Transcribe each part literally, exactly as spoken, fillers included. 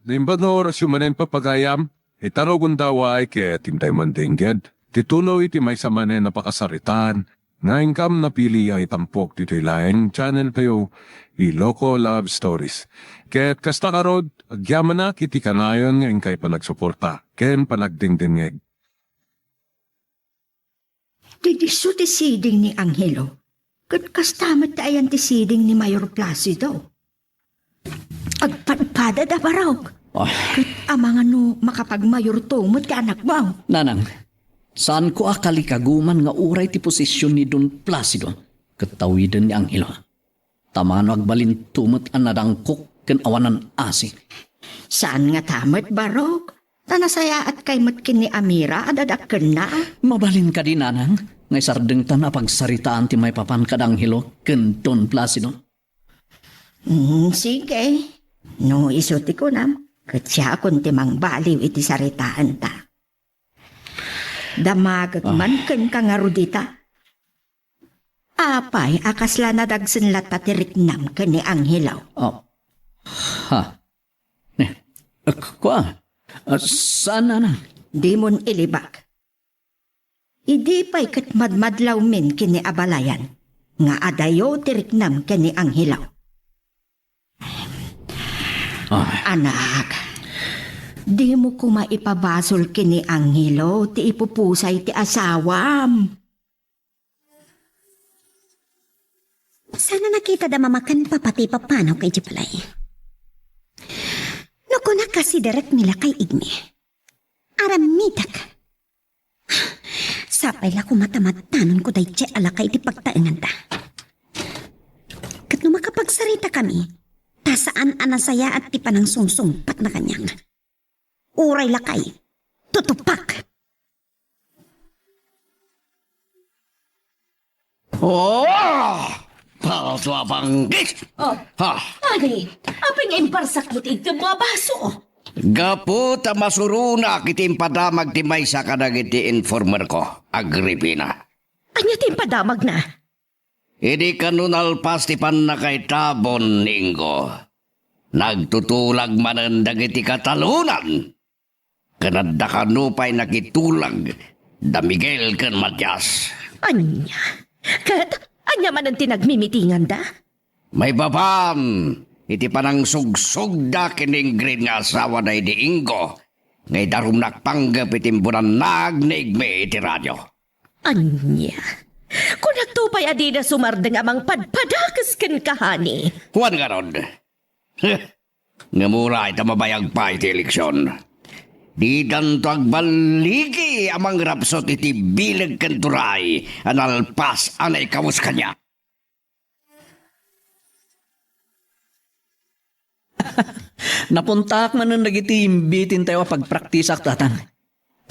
Naimbag nga orasyo manen, papagayam, ita no gundaway ket intay man dengged ti tuloy ti maysa manen a pakasaritaan nga inkam napili a itampok ditoy laeng channel tayo, Iloko Love Stories. Ket kasta ngarud, agyamanak iti kanayon nga inkay panagsuporta ken panagdengdengngeg. Ti disso ti siding ni Angelo, ket kasta met ti ayan ti siding ni Mayor Placido. Agpadpadada, Barok. Ah. Ket amangan no makapagmayorto met ti anakmo. Nanang, saanko a kalikaguman nga uray ti posisyon ni Don Placido ket tawiden ni Angelo. Ta mano agbalinto met a nadangkok ken awanan asi. Saan ngata met, Barok? Ta nasayaatkay met ken ni Amira a dadakkelna. Mabalin kadi, Nanang, nga isardengtan a pagsaritaan ti maipapan kad Angelo ken Don Placido? Hmm, sige. No isu ti kunam, ket siakon ti mangbaliw iti saritaanta. Damagek Ah. man kenka ngarud ita. Apay a kasla nadagsen latta ti riknam ken ni Angelo? Ah. Ha? Eh, eh, kua? Ah, saan, Nanang? Dimon ilibak. Idi pay ket madmadlawmin ken ni abalayan nga adayo ti riknam ken ni Angelo. Ah. Anak, dimo koma ipabasol ken ni Angelo ti ipupusay ti asawam. Saan a nakita da mama ken papa ti ipapanaw ka idiay balay. No kunak a siderek ni lakay Igme, aramidek. Sapay la koma ta madanonko daydiay a lakay iti pagtaenganda. Ket no makapagsaritakami, ta saan a nasayaat ti panangsungsungpatna kaniak. Uray lakay, tutupak. Oh! Palto a panggis! Oh, Ha? Adi, apay nga imparsak mo ti igtem mo a baso? Gapu ta masuronak iti impadamag ti maysa kadagiti informer ko, Agripina. Ania ti impadamagna? Idi kano nalpas ti pannakaitabon ni Ingo, nagtutulag manen dagiti katalonan. Ken adda kano pay nakitulag da Miguel ken Matias. Ania? Ket ania manen ti nagmimitinganda? Maipapan iti panangsugsogda ken ni Ingrid nga asawa daydi Ingo nga idarumnak panggep iti imbunan naag ni Igme iti radio. Ania? Kunakto pay a dida sumardeng a mangpadpadakes kenka, honey. Juan garod. Ngem uray ta mabayag pay ti eleksion, didanto agballigi a mangrapsut iti bileg ken turay a nalpas a naikawes kaniak. Napuntaak manen dagiti imbitintayo a pagpraktisak, Tatang.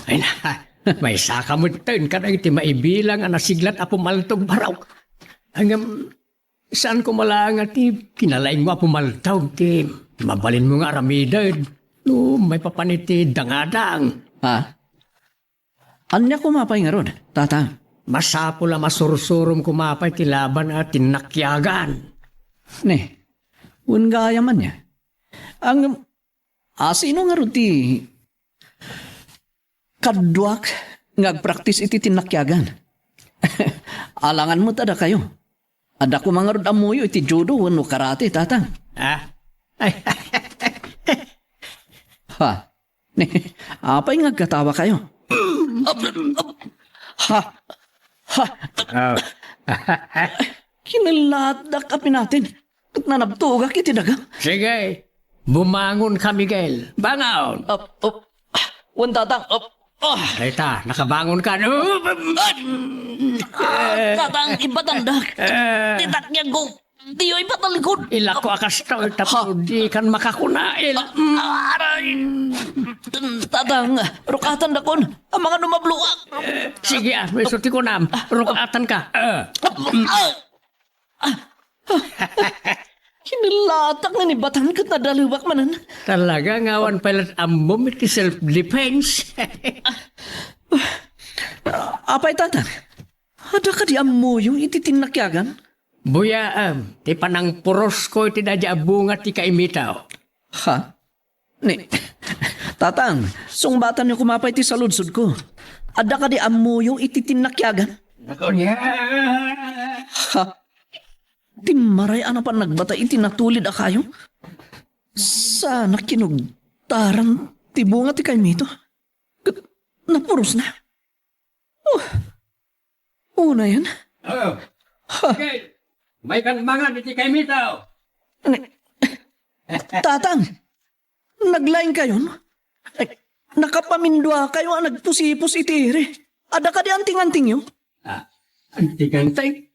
Ay na, maysaka metten kadagiti maibilang a nasiglat a pumaltog, Barok. Ngem, saan koma laeng a ti kinalaingmo a pumaltog ti mabalinmo nga aramiden no maipapan iti dangadang. Ha? Ania koma pay ngarud, Tatang? Masapul a masursurom koma pay ti laban a tinnakiagan. Ne, wen gayam ania. Ang, a, sino ngarud ti kaduak nga agpraktis iti tinnakiagan? Alangan met a dakayo. Adda koma ngarud ammoyo iti judo wenno karate, Tatang? Ah? Ay. Ha? Apay nga agkatawakayo? Ha? Ha? Ah. Kinalaatdak a pinatin. Ket nanabtogak iti daga. Sige. Bumangon ka, Miguel. Bangon. Up, up. Wen, Tatang. Up. Ah. Dayta, nakabangon ka. Ah, Tatang, ibatandak. Eh. Ti takkiag ko. Diyo ipatalikod. Ilako a kastoy, tapno dikan makakuna. Il- Ah, aray. Tatang, rukatandakon. Amangan no mabloak. Sige, ah, no isu ti kunam. Rukatan ka. Eh. Ah. Kinalatak nga ni Batan ket nadalewak manen. Talaga nga awan pay la't ammom iti self-defense. Apay, Tatang? Adda kadi ammoyo iti tinnakiagan? Buyaem, ti panangpurosko iti daydi a bunga ti kaimitaw. Ha? Ni, Tatang, sungbatanyo koma pay ti saludsodko. Adda kadi ammoyo iti tinnakiagan? Ha? Timmaray a napan nagbata iti natulid a kayo? Saan a kinugtaran ti bunga ti kaymito? Ket napurosna. Oh, unayen. Oh. Ha. Okay. Maykan mangan iti kaymito. Tatang, naglaing kayon? Ay, nakapaminduakayo a nagpusipos iti iri. Adda kadi anting-antingyo? Ah, anting-anting?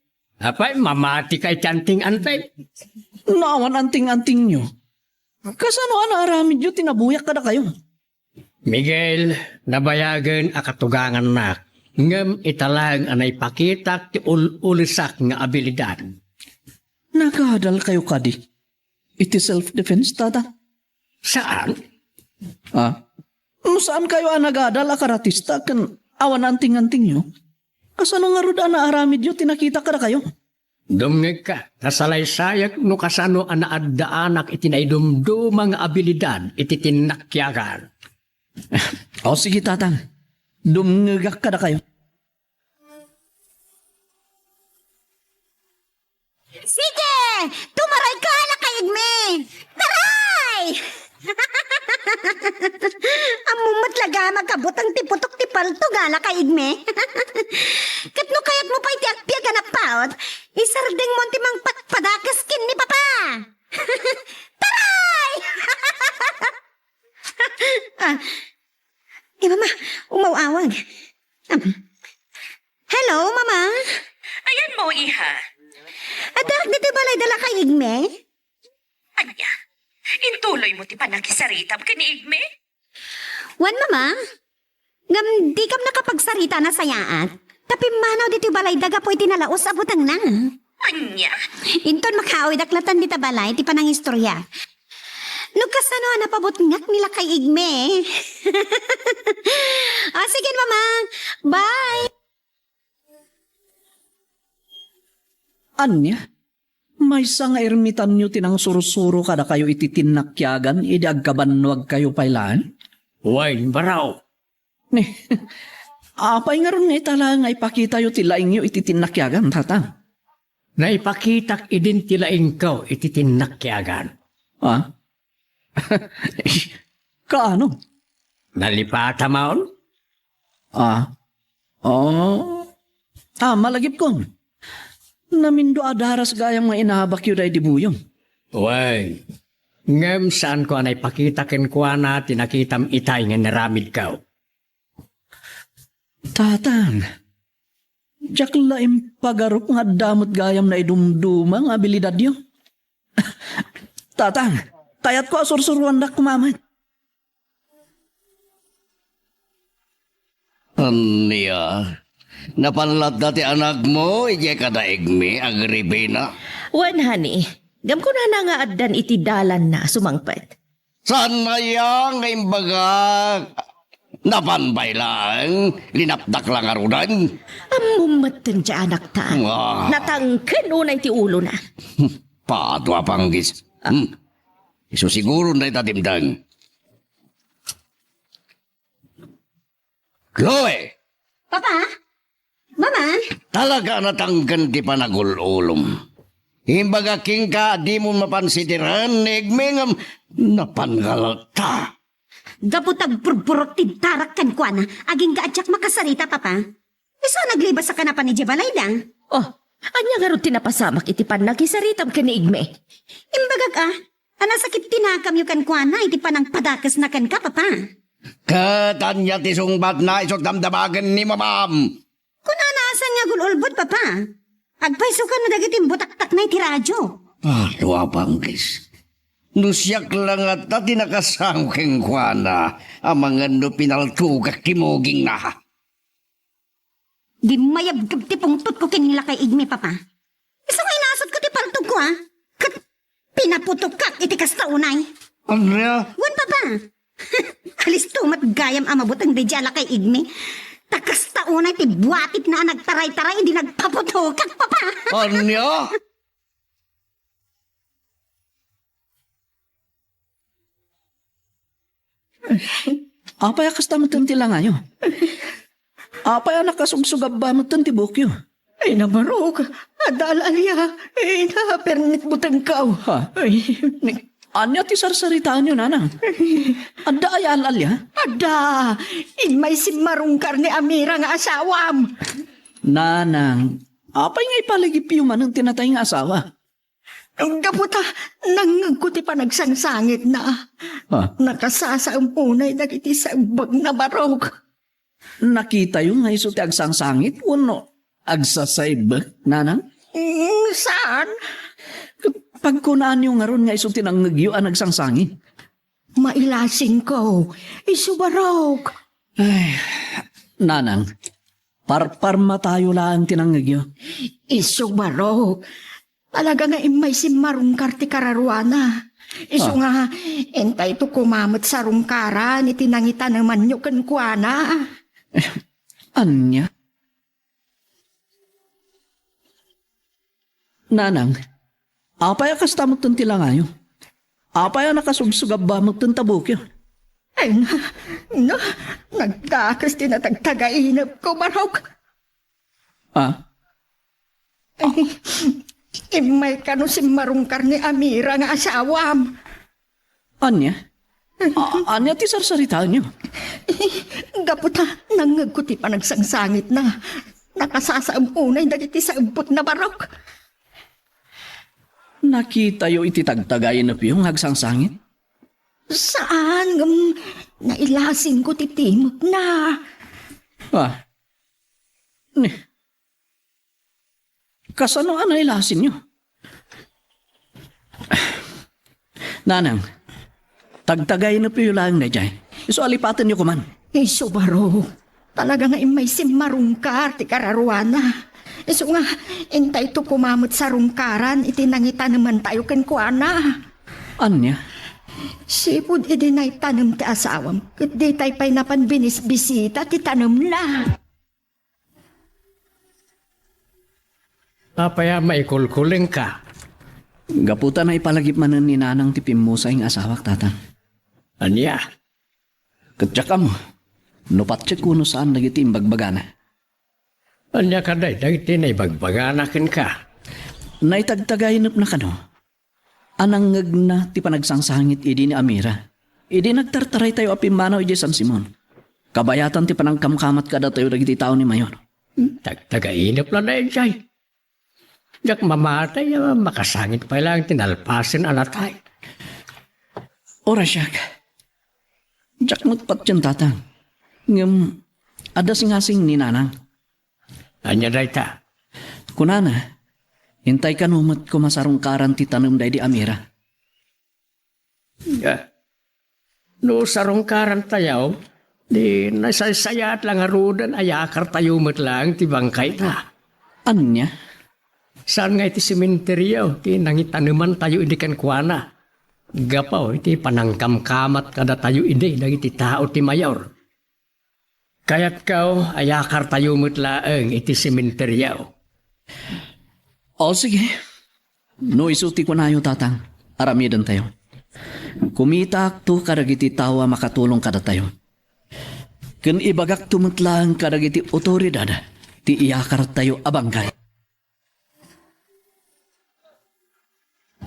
Apay, mamati ka iti anting-anting? No awan anting-antingyo, kasano a naaramidyo ti nabuyak kadakayo? Miguel, nabayagen a katugangannak, ngem ita laeng a naipakitak ti ul-ulisak nga abilidad. Nagadal kayo kadi iti self-defense, Tata? Saan? Ah? No saan kayo a nagadal a karatista ken awan anting-antingyo, kasano ngarud a naaramidyo ti nakita kadakayo? Dumngegka, ta salaysayek no kasano a naaddaanak iti naidumduma nga abilidad iti tinnakiagan. O, sige, Tatang. Dumngegak kadakayo. Sige! Tumaray ka, Lakay Igme! Taray! Ammom met la gayam a kabuteng ti putok ti palto, Lakay Igme. Ket no kayatmo pay ti agbiag a napaut, isardengmon ti mangpadpadakes ken ni Papa. Taray! Ah, ni Mama, umaw-awag. Um, hello, Mama? Ayanmo, iha. Addaak ditoy balayda, Lakay Igme? Ania? Intuloymo ti pannakisaritam ken ni Igme? Wen, Mama. Ngem dikam nakapagsarita a nasayaat. Ta pimmanaw ditoy balayda gapu iti nalaus a butengna. Ania? Inton makaawidek latta dita balay ti panangistorya. No kasano a napabutngak ni Lakay Igme. O, sige, Mama. Bye! Ania? Maysa nga irmitanyo ti nangsursuro kadakayo iti tinnakiagan idi agkabannuagkayo pay laeng? Wen, baro. Ni, apay ngarud nga ita laeng nga ipakitayo ti laingyo iti tinnakiagan, Tatang? Naipakitak idin ti laingko iti tinnakiagan. Ah? Kaano? Nalipatamon? Ah. Oh. Ah, malagipkon. Namindo a daras gayam nga inabakyo daydi buyon. Wen, ngem saanko a naipakita kenkuana ti nakitam itay nga inaramidko. Tatang, diak la impagarup nga adda met gayam naidumduma nga abilidadyo. Tatang, kayatko a sursuroandak koma met. Ania? Napan latta ti anakmo idiay kadaigmi, Agripina? Wen, honey. Ngem kunana nga addan iti dalanna a sumangpet. Saan aya nga imbagak? Napan pay laeng, linapdak la ngaruden. Ammom metten ti anakta. Ah. Natangken unay ti ulona. Pato a panggis. Hmm. Isu siguro dayta dimteng. Chloe! Papa? Mama? Talaga a natangken ti panagul-ulom. Imbagak kenka, dimo mapan sitiren ni Igme ngem napan nga latta. Gapu ta agburburot ti darak kenkuana, agingga a diak makasarita, Papa. Isu a naglibas a kanapan idiay balayda. Oh, ania ngarud ti napasamak iti pannakisaritam ken ni Igme? Imbagak a, a nasakit ti nakamyo kenkuana iti panangpadakesna kenka, Papa. Ket ania ti sungbatna isu damdamagen ni Mamam? Kunana a saan nga agul-ulbod, Papa. Agpayso kano dagiti imbutaktakna iti radio. Ah, tua panggis. No siak la ngata ti nakasango kenkuana, amangan no pinaltogak ti mugingna. Dimmayabgab ti pungtotko ken ni Lakay Igme, Papa. Isu nga inasutko ti paltogko, a. Ket pinaputokak iti kasta unay. Andrea? Wen, Papa. Alisto met gayam a mabuteng daydiay a Lakay Igme. Ta kasta unay ti buatitna a nagtaraytaray idi nagpaputokak, Papa. Ania? Apay a kasta metten ti langayo? Apay a nakasugsugabba metten ti buokyo? Ay, nabarok. Adda al-alia. Ay, napernit butengko. Ha? Ay. Ania ti sarsaritaenyo, nanang? Adda aya al-alia? Adda. Immay simmarungkar ni Amira nga asawam. Nanang, apay nga ipalagipyo manen ti natay nga asawa? Gapu ta nangngegko ti panagsangsangitna. Ha? Nakasasaem unay dagiti saebbegna, barok. Nakitayo nga isu ti agsangsangit wenno agsasaebbeg, nanang? Mm, saan? Pagkunaanyo ngarud nga isu ti nangngegyo a nagsangsangit? Mailasingko. Isu barok. Ay, nanang, parparmatayo laeng ti nangngegyo. Isu barok. Talaga nga immay simmarungkar ti kararuana. Isu Ah. nga, intayto koma met sarungkaran iti nangitanemanyo kenkuana. Ania? Nanang, apay a kasta metten ti langayo? Apay a nakasugsugabba metten ta buokyo? Ay, na, na, nagdakes ti natagtagainepko, barok. Ah? Ay, immay kano simmarungkar ni Amira nga asawam. Ania? A-, ania ti sarsaritaenyo? Gapu ta nangngegko ti panagsangsangitna. Nakasasaem unay dagiti saebbegna, barok. Nakitayo iti tagtagainepyo nga agsangsangit? Saan, ngem nailasingko ti timekna. Ah. Ni, kasano a nailasinyo? Nanang, tagtagainepyo laeng daydiay. Isu a lipatenyo koman. Isu barok. Talaga nga immay simmarungkar ti kararuana. Isu nga, intayto koma met sarungkaran iti nangitanemantayo kenkuana. Ania? Sipud idi naitanem ti asawam, ket ditay pay napan binisbisita ti tanemna. Apay a maikulkulengka? Gapu ta naipalagip manen ni Nanang ti pimmusay nga asawak, Tatang. Ania? Ket diak ammo no patiekko no saan dagiti imbagbagana. Ania kadi dagiti naibagbagana kenka? Naitagtagainepna kano a nangngegna ti panagsangsangit idi ni Amira, idi nagtartaraytayo a pimmanaw idiay San Simon, kabayatan ti panangkamkamat kadatayo dagiti tao ni Mayor. Tagtagainep la daydiay. Diak mamati a makasangit pay laeng ti nalpasen a natay. Uray siak, diak met patien, Tatang. Ngem adda singasing ni Nanang. Ania dayta? Kunana, intay kano met koma sarungkaran ti tanem daydi Amira. Ah, no sarungkarantayo, di nasaysayaat la ngaruden a yakartayo met laeng ti bangkayta. Ania? Saan nga iti sementerio ti nangitanemantayo idi kenkuana? Gapu iti panangkamkamat kadatayo idi dagiti tao ti Mayor. Kayatko a yakartayo met laeng iti sementerio. O, sige. No isu ti kunayo, Tatang, aramidentayo. Kumitaakto kadagiti tao a makatulong kadatayo. Ken ibagakto met laeng kadagiti otoridad ti iyakartayo a bangkay.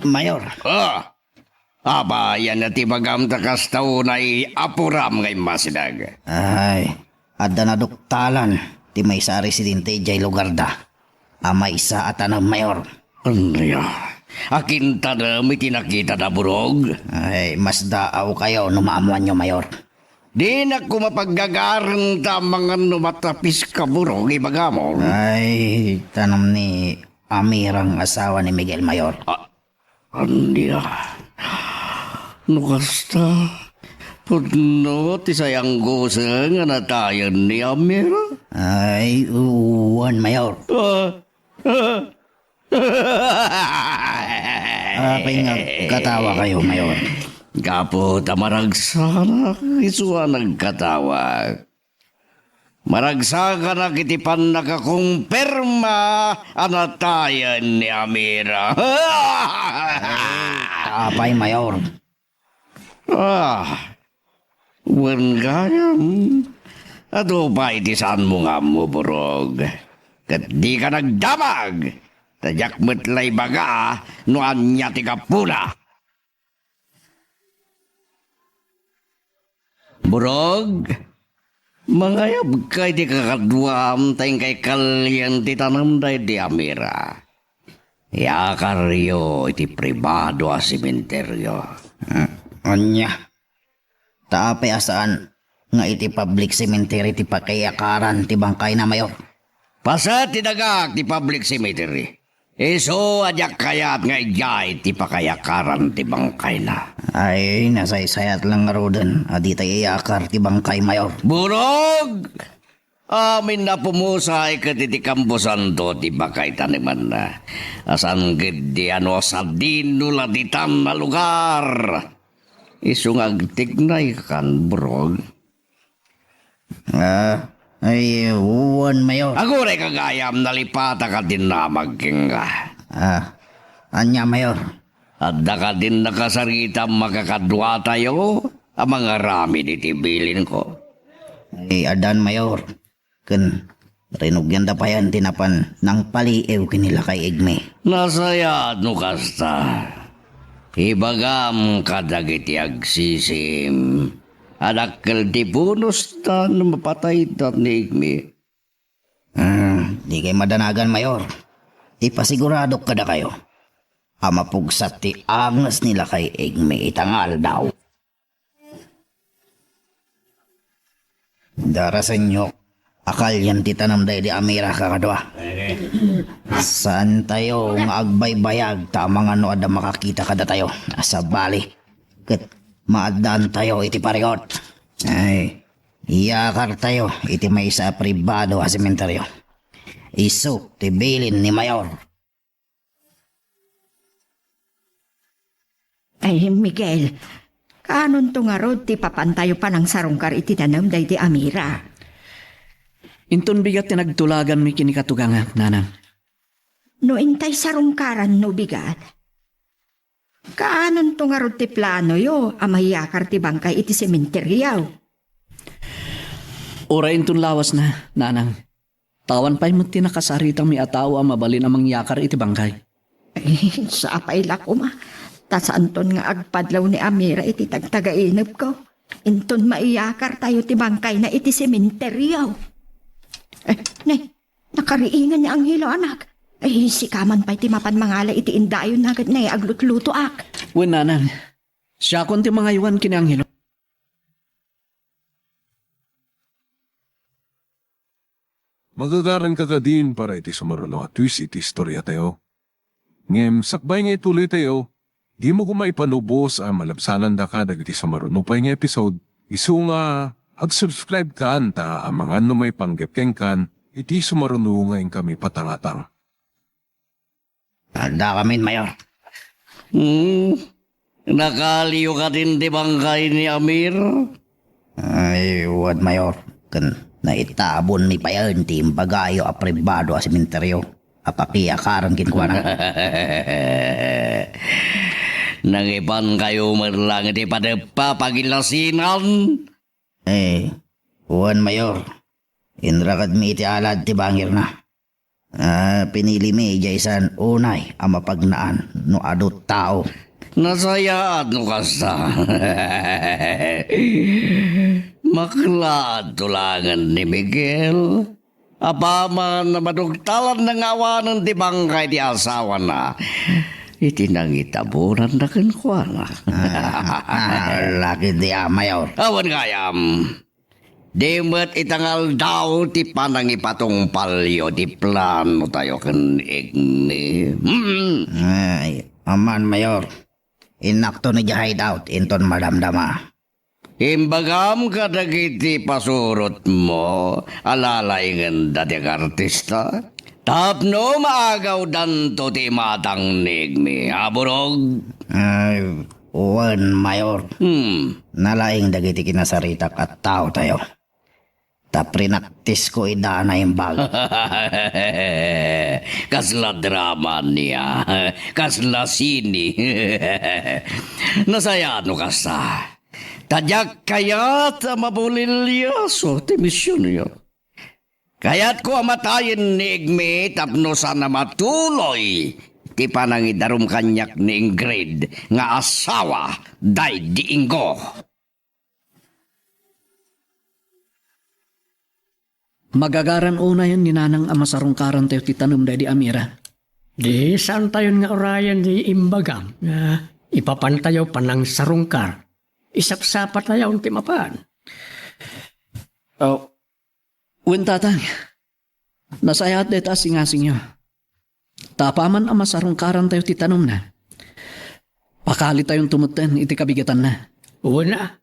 Mayor. Ah! Apay, ania ti ibagam ta kasta unay apuram nga immasideg? Ay, adda naduktalan ti maysa a residente idiay lugarda a maysa a tanem, Mayor. Ania? Akintanem iti nakitada, Burog? Ay, masdaawkayo no maammoanyo, Mayor. Dinak koma paggagaren ta amangan no matapiska, Burog, ibagamon. Ay, tanem ni Amira nga asawa ni Miguel, Mayor. A-, ania? No kasta, pudno ti sayanggosen nga natayen ni Amira? Ay, wen, Mayor. Ah, ah. Apay nga agkatawakayo, Mayor? Gapu ta maragsanak isu a nagkatawak. Maragsakanak iti pannakakumpirma a natayen ni Amira. Ay, apay, Mayor? Ah, Wen gayam, adu pay ti saanmo nga ammo, Burog. Ket dika nagdamag, ta diak met la ibaga no ania ti gapuna. Burog, mangayabka iti kakaduam ta inkay kalien ti tanem daydi a mira. Iyakaryo iti pribado a sementeryo. Ah, ania? Ta apay a saan nga iti public cemetery ti pakiyakaran ti bangkayna, Mayor? Paset ti dagak ti public cemetery. Isu a diak kayat nga idiay ti pakayakaran ti bangkayna. Ay, nasaysayat lang ngaruden a ditay iyakar ti bangkay, Mayor. Burog! Amin a pumusay ket iti kamposanto ti pakay tanemanna. A saan ketdi a no sadino la ditan a lugar. Isu nga agtiknaykan, Burog. Ah, ay, wen, Mayor. Aguray ka gayam, nalipataka ti namag kenka. Ah, ania, Mayor? Adda kadin nakasaritam a kakaduatayo a mangaramid iti bilinko? Ay, addan, Mayor. Ken rinugianda payen ti napan nangpaliiw ken ni Lakay Igmi. Nasayaat no kasta. Ibagam kadagiti agsisiim a dakkel ti bonosta no mapatayda ni Igmi. Ah, dikay madanagan, Mayor. Ipasiguradok kadakayo a mapugsat ti anges ni Lakay Igmi ita nga aldaw. Darasenyo a kalien ti tanem daydi a mira, kakadua. Saantayo nga agbaybayag ta amangan no adda makakita kadatayo. Sabali, ket maaddaantayo iti parigot. Ay, iyakartayo iti maysa a pribado a sementeryo. Isu ti bilin ni Mayor. Ay, Miguel, kaanonto ngarud ti papantayo panangsarungkar iti tanem daydi a mira? Inton bigat ti nagtulaganmi ken ni katugangak, nanang. No intay sarungkaran no bigat, kaanonto ngarud ti planoyo a mayakar ti bangkay iti sementeryo? Uray inton lawasna, nanang. Awan pay met ti nakasaritami a tao a mabalin a mangyakar iti bangkay. Ay, sapay la koma. Ta saanton nga agpadlaw ni Amira iti tagtagainepko. Inton maiyakartayo ti bangkayna iti sementeryo. Eh, ne, nakariingan ni Angelo, anak. Ay, sika man pay ti mapan mangala iti indayonna ket ne, aglutlutoak. Wen, nanang. Siakon ti mangaywan ken ni Angelo. Magagaranka kadin para iti sumaruno a twist iti istoriatayo. Ngem sakbay nga ituloytayo, dimo koma ipanubos a malabsanandaka dagiti sumaruno pay nga episode, isu nga ag-subscribe kan ta amangan no maipanggep kenkan iti sumaruno nga inkami patangatang. Adda kamin, Mayor. Hmm, nakaliyo kadin ti bangkay ni Amir? Ay, wen, Mayor. Ken naitabonmi payen ti imbagayo a pribado a sementeryo a pakiyakaren kenkuana. Nangipankayo met lang iti padeppa pagilasinan? Eh, wen, Mayor. Inrakadmi iti alad ti bangirna. Ah, pinilimi idiay saan unay a mapagnaan no adu tao. Nasayaat no kasta. Maklaat tulangen ni Miguel. Apaman a madugtalanna nga awanen ti bangkay ti asawana iti nangitabonanna kenkuana. Ah, ah, laki di a, Mayor. Awan gayam. Di met ita nga aldaw ti panangipatungpalyo ti planotayo ken Igmi. Hmm. Ay, aman, Mayor. Innakton idiay hideout inton madamdama. Imbagam kadagiti pasurotmo a lalaingenda ti agartista tapno maagawdanto ti imatang ni Igmi. Aburog. Ay, wen, Mayor. Hmm. Nalaing dagiti kinasaritak a taotayo. Ta prinaktisko ida a naimbag. Kasla drama nia. Kasla sine. Nasayaat no kasta. Ta diak kayat a mabulilyaso ti misionyo. Kayatko a matayen ni Igmi tapno saan a matuloy ti panangidarum kaniak ni Ingrid nga asawa daydi Ingo. Magagaran unay ni Nanang a masarungkarantayo ti tanem daydi a mira. Di saantayon nga urayen di imbagam nga ipapantayo panangsarungkar. Isapsapatayon ti mapan. Oh, wen, Tatang. Nasayaat dayta a singasingyo. Ta apaman a masarungkarantayo ti tanemna, pakalitayon to metten iti kabigatanna. Wen a.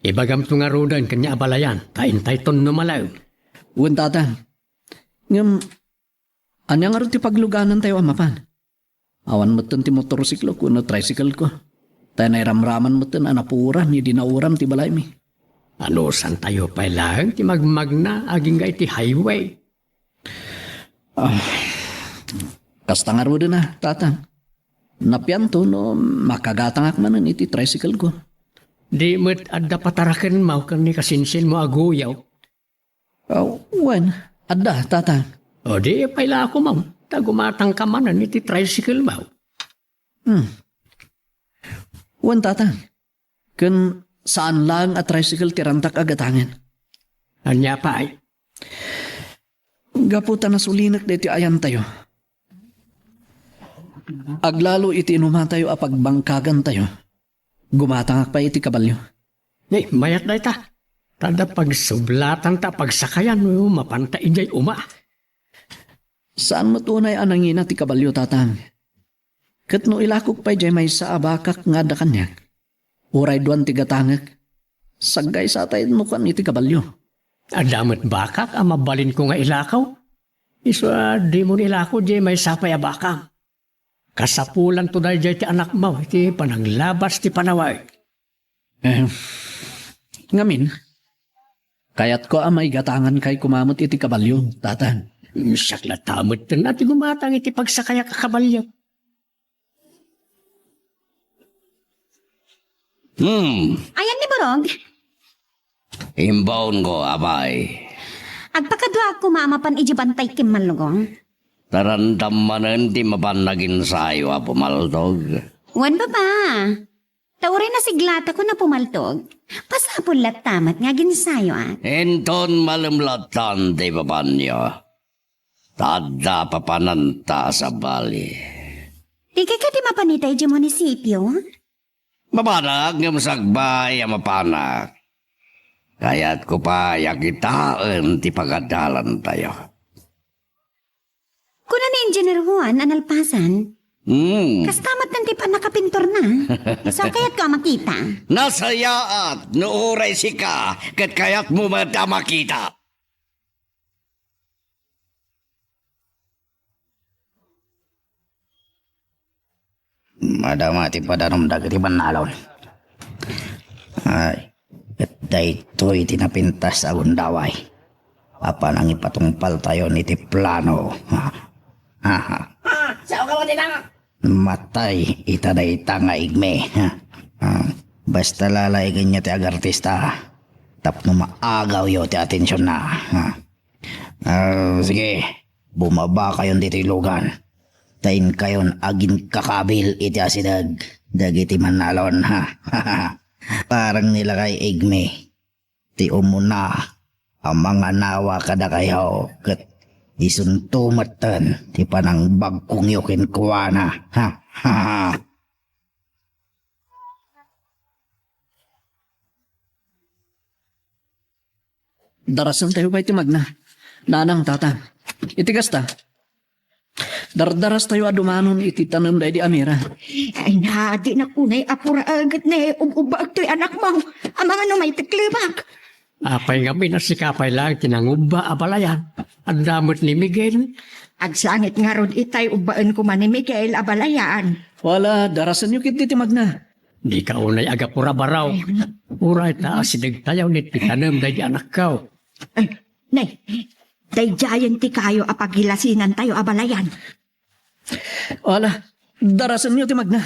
Ibagamto ngaruden ken ni abalayan, ta intayton no malaem. Wen, Tatang. Ngem, ania ngarud ti pagluganantayo a mapan? Awan metten ti motorsiklo wenno tricycle ko. Ta nairamraman metten a napuoran idi nauram ti balaymi. Anusantayo pay laeng ti magmagna agingga iti highway. Ah, kasta ngaruden a, Tatang. Napianto no makagatangak manen iti tricycle ko. Di met adda patarakenmo ken ni kasinsinmo a guyaw. Ah, wen, adda, Tatang. O di, pay la ako, ma'am. Ta gumatangka manen iti tricycle mo. Hmm. Wen, Tatang. Ken saan laeng a tricycle ti rantak a gatangen. Ania pay? Gapu ta nasulinek daytoy ayantayo. Aglalo iti inumatayo a pagbangkagantayo. Gumatangak pay iti kabalio. Ni, mayat dayta. Ta adda pagsublatanta a pagsakayan no mapanta idiay uma. Saan met unay a nangina ti kabalio, Tatang. Ket no ilakok pay diay maysa a bakak nga adda kaniak, uray duan ti gatangek, saggaysatay no kuan iti kabalio. Adda met bakak a mabalinko nga ilakaw. Isu a dimon ilako diay maysa pay a bakam. Kasapulanto daydiay ti anakmo iti pananglabas ti panawen. Eh, ngamin, kayatko a maigatangankay koma met iti kabalio, Tatang. Siak latta metten a ti gumatang iti pagsakayak a kabalio. Hmm. Ayan ni Borog? Imbaonko, apay. Agpakaduaak koma a mapan idiay bantay ken Mallugong. Tarandam manen ti mapan naginsayo a pumaltog. Wen, Papa. Ta uray nasiglatako a pumaltog, pasapul latta met nga aginsayoak. Inton malem lattan ti papanyo, ta adda papananta a sabali. Dika kadi mapan ita idiay munisipio? Mapanak ngem sakbay a mapanak. Kayatko pay a kitaen ti pagadalantayo. Kuna ni Engineer Juan a nalpasan, Hmm. Kasta met ti pannakapinturna. Isu a kayatko a makita. Nasayaat no uray sika ket kayatmo met a makita. Madama ti padanom dagiti bannalon. Ay, ket daytoy ti napintas a gundaway a panangipatungpaltayon iti plano. Ha? Ha? Ha? Ah, sao ka, Martina? Matay ita dayta nga Igme. Ha? Ah, basta lalaingenyo ti agartista tapno maagawyo ti atensionna. Ha? Ah, sige, bumabakayon ditoy lugan. Ta inkayon aginkakabil iti asideg dagiti mannalon, ha? Parang ni lakay Igme, ti umuna a manganawa kadakayo, ket isunto metten ti panangbagkongyo kenkuana, ha? Darasentayo pay ti magna, nanang, tatang. Iti kasta, dardarastayo a dumanon iti tanem daydi a mira. Ay na, dinak unay apuraen ket ne, ub-ubbaek toy anakmo. Amangan no maiteklemak. Apay ngamin a sika pay laeng ti nangubba a balayan? Adda met ni Miguel. Agsangit ngarud itay ubbaen koma ni Miguel a balayan. Wala, darasenyo ketdi ti magna. Dika unay agapura, baro. Uray ta asidegtayo ni ti tanem daydi anakko. Ay, nay, daydiayen ti kayo a pagilasinantayo a balayan. Wala, darasenyo ti magna.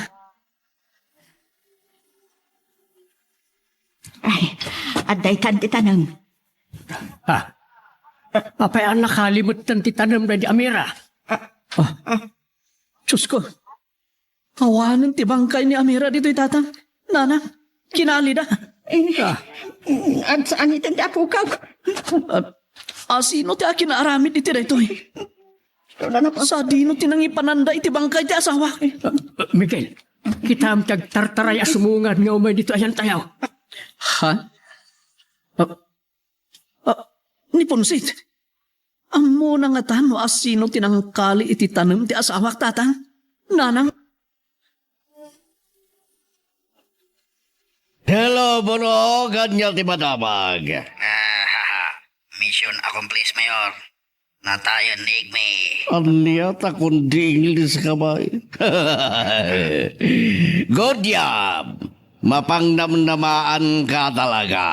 Ay, adda itan ti tanem. Ha? Apay a nakali metten ti tanem daydi Amira? Ah, Diyos ko. Awanen ti bangkay ni Amira ditoy, Tatang. Nanang, kinalida. Eh, Ah. Saan iten ti apukaw? Ah, asino ti akin aramid iti daytoy? Sadino ti nangipananda iti bangkay ti asawa? Ah, Miguel, kitaem ti agtartaray a sumungan nga umay ditoy ayantayo. Ha? Ah, ah, ni Ponsit. Ammona ngata no asino ti nangkali iti tanem ti asawak, Tatang? Nanang? Hello, Bono. Ania ti madamag? Ah, mission accomplished, Mayor. Natayan ni Igme. Ania ta kundi English ka ba? Good job! Mapangnamnamaanka talaga.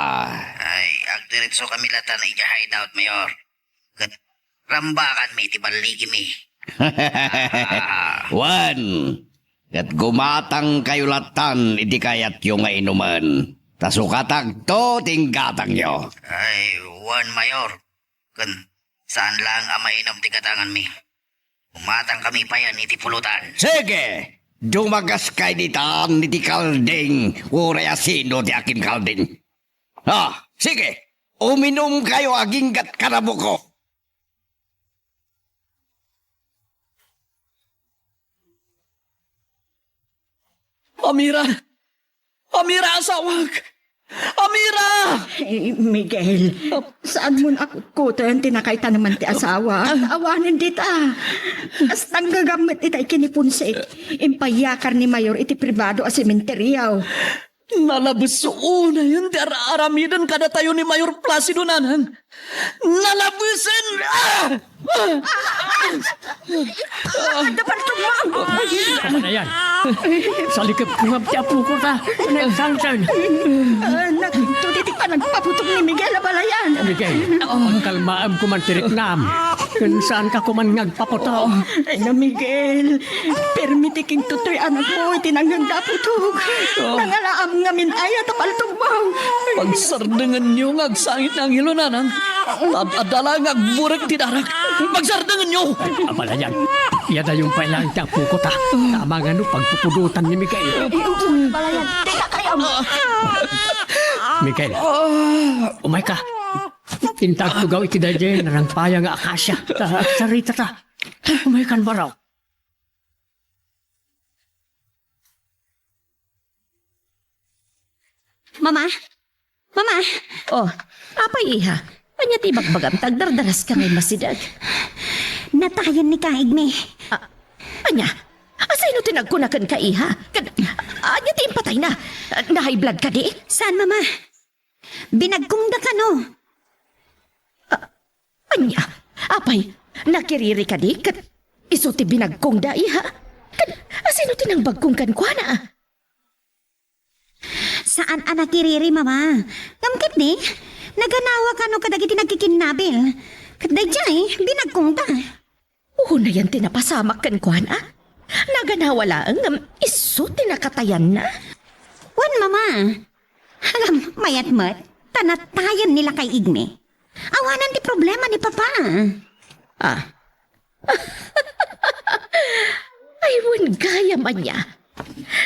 Ay, agdiretso kami latan idiay hideout, Mayor. Ket rambakanmi ti balligimi. Wen, ket gumatangkayo latan iti kayatyo nga inumen. Ta sukatagto ti inggatangyo. Ay, wen, Mayor. Ken saan laeng a mainom ti gatanganmi. Umatangkami payen iti pulutan. Sige! Dumagaskay ditan iti kalding, uray asino ti akinkalding. Ah, sige! Uminumkayo aginggat kada buko. Amira! Amira, asawak! Amira! Eh, Miguel, saan mon a kutkoten ti nakaitaneman ti asawa? Awanen dita. Kasta gagammet itay ken ni Ponsit. Impayakar ni Mayor iti pribado a sementeryo. Nalabes unayen ti ar-aramiden kadatayo ni Mayor Placido, Nanang. Nalabesen! Ah! Ah! Adda paltog mo! Ano na yan? Salikep ko nga ti apoko ta. Ano yan, Samson? Ah, nakito ti panagpaputog ni Miguel a balayan. Miguel, pagkalmaem ko man ti riknam. Ken saan ka ko man nga agpaputo. Ay na, Miguel. Permi ti kintutoy anakmo iti nangngegda a putog. Oh. Nangalaam ngamin aya ta paltogmo. Pagsardengenyo nga agsangit nga anghelo, Nanang. Ad-adda la nga agburek ti darak. Pagsardengenyo! Abalayan, iyadayon pay laeng ti apoko ta. Tama nga no pagpupudotan ni Miguel. Balayan, teka kayo. Miguel, umayka. Inta agtugaw iti daydiay narangpaya nga akasia. Ta, agsaritata. Umaykan, baro. Mama? Mama? Oh, apay, iha? Ania ti ibagbagam ta agdardaraska nga immasideg? Natayen ni Kaigmi. Ah, ania? Asino ti nagkuna kenka, iha? Ket ania ti impatayna? Na-high blood kadi? Saan, Mama? Binagkongda kano. Ah, ania? Apay, nakiriri kadi ket isu ti binagkongda, iha? Ket asino ti nangbagkong kenkuana? Saan a nakiriri, Mama. Ngem ketdi, naganawa kano kadagiti nagkikinnabil. Ket daydiay, binagkongda. Unayen ti napasamak kenkuana. Naganawa laeng ngem isu ti nakatayanna. Wen, Mama. Ngem mayat met, ta natayen ni Lakay Igmi. Awanan ti problema ni Papa. Ah. Ay, wen gayam ania.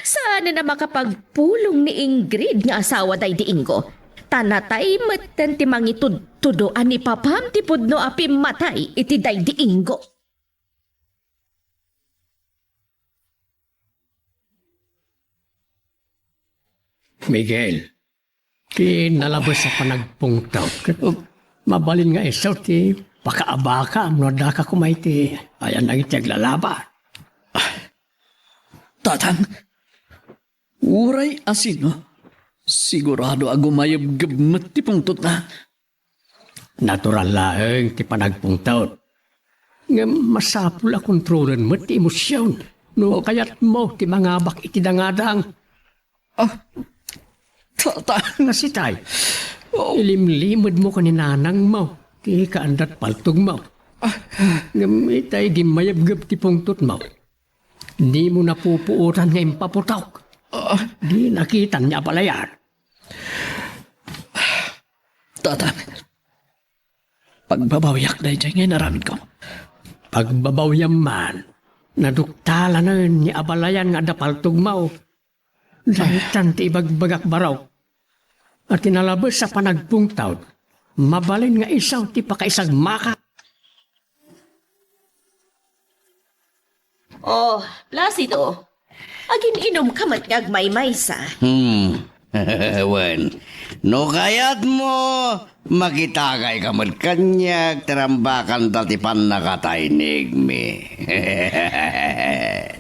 Saanen a makapagpulong ni Ingrid nga asawa daydi Ingo. Ta natay metten ti mangitudtudo a ni Papam ti pudno a pimmatay iti daydi Ingo. Miguel, ti nalabes a panagpungtot, ket mabalin nga isu ti pakaabakam no addaka koma iti ayan dagiti aglalaba. Tatang, uray asino, sigurado a gumayebgeb met ti pungtotna. Natural laeng ti panagpungtot. Ngem masapul a kontrolen met ti emosion no kayatmo ti mangabak iti dangadang. Ah, tata. Kasitay, oh, ilimlimedmo ken ni nanangmo ti kaandat paltogmo. Ah. Ngem itay gimmayebgeb ti pungtotmo. Dimo napupuotan nga impaputok. Ah. Di nakitan nga abalayan. Tata, pagbabawiak daydiay nga inaramidko. Pagbabawiam man, nadukta laeng ni abalayan nga adda paltogmo. Daytan ti ibagbagak, barok. A ti nalabes a panagpungtod, mabalin nga isu ti pakaisagmaka. Oh, Placido. Agin-inumka met nga agmaymaysa. Hmm. Wen, no kayatmo, makitakayka met kaniak, ti rambakanta ti pannakatay ni Igmi.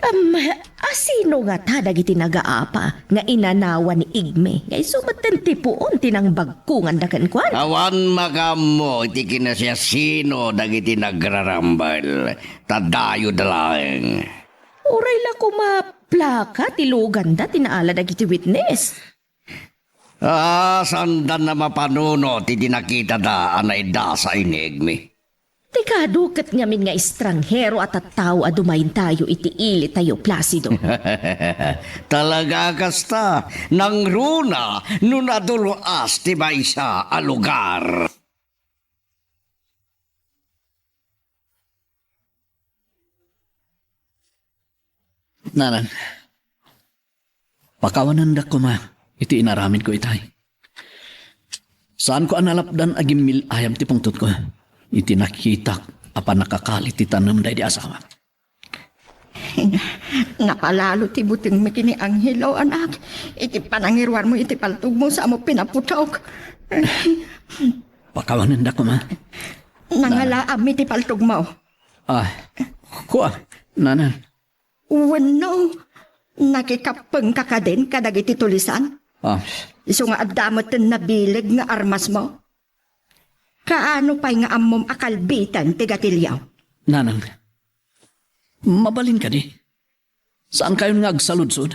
Am, a sino ngata dagiti nagaapa nga inanawa ni Igmi nga isu metten ti puon ti nangbagkonganda kenkuana? Awan makaammo iti kinasiasino dagiti nagrarambel, ta dayoda laeng. Uray la koma plaka ti luganda ti naala dagiti witness. Ah, saanda a mapanunot iti nakitada a naidasa ni Igmi. Ti kadu ket ngamin nga estranghero a tattao a dumaydayo iti ilitayo, Placido. Talaga a kasta, nangruna no nadul-as ti maysa a lugar. Nanang, pakawanendak koma iti inaramidko itay. Saanko a nalapdan a gimmil-ayab ti pungtotko iti nakitak a pannakakali ti tanem daydi asawak. Napalalo ti butengmi ken ni Angelo, anak, iti panangiruarmo iti paltogmo sa mo pinaputok. Pakawanendak koma. Nangalaam iti paltogmo. Ah, kua, nanang. Wenno, nakikappengka kadin kadagiti tulisan? Ah. Isu nga adda met nabileg nga armasmo? Kaano pay nga ammom a kalbitan ti gatilio? Nanang, mabalin kadi? Saankayon nga agsaludsod?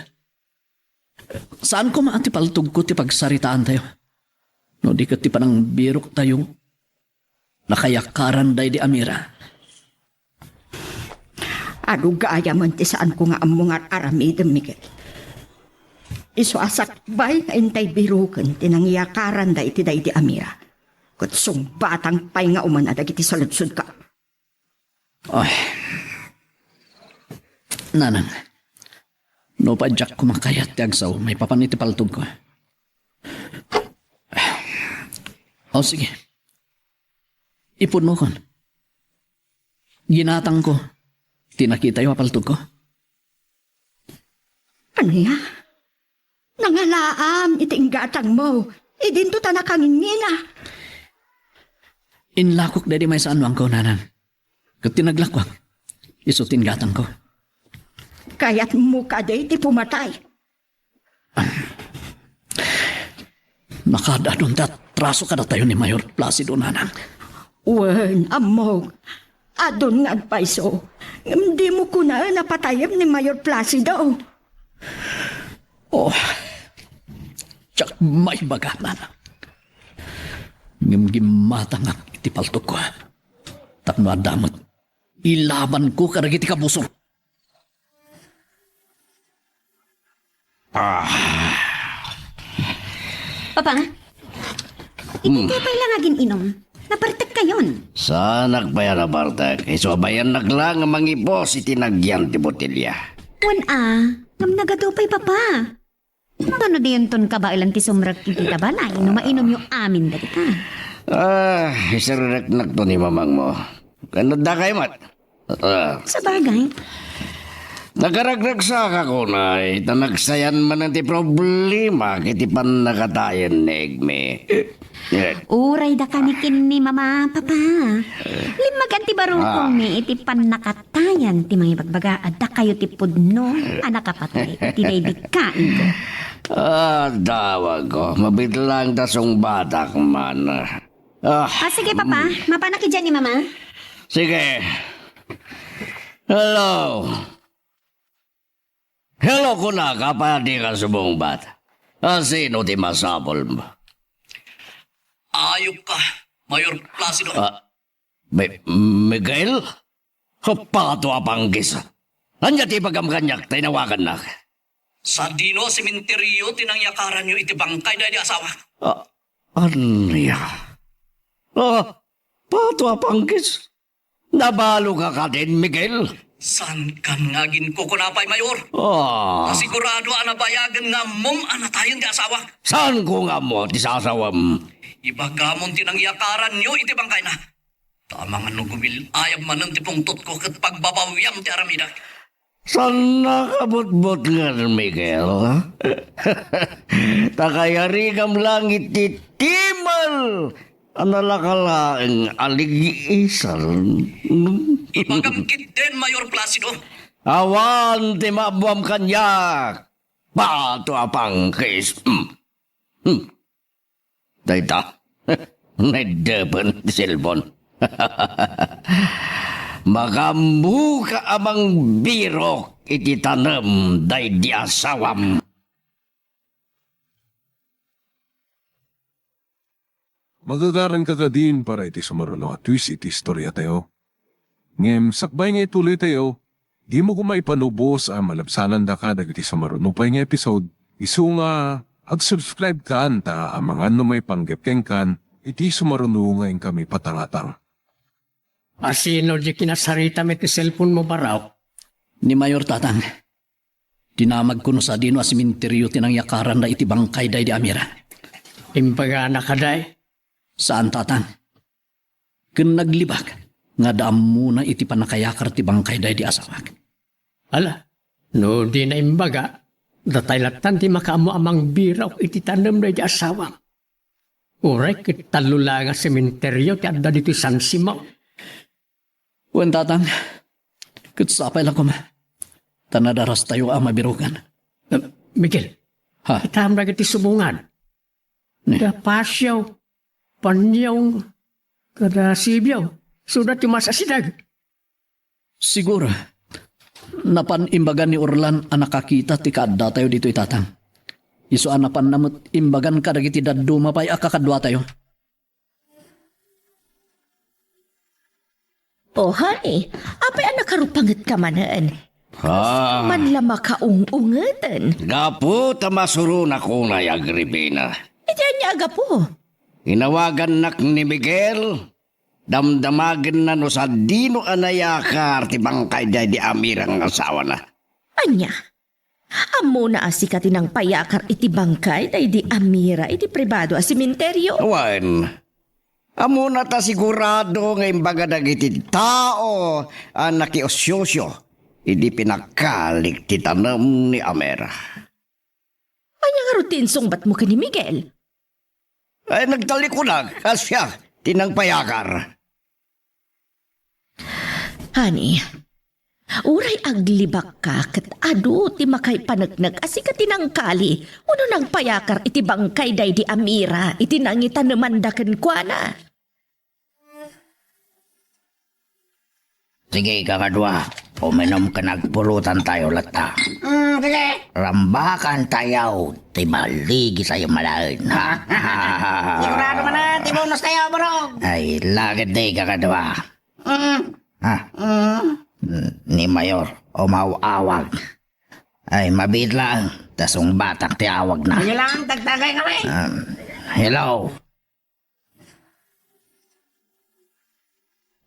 Saan koma a ti paltogko ti pagsaritaantayo? No di ket ti panangbiroktayo, nakayakaran daydi a mira. Adu gayamen ti saanko nga ammo nga ar-aramidem, Miguel. Isu a sakbay nga intay biroken ti nangyakaran daydi a mira. Ket sungbatang pay nga umuna dagiti saludsodko. Ay. Nanang, no pay diak koma kayat ti agsao maipapan iti paltogko. O, sige. Ipudnokon. Ginatangko ti nakitayo a paltogko. Ania? Nangalaam iti inggatangmo. Idinto ta nakangingina. Inlakok daydi maysa a nuangko, nanang. Ket ti naglakuak, isu ti inggatangko. Kayatmo kadi ti pumatay? Nakaad-adun ti atraso kadatayo ni Mayor Placido, nanang. Wen, ammok. Adun nga agpayso. Ngem dimo kunaen a patayem ni Mayor Placido. Oh, diak maibaga, nanang. Ngem gimmatangak iti paltogko. Tapno adda met ilabanko kadagiti kabusor. Ah. Papa, iti Hmm. Pay la nga agin-inum. Napartekkayon. Saanak pay a napartek? Isu a bayannak la nga mangipos iti nagyan ti botelya. Wen a, ngem nagadu pay, Papa. Ngem no diyonton kabaelan ti sumrek iti balay no mainumyo amin dagita. Ah, isarreknakto ni mamangmo. Ken adda kay met. Ah. Sabagay. Nakaragragsakak unay, ta nagsayan manen ti problema iti pannakatayen ni Igmi. Eh. Uray dakayo ni Mama, Papa. Limmagan ti barukongmi Ah. iti pannakatayan ti mangibagbaga a dakayo ti pudno a nakapatay iti daydi kainko. Ah, dawagko, mabitlang ta sungbatak man. Ah. Ah, sige, Papa. Mm. Mapanak idiay ni Mama. Sige. Hello. Hello, kunak, apay a dika sumungbat? A sino ti masapulmo? Ayupka, Mayor Placido. Ah, Mi-, Miguel? Hapato a panggis. Ania ti ibagam kaniak ta inawagannak? Sadino a sementeryo ti nangyakaranyo iti bangkay daydi asawak? Ah, ania? Ah, Pato a Pangkis, nabaloka kadin, Miguel? Saan kan nga aginkukuna pay, Mayor? Ah. Ta sigurado a nabayagen nga ammom a natayen ti asawak. Saanko nga ammo ti sasawem? Ibagamon ti nangyakaranyo iti bangkayna. Ta amangan no gumil-ayab manen ti pungtotko ket pagbabawiam ti aramidak. Saan nakabutbutngen, Miguel? Ta kayarigam langit ti timal a nalaka laeng a ligiisan. Ibagam ketdin, Mayor Placido. Awan ti maabbuam kaniak, Pato a Pangkis. Hmm. Hmm. Dayta, naiddepen ti cellphone. Magammoka a mangbirok iti tanem daydi asawam. Magagaranka kadin para iti sumaruno a twist iti istoriatayo. Ngem sakbay nga ituloytayo, dimo koma ipanubos a malabsanandaka dagiti sumaruno pay nga episode, isu nga ag-subscribe kan ta amangan no maipanggep kenkan iti sumaruno nga inkami patangatang. Asino di kinasaritam iti cellphone mo, Barok? Ni Mayor, Tatang. Dinamagko no sadino a sementeryo ti nangyakaranda iti bangkay daydi Amira. Imbagana kadi? Saan, Tatang. Ken naglibak nga adda ammona iti pannakayakar ti bangkay daydi asawak. Ala, no dina imbaga, datay lattan ti makaammo a mangbirok iti tanem daydi asawam. Uray ket tallo laeng a sementeryo ti adda ditoy San Simon. Wen, Tatang, ket sapay la koma ta nadarastayo a mabirokan. Eh, Miguel, ha? Kitam dagiti subongan. Ni? Da Pasio, Panyong, kada Sibio, suda ti masasideg. Siguro, napan imbaga ni Orlan a nakakita ti kaaddatayo ditoy, Tatang. Isu a napanna met imbagan kadagiti dadduma pay a kakaduatayo. O, honey, apay a nakarupangetka manen? Ah. Man la makaung-ungeten. Gapu ta masuronak unay, Agripina. Iti ania a gapu? Inawagannak ni Miguel, damdamagenna no sadino a nayakar ti bangkay daydi Amira nga asawana. Ania? Ammona a sika ti nangpayakar iti bangkay daydi Amira iti pribado a sementeryo? Wen, ammona ta sigurado nga imbaga dagiti tao a nakiusiosio idi pinakalik ti tanem ni Amira. Ania ngarud ti insungbatmo ken ni Miguel? Ay, nagtalikunak a siak ti nangpayakar. Honey, uray aglibakka ket adu ti makaipaneknek a sika ti nangkali wenno nangpayakar iti bangkay daydi Amira iti nangitanemanda kenkuana. Sige, kakadua, uminom ken agpulotantayo latta. Mm, sige. Rambakantayo ti baligitayo malaen, ha? Sigurado manen ti bonostayo, Borog. Ay, lagid di, kakadua. Mm. Ha? Mm. Ni Mayor, umaw-awag. Ay, mabiit lang, ta sungbatak ti awagna. Sige lang, tagtagay kami. Um, hello.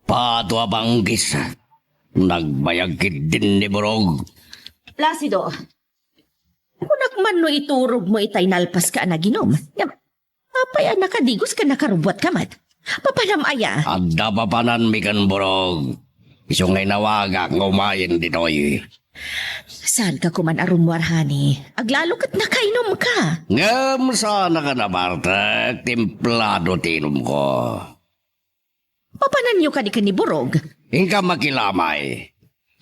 Pato a Pangkis, nagbayag ketdin ni Borog. Placido, kunak man no iturogmo itay nalpaska a naginom. Ngem, apay a nakadigos ken nakarubbuatka met? Papanam aya? Adda papananmi ken Borog. Isu nga inawagak nga umayen ditoy. Saanka koman a rummuar, honey. Aglalo ket nakainumka. Ngem saannak a nabartek, templado ti inumko. Mapananyo kadi ken ni Borog? Inka makilamay.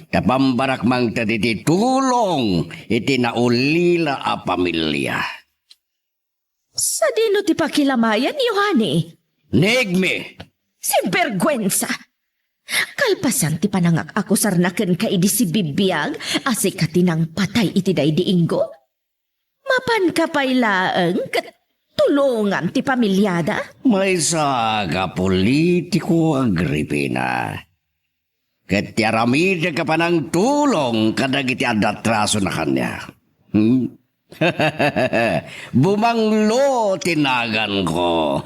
Ta pambarak mangted iti tulong iti naulila a pamilia. Sadino ti pakilamayan, Yohani? Negmi! Sinberguensa! Kalpasan ti panangak-akusarna kenka idi sibibiag a sika ti nangpatay iti daydi Ingo, mapanka pay laeng ket tulongam ti pamiliada? Maysa ka politiko, Agripina. Ket ti aramidek a panangtulong kadagiti adda atrasona kaniak. Hmm? Bumanglo ti naganko.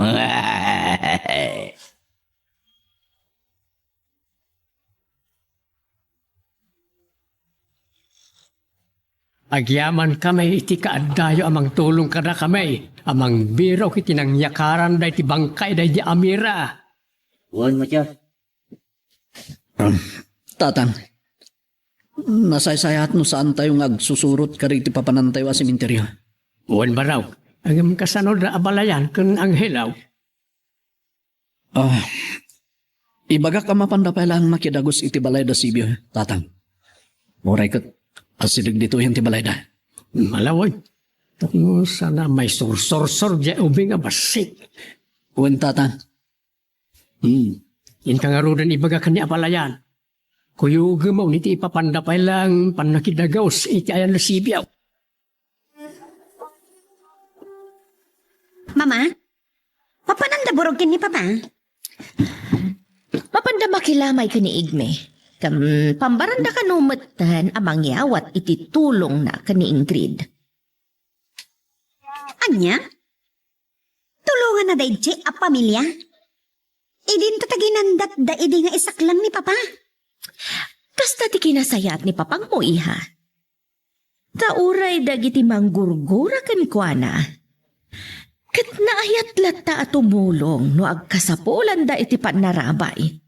Agyamankami iti kaaddayo a mangtulong kadakami a mangbirok iti nangyakaran daydi bangkay daydi Amira. Wen, Matya. Tatang, nasaysayaat no saantayo nga agsusurot kadagiti papanantayo a sementeryo. Wen, Barok, ngem kasano da abalayan ken Angelo? Ah, ibagak a mapanda pay laeng makidagus iti balay da Sibio, Tatang. Uray ket asideg ditoyen ti balayda. Malawag. Tapno sana maisursor diay ubing a bassit. Wen, Tatang. Hmm. Inta ngaruden ibagak ken ni abalayan. Kuyogem iti ipapanda pay laeng pannakidagus iti ayan da Sibio. Mama, mapananda Burog ken ni Papa? Mapanda makilamay ken ni Igme. Ken pambaranda kano metten a mangyawat iti tulongna ken ni Ingrid. Ania? Tulonganna daydiay a pamilia? Idinto ta ginandatda idi nga isaklang ni Papa. Kasta ti kinasayaat ni Papangmo, iha. Ta uray dagiti manggurgura kenkuana, ket naayat latta a tumulong no agkasapulanda iti pannarabay.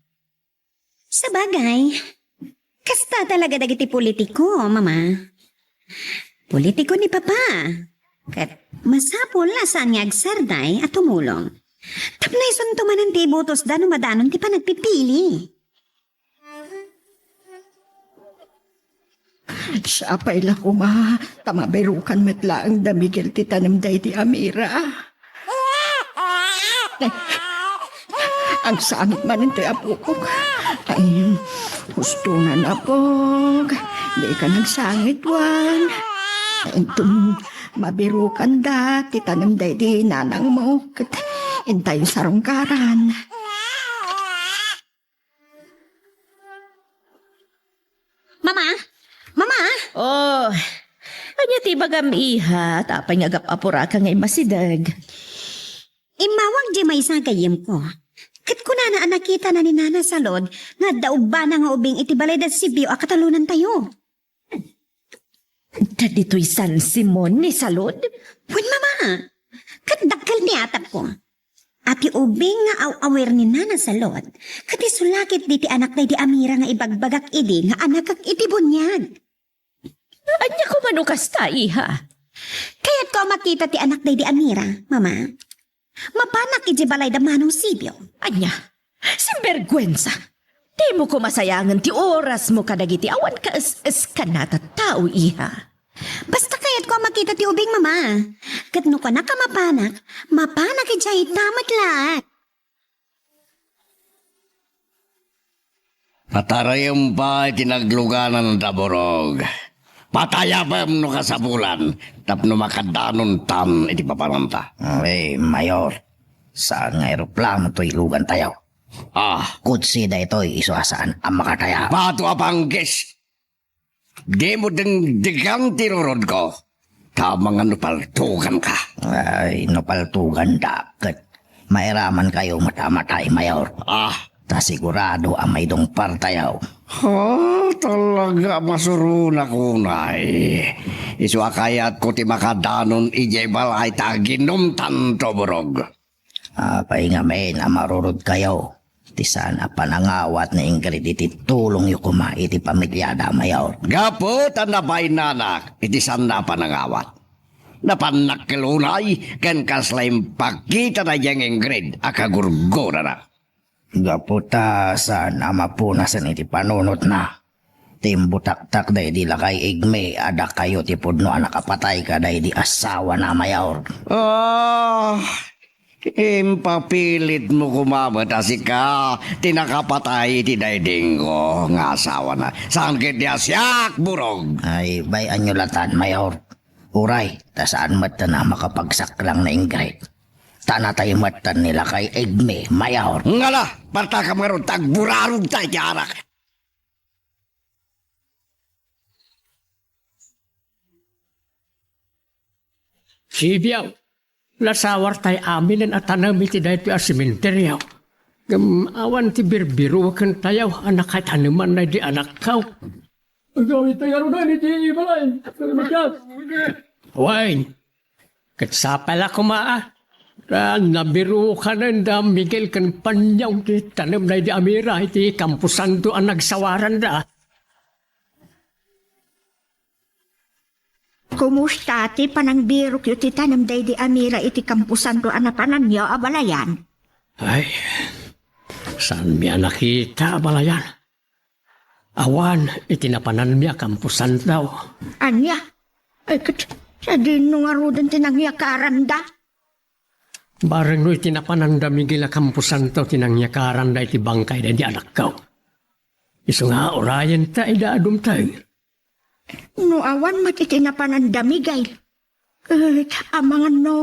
Sabagay, kasta talaga dagiti politiko, Mama. Politiko ni Papa. Ket masapul a saan nga agsardeng a tumulong. Tapno isunto manen ti ibutosda no madanon ti panagpipili. Siapay la koma, ta mabirukan met laeng da Miguel ti tanem daydi Amira. Agsangit manen toy apok. Ay, husto nga napog. Dika nagsangit, Juan. Inton mabirukan da ti tanem daydi nanangmo, ket intayo sarungkaran. Mama? Mama? Oh, ania ti ibagam, iha? Apay nga agap-apuraka nga immasideg? Immawag diay maysa a gayyemko. Ket kunana a nakitana ni Nana Salud nga adda ubbana nga ubing iti balay da Sibio a katalonantayo. Ditoy San Simon ni Salud? Wen, Mama. Ket dakkel ti atapko. A ti ubing nga aw-awir ni Nana Salud, ket isu la ketdi ti anak daydi Amira nga ibagbagak idi nga anakak iti buniag. Ania koma no kasta, iha? Kayatko a makita ti anak daydi Amira, Mama. Mapanak idiay balay da Manong Sibio. Ania? Sinberguensa! Dimo koma sayangen ti orasmo kadagiti awan kaes-eskan a tattao, iha. Basta kayatko a makita ti ubing, Mama. Ket no kunak a mapanak, mapanak idiay ta met laeng. Patarayem pay ti nagluganan da Burog. Patayabem no kasapulan tapno makadanontan iti papananta. Eh, Mayor, saan nga eroplano toy lugantayo? Ah. Kotse daytoy isu a saan a makatayab. Bato a panggis! Dimo dengdegan ti rurodko. Ta amangan no paltuganka. Ay, no paltuganda, ket mairamankayo met a matay, Mayor. Ah. Ta sigurado a maidungpartayo. Ah, talaga a masuronak unay. Isu a kayatko ti makadanon idiay balay ta aginumtanto, Burog. Apay ngamin a marurodkayo ti saan a panangawat ni Ingrid iti tulongyo koma iti pamiliada, Mayor? Gapu ta nabaynanak iti saanna a panangawat. Napannak ket unay ken kasla impakitana diay Ingrid a kagurgurana. Gapu ta saan a mapunasen iti panunotna. Ti imbutaktak daydi lakay Igme a dakayo ti pudno a nakapatay kadaydi asawana, Mayor. Ah, impapilitmo koma met a sika ti nakapatay iti daydingko nga asawana. Saan ketdi a siak, Burog? Ay, bay-anyo latan, Mayor. Uray, ta saan metten a makapagsaklang ni Ingrid. Ta natay metten ni lakay Igme, Mayor. Ngala, partakam ngarud ta agburarogta iti arak. Sibiaw, nasawartay aminen a tanem iti daytoy a sementerio. Ngem awan ti birbirokentayo a nakaitaneman daydi anakko. Agawid tayo ngaruden iti balay. Wen, ket sapay la koma a, ta nabirokanen da Miguel ken Panyong ti tanem daydi a mira iti kamposanto a nagsawaranda. Kumusta ti panangbirokyo ti tanem daydi a mira iti kamposanto a napananyo, abalayan? Ay, saanmi a nakita, abalayan. Awan iti napananmi a kamposanto. Ania? Ay, ket, sadino ngaruden ti nangyakaranda? Bareng no iti napananda Miguel a kamposanto ti nangyakaranda iti bangkay daydi anakko. Isu nga urayenta ida a dumteng. No awan met iti napananda Miguel, ket amangan no,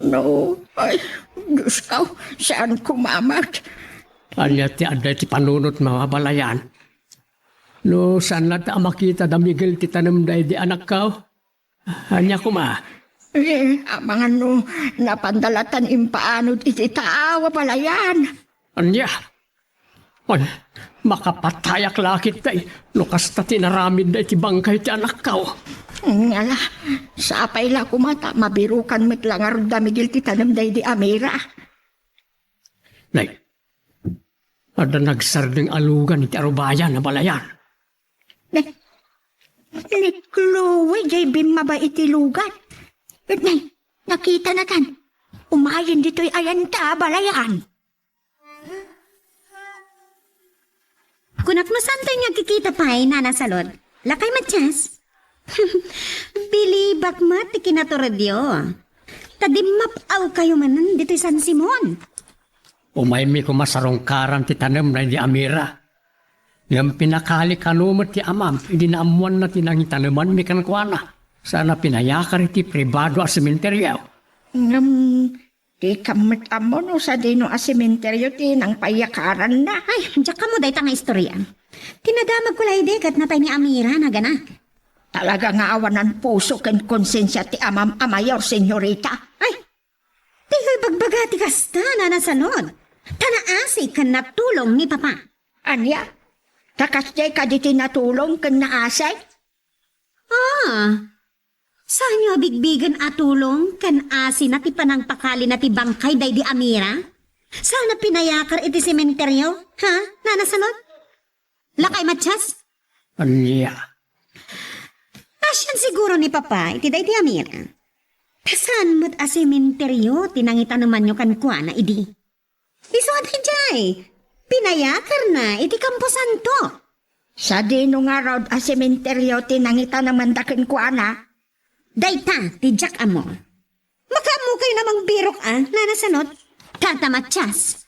no, ay, Diosko, saan koma met. Ania ti adda iti panunotmo, abalayan? No saan latta a makita da Miguel ti tanem daydi anakko? Ania koma? Eh, amangan no napanda latta impaanod iti taaw, abalayan. Ania? Ay, makapatayak la ketdi no kasta ti inaramidda iti bangkay ti anakko. Ngala, sapay la koma ta mabirokan met la ngarud da Miguel ti tanem daydi a mira. Nay, adda nagsardeng a lugan iti arubayan, abalayan. Nay, ni Chloe jay bimmaba iti lugan. Nay, nakitanaka. Umayen ditoy ayanta, abalayan. Kunak no saantayo nga agkikita pay, Nana Salud. Lakay, Matias. Bilibak met ti kinaturedyo. Ta dimmap-awkayo manen ditoy San Simon. Umaymi koma sarungkaran ti tanem daydi a mira. Ngem pinakali kano met ti amam idi naammoanna ti nangitanemanmi kenkuana. Saan a pinayakar iti pribado a sementerio. Ngem, dikam met ammo no sadino a sementerio ti nangpayakaranna. Ay, diak ammo dayta nga istoria. Ti nadamagko la idi ket natay ni Amira, naganak. Talaga nga awanan puso ken konsensia ti amam a mayor, senyorita. Ay, dikay bagbaga ti kasta, Nana Salud. Ta naasi ken natulong ni Papa. Ania? Ta kasdiay kadi ti natulong ken naasi? Ah, saanyo a bigbigen a tulong ken asina ti panangpakalina ti bangkay daydi a Mira? Saan a pinayakar iti sementerio? Ha, Nana Salud? Lakay, Matias? Ania? Asian siguro ni Papa iti daydi a Mira. Ta saan met a sementerio ti nangitanemanyo kenkuana idi? Isu a daydiay, pinayakarna iti kamposanto. Sadino ngarud a sementerio ti nangitanamanda kenkuana? Dayta ti diak ammo. Makaammokayon a mangbirok a, Nana Salud? Tata Matias.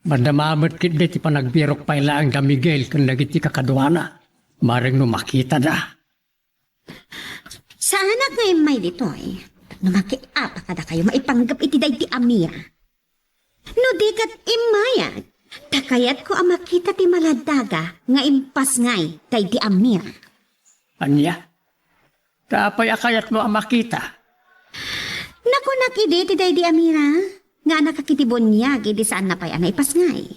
Madama met ketdi ti panagbirok pay laeng da Miguel ken dagiti kakaduana. Bareng no makitada. Saanak nga immay ditoy. No makiapa kadakayo maipanggep iti daydi a Mira. No di ket immayak, ta kayatko a makita ti maladdaga nga impasngay daydi a Mira. Ania? Ta apay a kayatmo a makita? Nakunak idi ti daydi a Mira nga annakak iti buniag idi saanna pay a naipasngay.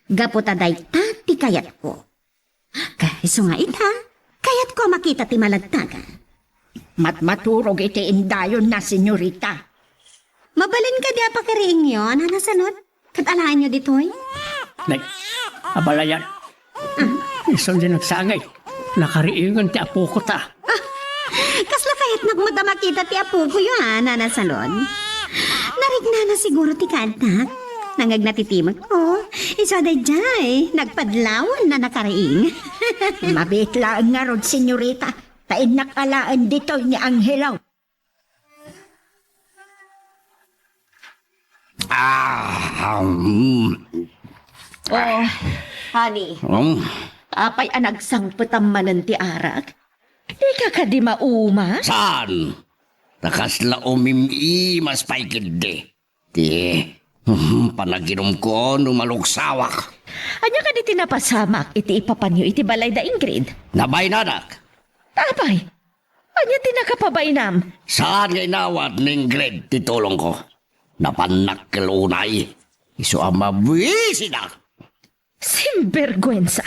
Gapu ta dayta ti kayatko. Isu nga ita, kayatko a makita ti maladdaga. Matmaturog iti indayonna, senyorita. Mabalin kadi a pakariingyo, Nana Salud? Ket alaenyo ditoy? Nay, abalayan. Isu ti nagsangay. Nakariingen ti apoko ta. Ah, kasla kayatnak met a makita ti apokoyo, a, Nana Salud? Narignana siguro ti kaaddak. Nangngegna ti timekko. Isu a daydiay, nagpadlawan a nakariing. Mabiit laeng ngarud, senyorita, ta innak alaen ditoy ni Angelo. Ah, mm. Oh, honey. Mm. Apay a nagsangpetam manen ti arak? Dika kadi maumas? Saan? Ta kasla umim-imas pay ketdi. Ti, hmm, panaginumko no malugsawak. Ania kadi ti napasamak iti ipapanyo iti balay da Ingrid? Nabaynanak. Apay? Ania ti nakapabainam? Saan nga inawat ni Ingrid ti tulongko? Napannak kel unay. Isu a mabuisidak. Simberguensa!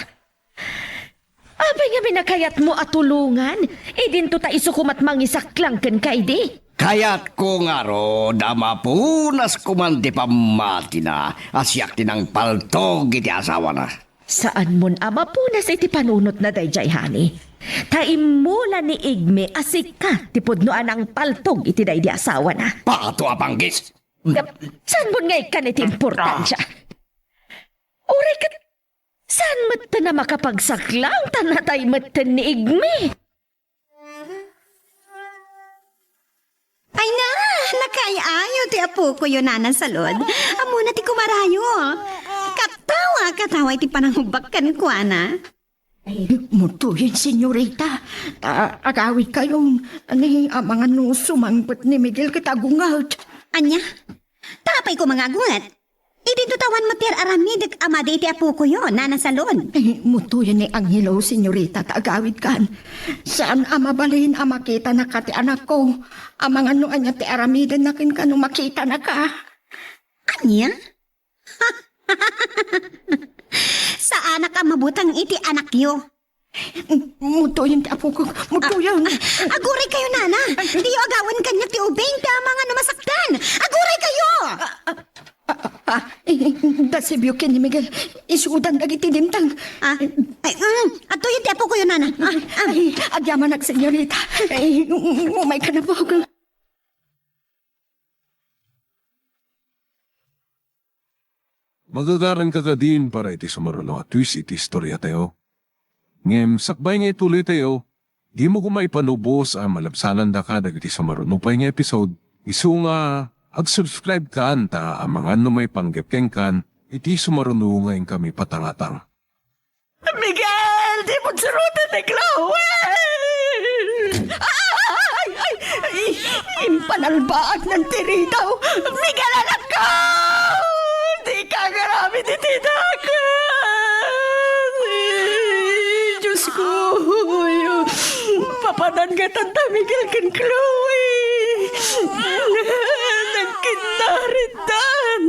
Apay ngamin a kayatmo a tulongan? Idinto ta isu koma ti mangisaklang kenka idi. Kayatko ngarud a mapunas koman ti pammatina a siak ti nangpaltog iti asawana. Saanmon a mapunas iti panunotna daydiay, honey. Ta immula ni Igme a sika ti pudno a nangpaltog iti daydi asawana. Pato a panggis! Saanmon nga ikkan iti importansia? Uray ket saan metten a makapagsaklang ta natay metten ni Igme? Ay na, nakaay-ayo ti apokoyo, Nana Salud. Ammona ti kumarayo. Katawa, katawa iti panangubbak kenkuana. Ay, mutoyen, senyorita. Ta agawidkayon. Ni amangan no sumangpet ni Miguel ket agunget. Ania? Ta apay koma nga agunget? Idinto ta awan met ti ar-aramidek a madi iti apokoyo, Nana Salud. Eh, mutoyen ni Angelo, senyorita, ta agawidkan. Saan a mabalin a makitanaka ti anakko. Amangan no ania ti aramidenna kenka no makitanaka. Ania? Saanak a mabuteng iti anakyo. Mutoyen ti apokok. Mutoyen. Ah, ah, aguray kayo, Nana. Diyo agawen kaniak ti ubing ti amangan no masaktan. Aguray kayo! Ah, ah, ah, ah, eh, dasebyo ken ni Miguel. Isudan dagiti dimteng. Ah, ay, mm, adtoyen ti apokoyo, Nana. Ah, ah. Ay, agyamanak, senyorita. Ay, um, um, umayka na po. Magagaranka kadin para iti sumaruno a twist iti istoriatayo. Ngem sakbay nga ituloytayo, dimo koma ipanubos a malabsanandaka dagiti sumaruno pay nga episode, isu nga ag-subscribe kan ta amangan no maipanggep kenkan iti sumaruno nga inkami patangatang. Miguel, dimo suroten ni Chloe! Ay, ay, ay, impanalbaagnan ti ridaw. Miguel, anakko! Dika agaramid iti dakes! Diosko, papanan nga tanda Miguel ken Chloe. Nagkinnaritdan.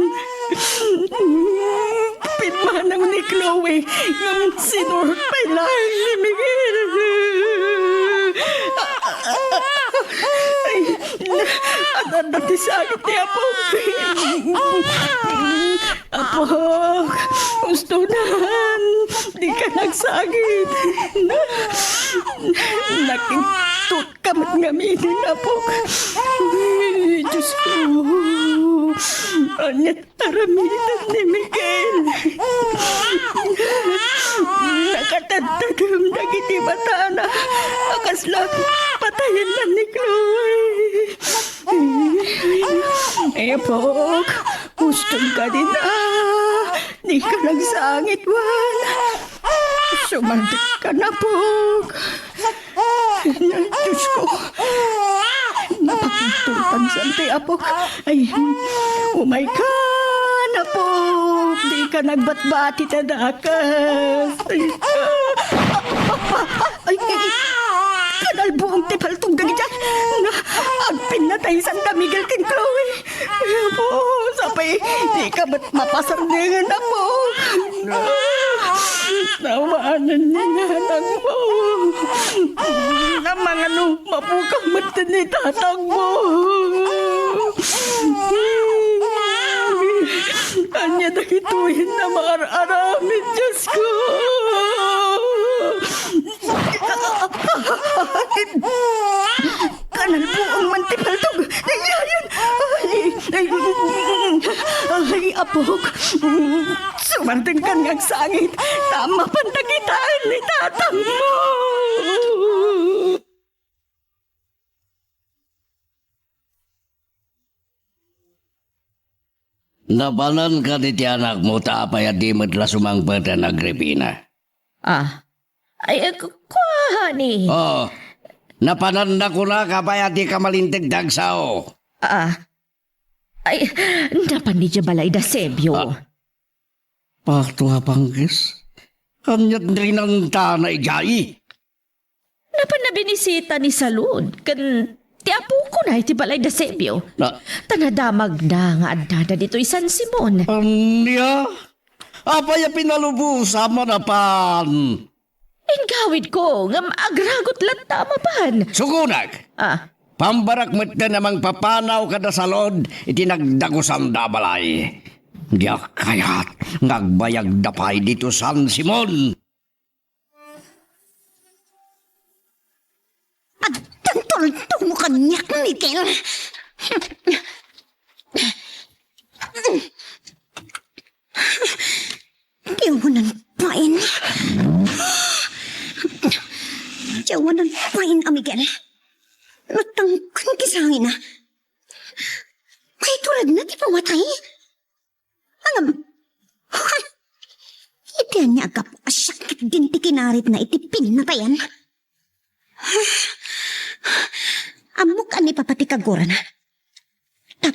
Pimmanaw ni Chloe ngem sinurpay laeng ni Miguel. Ay, adda ti sakit ni Apok. Apok, ustonan, dika nagsakit. Nakintut ka met ngamin, Apok. Ay, Diosko. Ania ti aramiden ni Miguel? Nakatadtadem dagiti matana a kasla patayenna ni Chloe. Ay, Apok, uston ka din, a. Dika nagsangit, wen. Sumaldek ka, Apok. Diosko, napakintultan sa ti Apok. Ay, umayka, Apok. Dika nagbatbati ta dakes. Ay, ay, ay, kanalbuong ti paltog dagiti. Na, agpinnatay sanda Miguel ken Chloe. Apo, sapay, dika met mapasardeng, Apo. Awanen ni nanangmo. Amangan no mapukaw met ni tatangmo. Ania dagitoy a maar-aramid, Diosko? Kanalbuong man ti paltog. Ay, ay, ay. Ay, ay, ay, Apok. Sumardengkan nga agsangit. Ta mapanta kitaen ni tatangmo. Napananka diti anakmo ta apay a di met la sumangpeten, Agripina? Ah. Ay, eh, ku-, kuani. Oh, napananna kuna ka apay a dika malinteg ti agsao. Ah. Ay, napan idiay balay da Sebio. Ah. Pato a panggis. Ania ti rinantana idiay? Napan nabinisita ni Salud ken ti apokona iti balay da Sebio. Na- Ta nadamagna nga addada ditoy San Simon. Ania? Apay a pinalubosa a mapan? Inggawidko ngem agragot latta a mapan. Sugonak! Ah. Pambarak metten a mangpapanaw kada Salud iti nagdagusanda a balay. Diak kayat nga agbayagda pay ditoy San Simon. Agtultulto mo kaniak, Miguel. Ti awanan pain. Ti awanan pain a Miguel. Natangken ti sangina. Maituredna ti pamatay. Ngem, iti ania a gapu a siak ketdin ti kinaritna iti pinnatayan? Ammok a ni Papa ti kagurana. Ta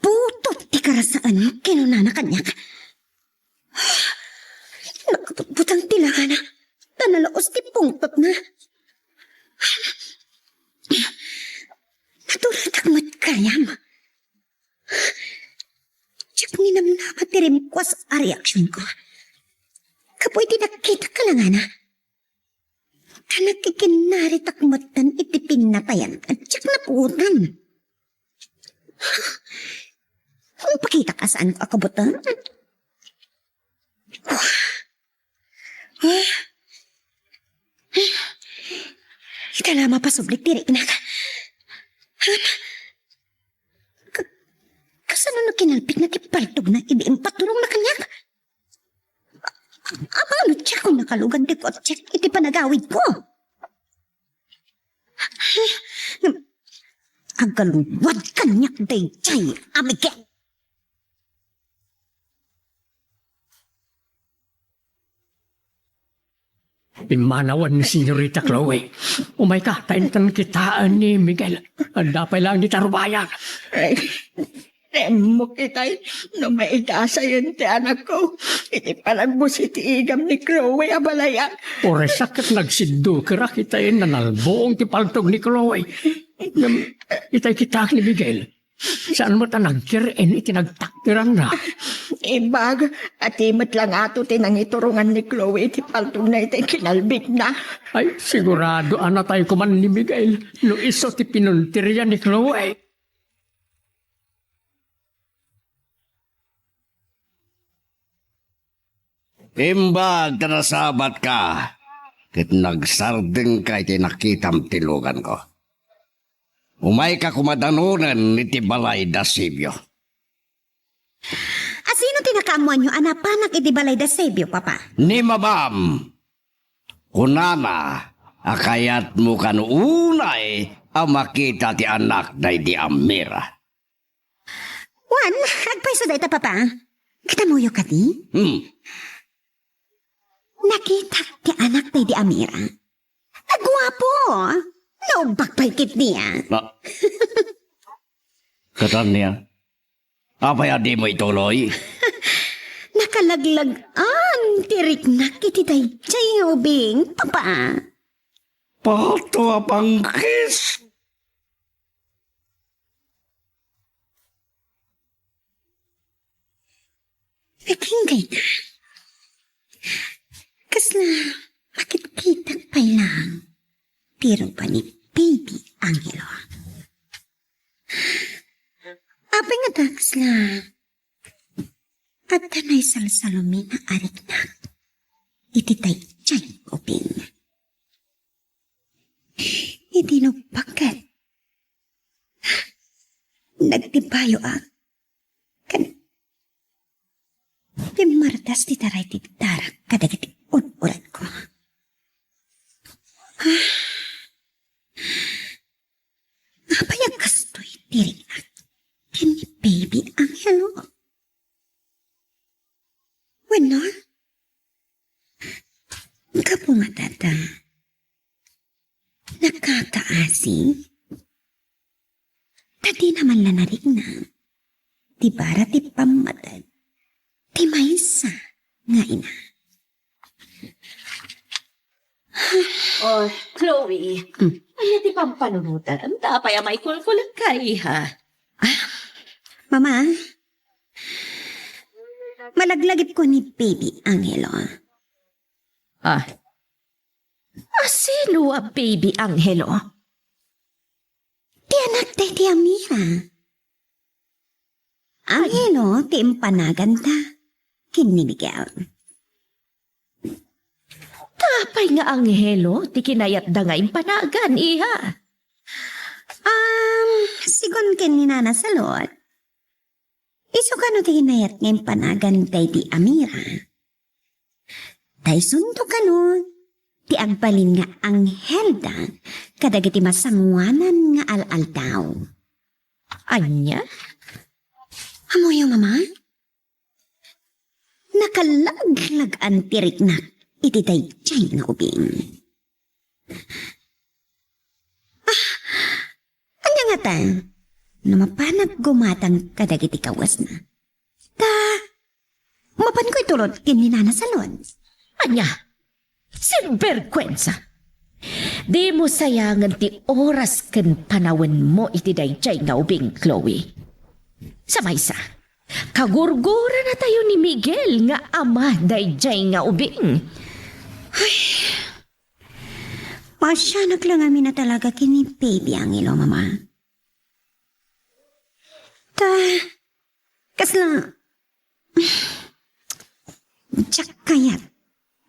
putot ti karasaan, kinunana kaniak. Nakabutbutang ti langana, ta nalaos ti pungtotna. Naturatak met gayam. Diak ninamnama ti rimkuas a reaksionko. Kapu iti nakitak a langana. Ta nakikinnaritak metten iti pinnatayan a diak napuotan. Impakitak a saanko a kabuteng. Ita la mapasublik ti riknak. Ka-, kasano no kinalbitna ti paltogna idi impaturongna kaniak? Apay no diakon nakalugan ti kotsek iti panagawidko? Agalwad kaniak daydiay a Miguel. Pimmanawen ni Senyorita Chloe. Umayka, ta inton kitaen ni Miguel. Adda pay laeng dita rubayan. Ay, remmok itay, no maidasayen ti anakko iti panagbusi ti igam ni Chloe a balayan. Uray sakit nagsiddukerak itay nanalbuong ti paltog ni Chloe. Ngem, itay kitaek ni Miguel. Saan met a nagkir-en iti nagtakderanna? Imbag, ati met la ngato ti nangiturongan ni Chloe iti paltogna iti kinalbitna. Ay, sigurado a natayko man ni Miguel no isu ti pinuntirya ni Chloe. Imbag ta nasabatka, ket nagsardengka iti nakitam ti luganko. Umayka koma danonen iti balay da Sebio. Asino ti nakaammoanyo a napanak iti balay da Sebio, Papa? Ni mamam, kunana a kayatmo kano unay a makita ti anak daydi Amira. Wen, agpayso dayta, Papa. Kitamoyo kadi? Hmm. Nakitak ti anak daydi Amira. Aguapo! Naubbag pay ketdi a. Na-, Ket ania? Apay a dimo ituloy? Nakalaglag-an ti riknak iti daydiay nga ubing, Papa. Pato a pangkis! Agingga ita. Kasla makitkitak pay laeng ti rupa ni Baby Angelo. Apay ngata kasla adda naisalsalumina a riknak iti daydiay nga ubing. Iti nuppak ket nagtibayo a ken pimmardas ti taray ti darak kadagiti ud-uratko. Apay a kastoy ti riknak ken ni Baby Angelo? Wenno, gapu nga dada, nakakaasi. Ta dina man la narikna ti bara ti pammateg ti maysa nga ina. Oh, Chloe. Hmm. Ania ti pampanunotam? Apay a maikulkulenka, iha? Ah, Mama, malaglagipko ni Baby Angelo. Ah. A sino a Baby Angelo? Ti anak daydi Amira. Angelo ti impanaganda ken ni Miguel. Ta apay nga Angelo ti kinayatda nga impanagan, iha? Um, sigun ken ni Nana Salot, isu kano ti kinayat nga impanagan daydi Amira. Ta isunto kano ti agbalin nga anghelda kadagiti masangoanan nga al-aldaw. Ania? Ammoyo, Mama? Nakalaglagan ti riknak iti daydiay nga ubing. Ah, ania ngata? No mapanak gumatang kadagiti kawesna, ta mapanko iturod ken ni Nana Salot. Ania? Sinberkuensa! Dimo sayangen ti oras ken panawenmo iti daydiay nga ubing, Chloe. Sa maysa, kagurguranatayo ni Miguel nga ama daydiay nga ubing. Ay, pasianak la ngamin a talaga ken ni Baby Angelo, Mama. Ta, kasla, diak kayat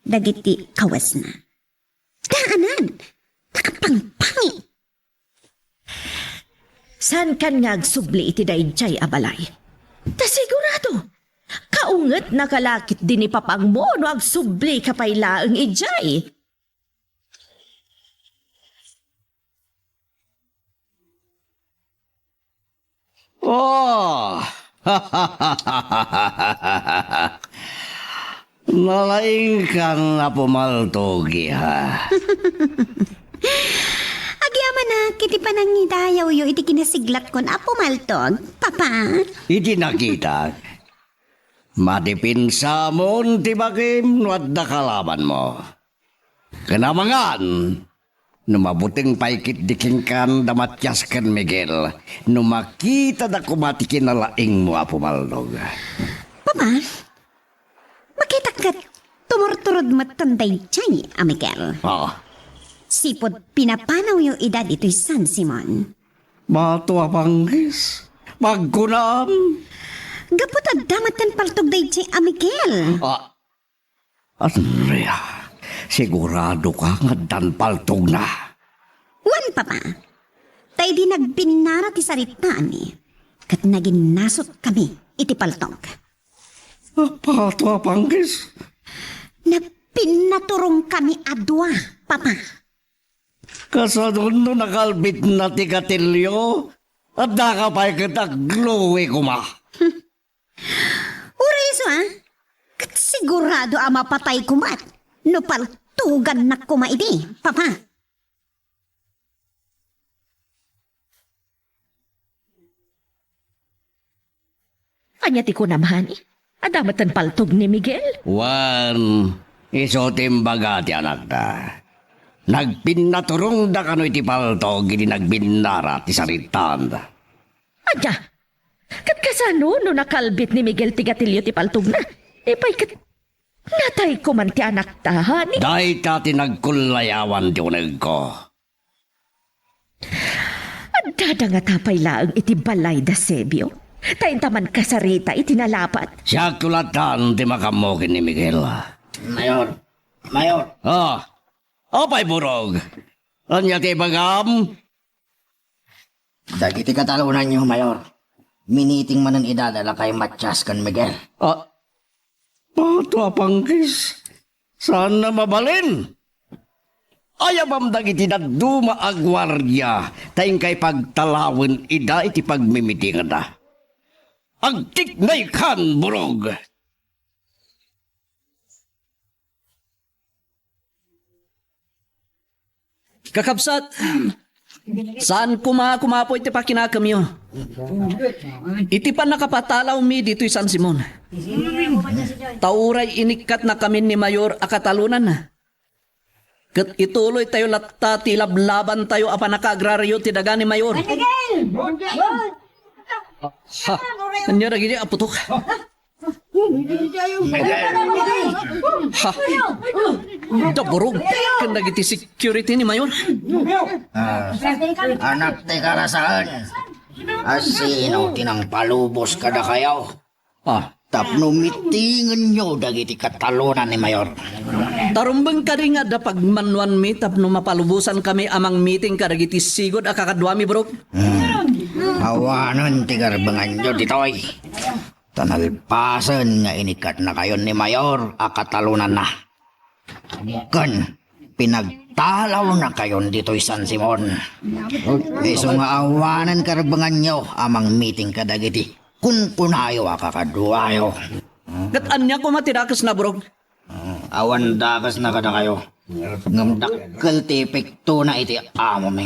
dagiti kawesna. Daanan, nakapangpangi. Saankan nga agsubli iti daydiay a balay? Ta sigurado, kaungetnaka la ketdi ni papangmo no agsublika pay laeng idiay. Oh! Nalaingkan a pumaltog, iha. Agyamanak iti panangidayawyo iti kinasiglatkon a pumaltog, Papa. Iti nakitak, madipinsamon ti bakim no adda kalabanmo. Ken amangan, no mabuteng pay ketdi kenka da Matias ken Miguel, no makitada koma ti kinalaingmo a pumaltog. Papa, makitak ket tumurturod metten daydiay a Miguel. Ah. Sipud pinapanawyo ida ditoy San Simon. Bato a panggis, pagkunam. Gapu ta adda metten paltog daydiay a Miguel. Ah. Andrea, siguradoka nga addan paltogna? Wen, Papa. Ta idi nagbinnara ti saritaanmi, ket naginnasotkami iti paltog. Apato a panggis? Nagpinnaturongkami a dua, Papa. Kasano no nakalbitna ti gatilio? Addaka pay ket agluwi koma. Uray isu, a? Ket sigurado a mapatay koma no paltugannak koma idi, Papa. Ania ti kunam, honey? Adda metten paltog ni Miguel? Wen, isu ti imbaga ti anakda. Nagpinnaturongda kano iti paltog idi nagbinnara ti saritaanda. Ania? Ket kasano no nakalbit ni Miguel ti gatilio ti paltogna? Apay ket natay koma ti anakta, honey? Dayta ti nagkullayawan ti unegko. Addada ngata pay laeng iti balay da Sebio, ta inta mankasarita iti nalapat. Siak latta ti makaammo ken ni Miguel. Mayor! Mayor! Ah, apay, Burog? Ania ti ibagam? Dagiti katalonanyo, Mayor, miniting manen ida da lakay Matias ken Miguel. Ah, Bato a panggis, saanna mabalin? Ayabam dagiti dadduma a guardia ta inkay pagtalawen ida iti pagmimitinganda. Agtiknaykan, Burog! Kakabsat, saan koma kumapo iti pakinakemyo iti pannakapatalawmi ditoy San Simon. Ta uray inikkatnakamin ni Mayor a katalonanna, Ket ituloytayo latta ti ilablabantayo a pannakaagrario ti daga ni Mayor. Miguel! Ha? Ania dagiti a putok? Ha? Daburog ken dagiti security ni Mayor. Ah, anak ti karasaen. Asino ti nangpalubos kadakayo? Ah. Tapno mitingenyo dagiti katalonan ni Mayor. Tarumbeng kadi nga adda pagmanuanmi tapno mapalubosankami a mangmiting kadagiti sigud a kakaduami, Brok? Hmm. Awanen ti karbenganyo ditoy. Ta nalpasen nga inikatnakayon ni Mayor a katalonanna. Ken pinagtalawnakayon ditoy San Simon. Isu nga awanen karbenganyo a mangmiting kadagiti kunkunayo a kakaduayo. Ket ania koma ti dakesna, Brok? Awan dakesna kadakayo. Ngem dakkel ti epektona iti amomi.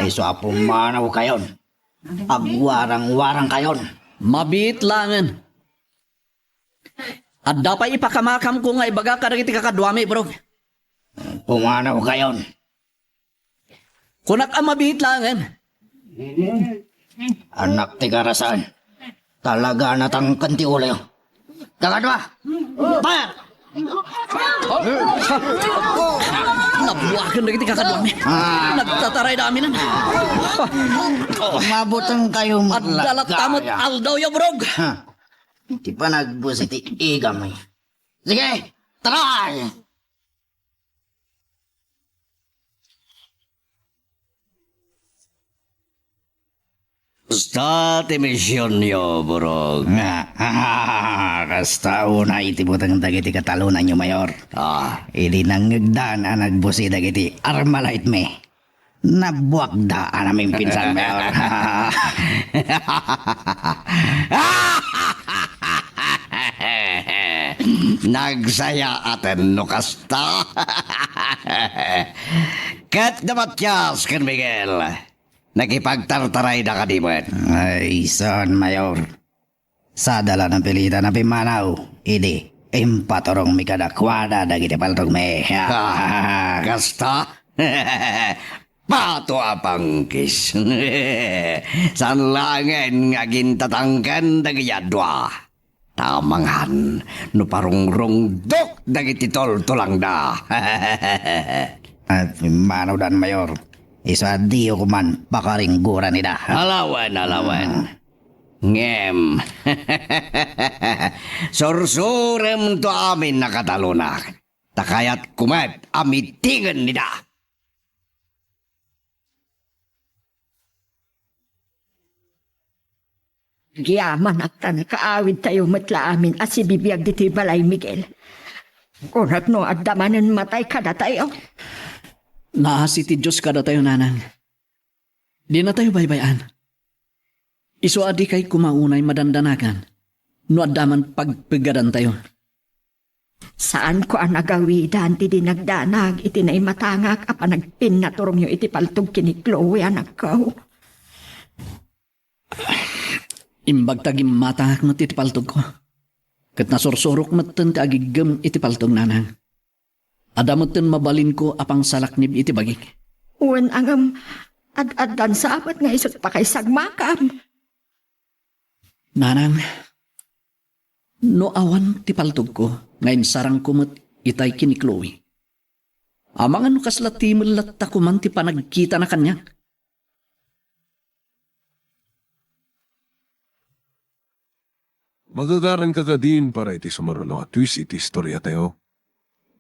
Isu a pumanawkayon. Agwarangwarangkayon. Mabiit laengen. Adda pay ipakamakamko nga ibaga kadagiti kakaduami, Brok. Pumanawkayon. Kunak a mabiit laengen. Anak ti karasaen. Talaga natangken ti uloyo. Kakadua! Fire! Nabuaken dagiti kakaduami. Ah. Nagtatarayda aminen. Mabutengkayo met. Adda latta met aldawyo, Brok. Ha. Ti panagbusi ti igami. Sige, try! Kasta ti misionyo, Brok. Nga, kasta unay ti buteng dagiti katalonanyo, Mayor. Ah. Idi nangngegdan a nagbusi dagiti Armalite-mi. Nabuakda a namimpinsan, Mayor. Nagsayaaten no kasta. Ket da Matias ken Miguel, nakipagtartarayda kadi met? Ay, saan, Mayor. Sada la napilitan a pimmanaw, idi impaturongmi kadakuada dagiti paltogmi. Ah, kasta? Pato a pangkis. Saan laengen nga agintatangken dagiti a dua. Ta amangan no parungrungdok dagiti tultulangda. At manawdan, Mayor, isu a diyo koman pakaringguran ida. Alawen, alawen. Ngem, sursuremto amin a katalonak, ta kayatko met a mitingen ida. Agyamanak ta nakaawidtayo met la amin a sibibiag ditoy balay, Miguel. Kunak no adda manen matay kadatayo. Naasi ti Dios kadatayo, nanang. Dinatayo baybay-an. Isu a dikay koma unay madandanagan no adda man pagpeggadantayo. Saanko a nagawidan ti di nagdanag iti naimatangak a panagpinnaturongyo iti paltog ken ni Chloe, anakko. Imbag ta gimmatangak met iti paltogko. Ket nasursurok metten ti agiggem iti paltog, nanang. Adda metten mabalinko a pangsalaknib iti bagik. Wen, ngem, ad-addan sa met nga isut' pakaisagmakam. Nanang, no awan ti paltogko nga insarangko met itay ken ni Chloe, amangan no kasla timel latta koman ti panagkitana kaniak. Magagaranka kadin para iti sumaruno a twist iti istoriatayo.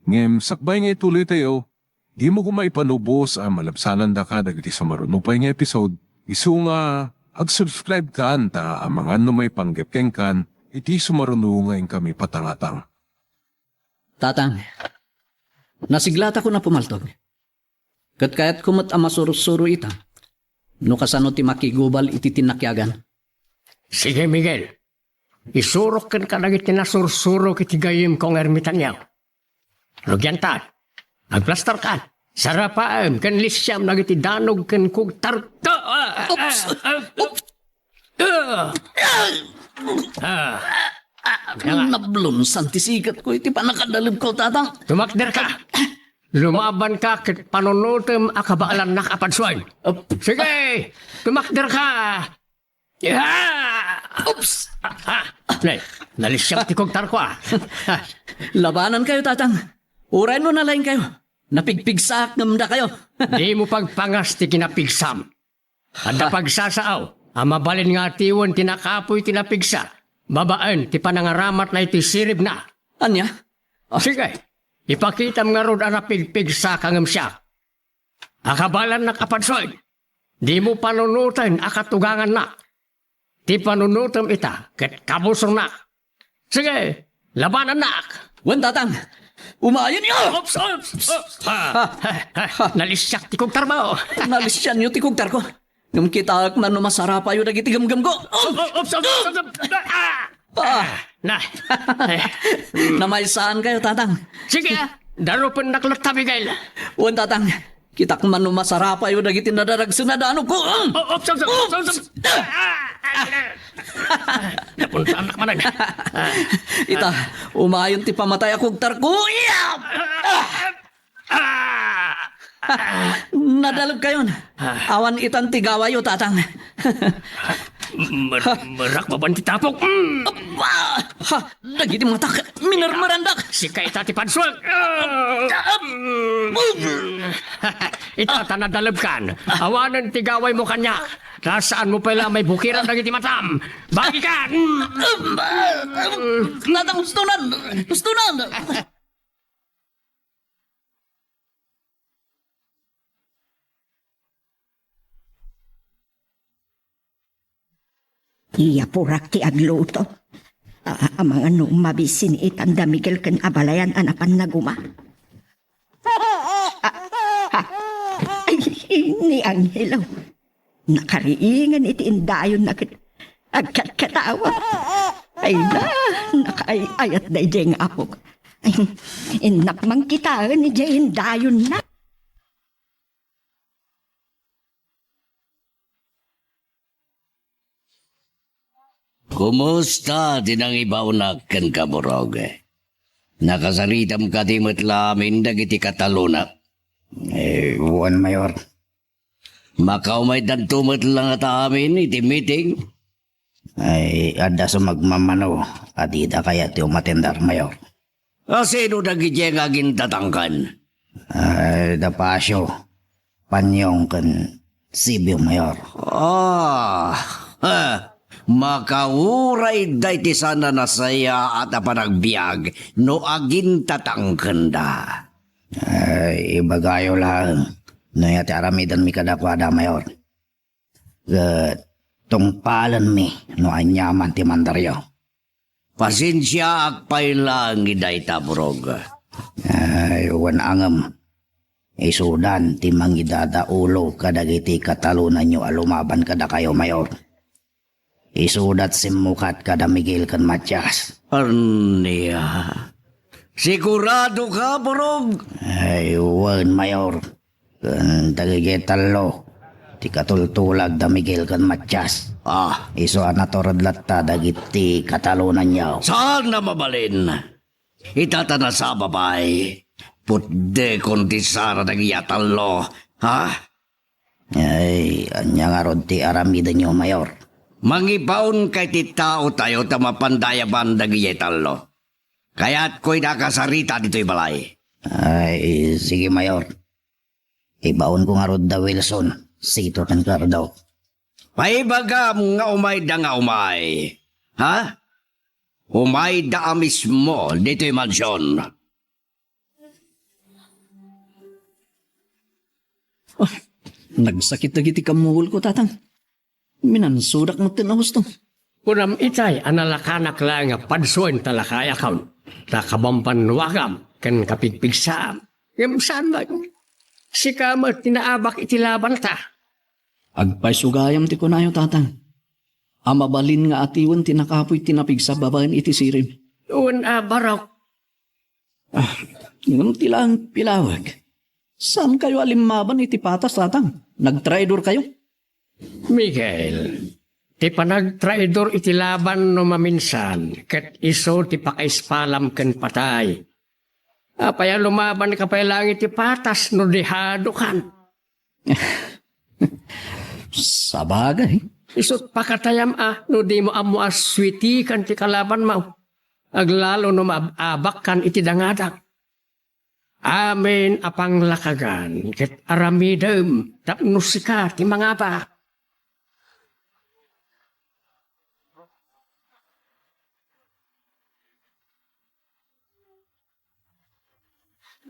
Ngem sakbay nga ituloytayo, dimo koma ipalubos a malabsanandaka dagiti sumaruno pay nga episode, isu nga ag-subscribe kan ta amangan no maipanggep kenkan iti sumaruno nga inkami patangatang. Tatang, nasiglatakon a pumaltog. Ket kayatko met a masursuro ita, no kasano ti makigubal iti tinnakiagan. Sige, Miguel. Isurok kenka dagiti nasursurok iti gayyemko nga ermitanyo. Rugiantan, agplastarkan, sarapaem ken lisiam dagiti danog ken kugtarto. Oops! Oops! Ah. Ah. Nablunsan ti sikatko iti pannakadalebko, Tatang. Tumakderka. Lumabanka ket panunotem a kabaelannak a padsuen. Op. Sige, tumakderka. Ah! Oops! Ah, ah. Nay, nalisiam ti kugtarko, ah. Labanankayo, Tatang. Uray no nalaingkayo, napigpigsaak ngem dakayo. Dimo pagpangas ti kinapigsam. Adda pagsasao a mabalin nga atiwen ti nakapuy ti napigsa babaen ti panangaramatna iti siribna. Ania? Ah. Sige, ipakitam ngarud a napigpigsaka ngem siak. A kabaelannak a padsuen, dimo panunoten a katugangannak. Ti panunotem ita ket kabusongnak. Sige, labanannak. Wen, Tatang. Umayonyo! Oops, oops, oops. Ha, ha, ha, nalisiak ti kugtarmo. Nalisianyo ti kugtarko. Ngem kitaek man no masarapayo dagiti gemgemko. Oops, oops, oops, oops, oops. Ah! Ah! Na. Namaysaankayo, Tatang. Sige, ah. Darupennak latta, Miguel. Wen, Tatang. Kitaek man no masarapayo dagiti nadaragsen a danogko. Oh, oops, oops, oops, oops, oops. Ah! Ah! Napuntaannak manen. Ah. Ita, umayon ti pamatay a kugtarko. Iya! Ah! Ah! Nadalebkayon. Ah. Awan itan ti gawayo, Tatang. Mer-, merak mapan ti tapok. Mm. Aba! Ha, dagiti matak, minermerandak. Sika ita ti padsuen. Ah! Ita ta nadalebkan. Awanen ti gawaymo kaniak. Ta saanmo pay la maibukiran dagiti matam. Bagika. Mm. Tatang, ustonan. Ustonan. Iyapurak ti agluto. A-, amangan no mabisin itan da Miguel ken abalayan a napan naguma. A-, a-, ay, ni Angelo. Nakariingan iti indayonna ket agkatkatawa. Ay na, nakaay-ayat daydiay nga apok. Ay, innak man kitaen idiay indayonna. Kumusta ti nangibaonak kenka, Burog? Nakasaritam kadi met la amin dagiti katalonak? Eh, wen, Mayor. Makaumaydanto met la ngata amin iti meeting? Ay, adda sumagmamano a dida kayat ti umatender, Mayor. A sino dagidiay nga agintatangken? Ay, da Pasio, Panyong, ken Sibio, Mayor. Ah, ha, makauray dayta saan a nasayaat a panagbiag no agintatangkenda. Ay, ibagayo laeng no aya ti aramidenmi kadakuada, Mayor. Ket tungpalenmi no aniaman ti mandaryo. Pasensiaak pay laeng iti dayta, Burog. Ay, wen, ngem isudan ti mangidadaulo kadagiti katalonanyo a lumaban kadakayo, Mayor. Isudat simmukat kada Miguel ken Matias. Ania? Sigurado ka, Burog? Ay, wen, Mayor. Ken dagiti tallo ti katultulag da Miguel ken Matias. Ah. Isu a natured latta dagiti katalonanyo. Saan a mabalin? Ita ta nasaba pay. Putdekon ti sara dagiti tallo. Ha? Ay, ania ngarud ti aramidenyo, Mayor? Mangibaonka iti taotayo ta mapandayaban dagiti tallo. Kayatko ida a kasarita ditoy balay. Ay, sige, Mayor. Ibaonko ngarud da Wilson, Sito ken Cardo. Paibagam nga umayda nga umay. Ha? Umayda a mismo ditoy mansion. Ah, nagsakit dagiti kammugulko, Tatang. Minansudak metten a husto. Kunam itay a nalakanak laeng a padsuen ta lakayakon, ta kabambannuagam ken kapigpigsaam. Ngem saan met, sika met ti naabak iti labanta. Agpayso gayam ti kunayo, Tatang, a mabalin nga atiwen ti nakapuy ti napigsa babaen iti sirib. Wen a, Barok. Ah, ngem ti laeng pilawek. Saankayo a limmaban iti patas, Tatang. Nagtraidorkayo. Miguel, ti panagtraidor iti laban no maminsan, ket isu ti pakaispalam ken patay. Apay a lumabanka pay laeng iti patas no di hadokan? Sabagay. Isut' pakatayam a no dimo ammo a suitikan ti kalabanmo, aglalo no maab-abakkan iti dangadang. Amin a panglakagan ket aramidem tapno sika ti mangabak.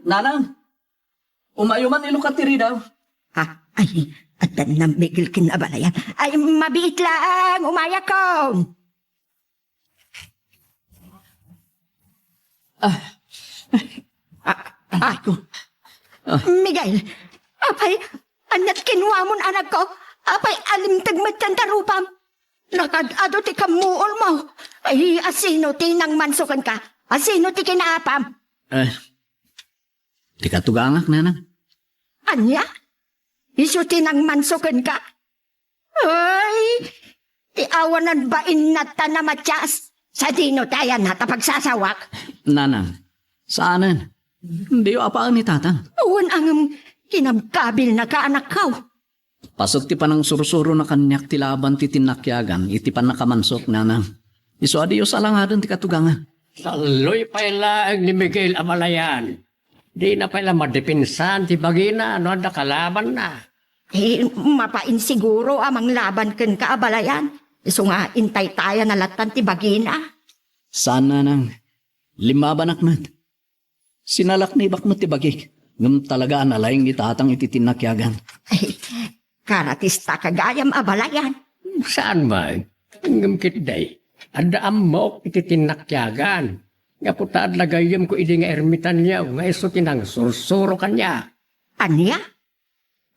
Nanang, umayo man ilukat ti ridaw. Ha? Ay, addan nambigil ken abalayan. Ay, mabiit laeng, umayakon. Ah. Ah, ah. Miguel, apay, ania ti kinuamon, anakko? Apay, alimteg met ti tarupam? Nakad-adu ti kammuolmo. Ay, asino ti nangmanso kenka? Asino ti kinaapam? Eh, ti katugangak, nanang. Ania? Isu ti nangmanso kenka? Ay, ti awanan bainna ta namatias. Sadino ti ayanna ta pagsasawak? Nanang, saanen. Diyo apaen ni tatang. Wen a ngem kinabkabilnaka, anakko. Paset ti panangsursurona kaniak ti laban ti tinnakiagan iti pannakamansok, nanang. Isu a diyo salangaden ti katugangan. Talloy pay laeng ni Miguel a balayan. Dina pay la madepensaan ti bagina no adda kalabanna. Eh, mapain siguro a manglaban kenka, abalayan. Isu nga intaytayana lattan ti bagina. Saan, nanang. Limmabanak met. Sinalaknibak met ti bagik. Ngem talaga a nalaing ni tatang iti tinnakiagan. Ay, karatista ka gayam, abalayan. Saan man. Ngem ketdi, adda ammok iti tinnakiagan. Gapu ta adda gayyemko idi nga ermitanyo nga isu ti nangsursuro kaniak. Ania?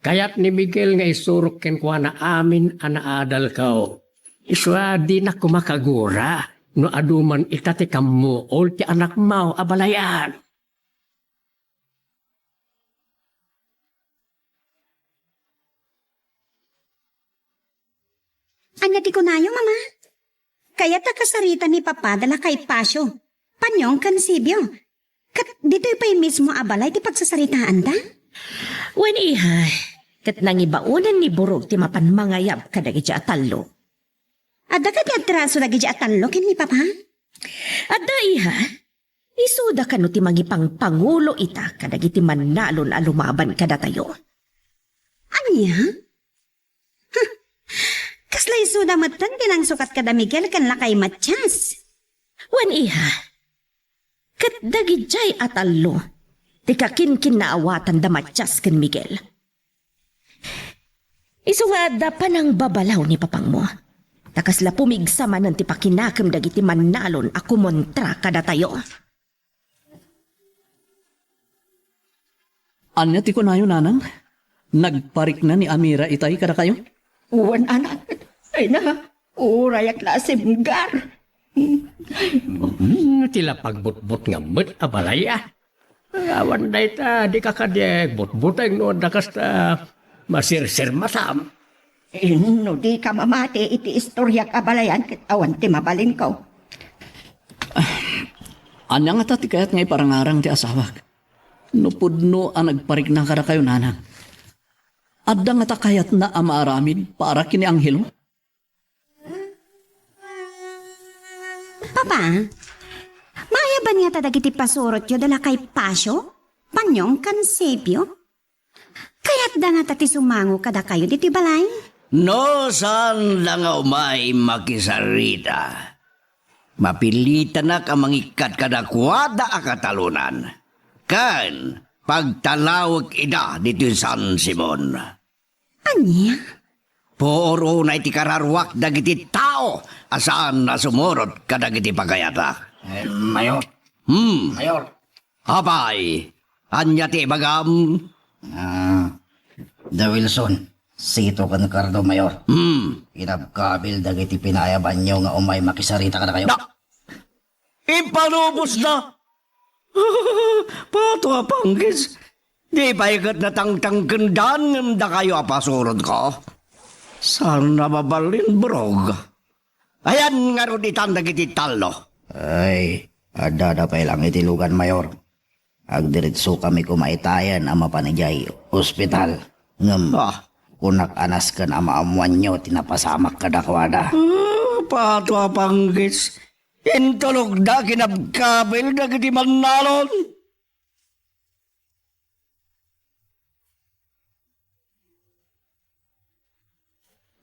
Kayat ni Miguel nga isurok kenkuana amin a naadalko. Isu a dinak koma kagura no adu man ita ti kammuol ti anakmo a balayan. Ania ti kunayo, Mama? Kayat a kasarita ni Papa da lakay Pasio, Panyong ken Sibio. Ket ditoy pay mismo a balay ti pagsasaritaanda? Wen, iha, ket nangibaonen ni Burog ti mapan mangayab kadagiti a tallo. Adda kadi atraso dagiti a tallo ken ni Papa? Adda, iha. Isuda kano ti mangipangpangulo ita kadagiti mannalon a lumaban kadatayo. Ania? Huh. Kasla isuda metten ti nangsukat kada Miguel ken lakay Matias. Wen, iha. Ket dagidiay a tallo ti kakinkinnaawatan da Matias ken Miguel. Isu nga adda panangbabalaw ni papangmo. Ta kasla pumigsa manen ti pakinakem dagiti mannalon a kumontra kadatayo. Ania ti kunayo, nanang? Nagparikna ni Amira itay kadakayo? Wen, anak. Ay na, urayak la a simgar. Hmm, ti la pagbutbot nga met a balay, a. Awan dayta, dika kadi agbutbuteng no adda kasta masirsirmasam. Inno dika mamati iti istoriak a balayan ket awan ti mabalinko. Ania ngata ti kayat nga iparangarang ti asawak? No pudno a nagparikna kadakayo, nanang. Adda ngata kayatna a maaramid para ken ni Angelo? Papa, maayaban ngata dagiti pasurotyo da lakay Pasio, Panyong, ken Sepio? Kayatda ngata ti sumango kadakayo ditoy balay? No saanda nga umay makisarita, mapilitanak a mangikkat kadakuada a katalonan, ken pagtalawek ida ditoy San Simon. Ania? Puor unay ti kararuak dagiti tao a saan a sumurot kadagiti pagayatak. Eh, Mayor. Hmm. Mayor. Apay, ania ti ibagam? Ah, da Wilson, Sito ken Cardo, Mayor. Hmm. Kinabkabil dagiti pinaayabanyo nga umay makisarita kadakayo. Da-, Ipanubosda. Pato a panggis. Di pay ket natangtangkendan ngem dakayo a pasurodko. Saan a mabalin, Burog? Ayan ngarud itan dagiti tallo. Ay, addada pay lang iti lugan, Mayor. Agdiretsokami koma itayen a mapan idiay ospital. Ngem, Ah. kunak a nasken a maammoanyo ti napasamak kadakuada. Ah, pato a panggis. Intulogda kinabkabil dagiti mannalon.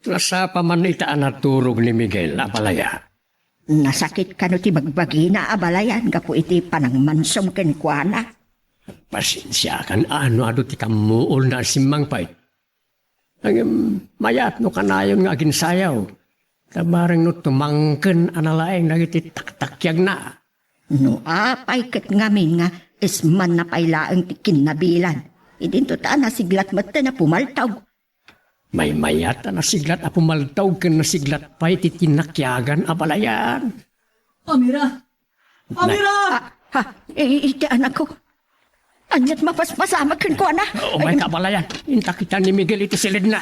Nasapa man ita a naturog ni Miguel, abalayan. Nasakit kano ti bagbagina, abalayan, gapu iti panangmansom kenkuana? Pasensiakan, no adu ti kammuolna a simmangpet. Ngem mayat no kanayon nga aginsayaw. Ta bareng no tumangken a nalaeng dagiti taktakiagna. No apay ket ngamin nga ismanna pay laeng ti kinnabilan, idinto ta nasiglat metten a pumaltog. Maymayat a nasiglat a pumaltog ken nasiglat pay ti tinakiagan, abalayan. Amira! Amira! Ah, ha, i-, iti anakko. Ania't mapaspasamak kenkuana? Umay, abalayan. Inta kita ni Miguel iti silidna.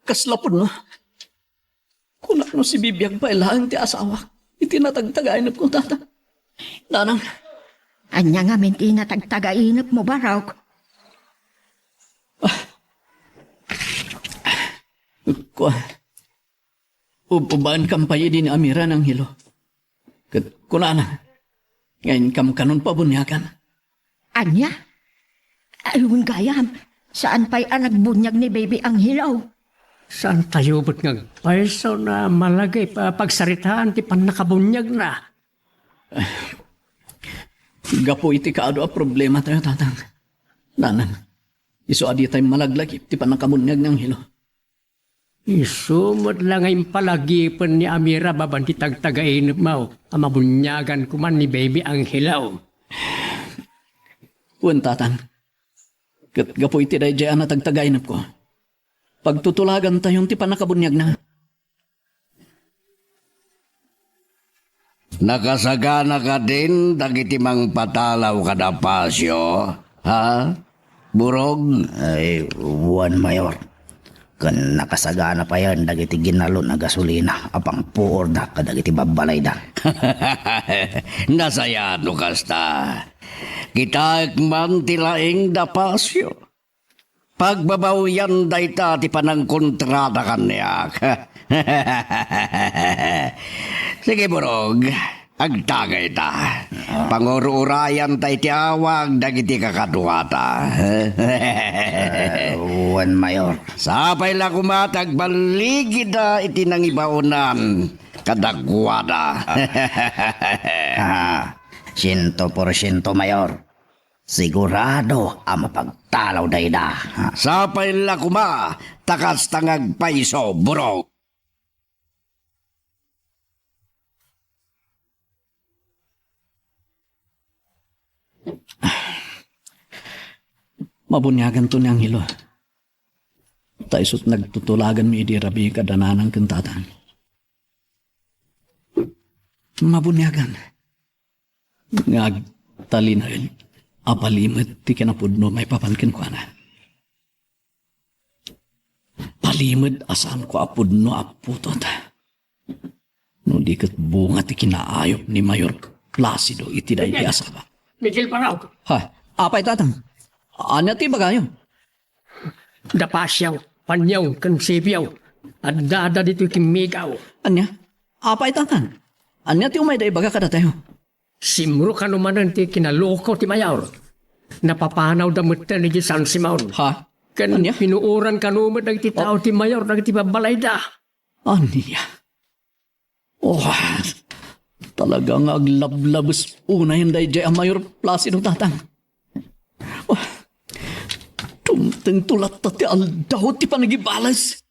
Kasla pudno. Kunak no sibibiag pay laeng ti asawak iti natagtagainepko, Tatang. Nanang. Ania ngamin ti natagtagainepmo, Barok? Ah. Kua. Ub-ubaenkam pay idi ni Amira, Angelo. Ket kunana, nga inkam kanon pabuniagan. Ania? Ay, wen gayam, saan pay a nagbuniag ni Baby Angelo? Saantayo met nga agpayso a malagip a pagsaritaan ti pannakabuniagna? Gapu iti kaadu a problematayo, Tatang. Nanang, isu a ditay malaglagip ti pannakabuniag ni Angelo. Isu met la nga impalagipen ni Amira babaen ti tagtagainepmo a mabuniagan koma ni Baby Angelo. Wen, Tatang. Ket gapu iti daydiay a natagtagainepko, pagtutulagantayon ti pannakabuniagna. Nakasagana kadin dagiti mangpatalaw kada pasio, ha? Burog? Ay, wen, Mayor. Ken nakasagana payen dagiti ginalon a gasolina a pangpuorda kadagiti babbalayda. Nasayaat no kasta. Kitaek man ti laing da pasio. Pagbabawian dayta ti panangkontrata kaniak. Sige, Burog, agtagayta. Ah. Pangur-urayanta iti awag dagiti kakaduata. Eh, wen, Mayor. Sapay la koma ta agballigida iti nangibaonan kadakuada. Ah, siento porsiento, Mayor. Sigurado a mapagtalawda ida. Sapay la koma ta kasta nga agpayso, Burog. Mabuniaganto ni Angelo. Ta isut' nagtutulaganmi idi rabii kada nanang ken tatang. Mabuniagan nga agtalinaed a palimed ti kinapudno maipapan kenkuana. Palimed a saanko a pudno a putot. No di ket bunga ti kinaayup ni Mayor Placido iti daydi a sabak. Miguel Barao. Ha, apay, tatang? Ania ti ibagayo? Da Pasiaw, Paniaw, ken Sibiaw. Addada ditoy kimmigaw. Ania? Apay, tatang? Ania ti umayda ibaga kadatayo? Simro kano manen ti kinaloko ti mayor. Napapanawda metten idiay San Simon. Ha? Ken ania? Pinuoran kano met dagiti tao ti mayor dagiti babbalayda. Ania? Oh, talaga nga aglablabes unayen daydiay a Mayor Placido, tatang. Oh, dumtengto latta ti aldaw ti panagibales.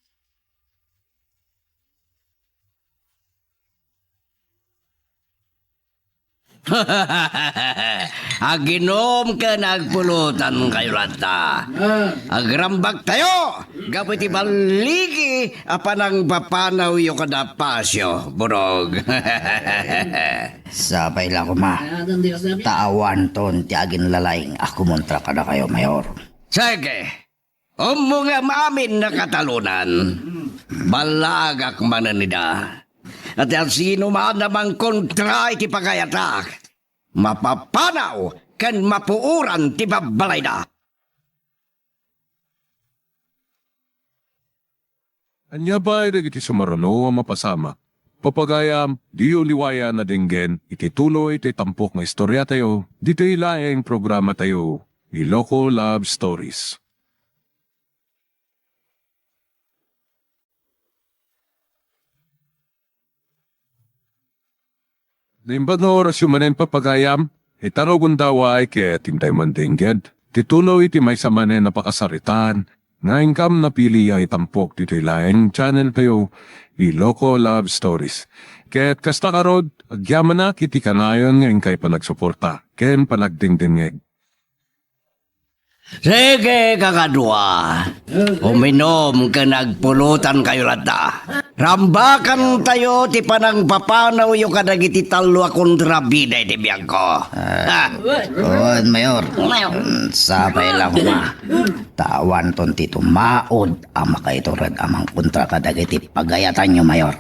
Aginum ken agpulutankayo latta. Ah. Agrambaktayo gapu iti balligi a panangpapanawyo kada Pasio, Burog. Sapay la koma, ta awanton ti aginlalaing a kumontra kadakayo, Mayor. Sige. Ummongem amin a katalonan. Ballaagak manen ida. Ket ti asinoman a mangkontra iti pagayatak, mapapanaw ken mapuoran ti babbalayda. Ania pay dagiti sumaruno a mapasamak? Papagayam, diyo liwayan a denggen iti tuloy ti tampok nga istoriatayo ditoy laeng programatayo, Iloko Love Stories. Naimbag nga orasyo manen, papagayam, ita no gundaway ket intay mandengged ti tuloy iti maysa manen a pakasaritaan nga inkam napili a itampok ditoy laeng channel tayo, Iloko Love Stories. Ket kasta ngarud, agyamanak iti kanayon nga inkay panagsuporta ken panagdengdengngeg. Sige, kakadua. Uminom ken agpulotankayo latta. Rambakantayo ti panangpapanawyo kadagiti tallo a kontrabida iti biagko. Ah, wen, Mayor. Sapay la koma. Ta awanton ti tumaud a makaitured a mangkontra kadagiti pagayatanyo, Mayor.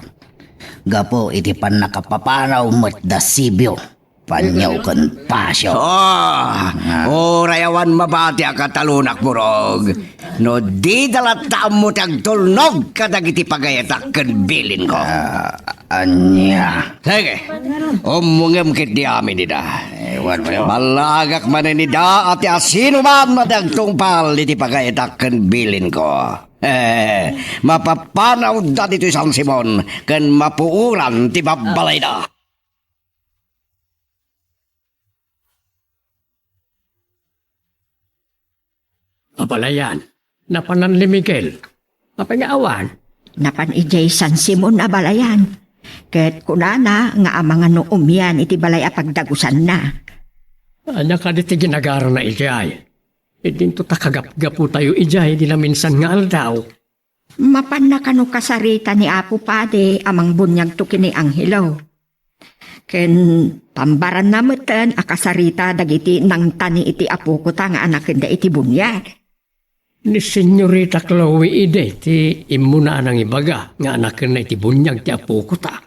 Gapu iti pannakapapanaw met da Sibio. Panyaw ken pasio. Ah, uray awan mabati a katalonak, Murog. No dida latta ammo ti agtulnog kadagiti pagayatak ken bilinko. Ah, ania? Sige, ummongem ketdi amin ida. Eh, wan, wan. Ballagak manen ida a ti asinoman a ti agtungpal iti pagayatak ken bilinko. Eh, mapapanawda ditoy San Simon ken mapuoran ti babbalayda. Abalayan, napanan ni Miguel. Apay nga awan? Napan idiay San Simon, abalayan. Ket kunana nga amangan no umian iti balay a pagdagusanna. Ania kadi ti ginagarana idiay? Idinto ta kagapgaputayo idiay di naminsan nga aldaw. Mapanna kano kasarita ni Apo Padi a mangbuniagto ken ni Angelo. Ken pambaranna metten a kasarita dagiti nangtani iti apokota nga anakenda iti buniag. Ni Senyorita Chloe idi ti immuna a nangibaga nga anakenna iti buniag ti apokota.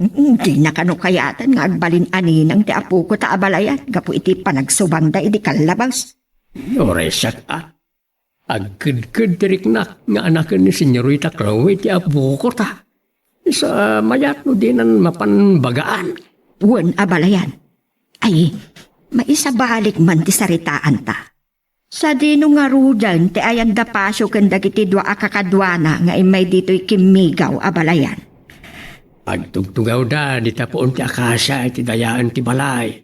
Mm, dina kano kayaten nga agbalin a ninang ti apokota, abalayan, gapu iti panagsubangda idi kallabas. Uray siak a. Agkedked ti riknak nga anaken ni Senyorita Chloe ti apokota. Sa mayat no dinan mapan bagaan. Wen, abalayan. Ay, maisabalik man ti saritaanta. Sadino ngaruden ti ayan da Pasio ken dagiti dua a kakaduana nga immay ditoy kimmigaw, abalayan? Agtugtugawda dita puon ti akasia iti dayaen ti balay.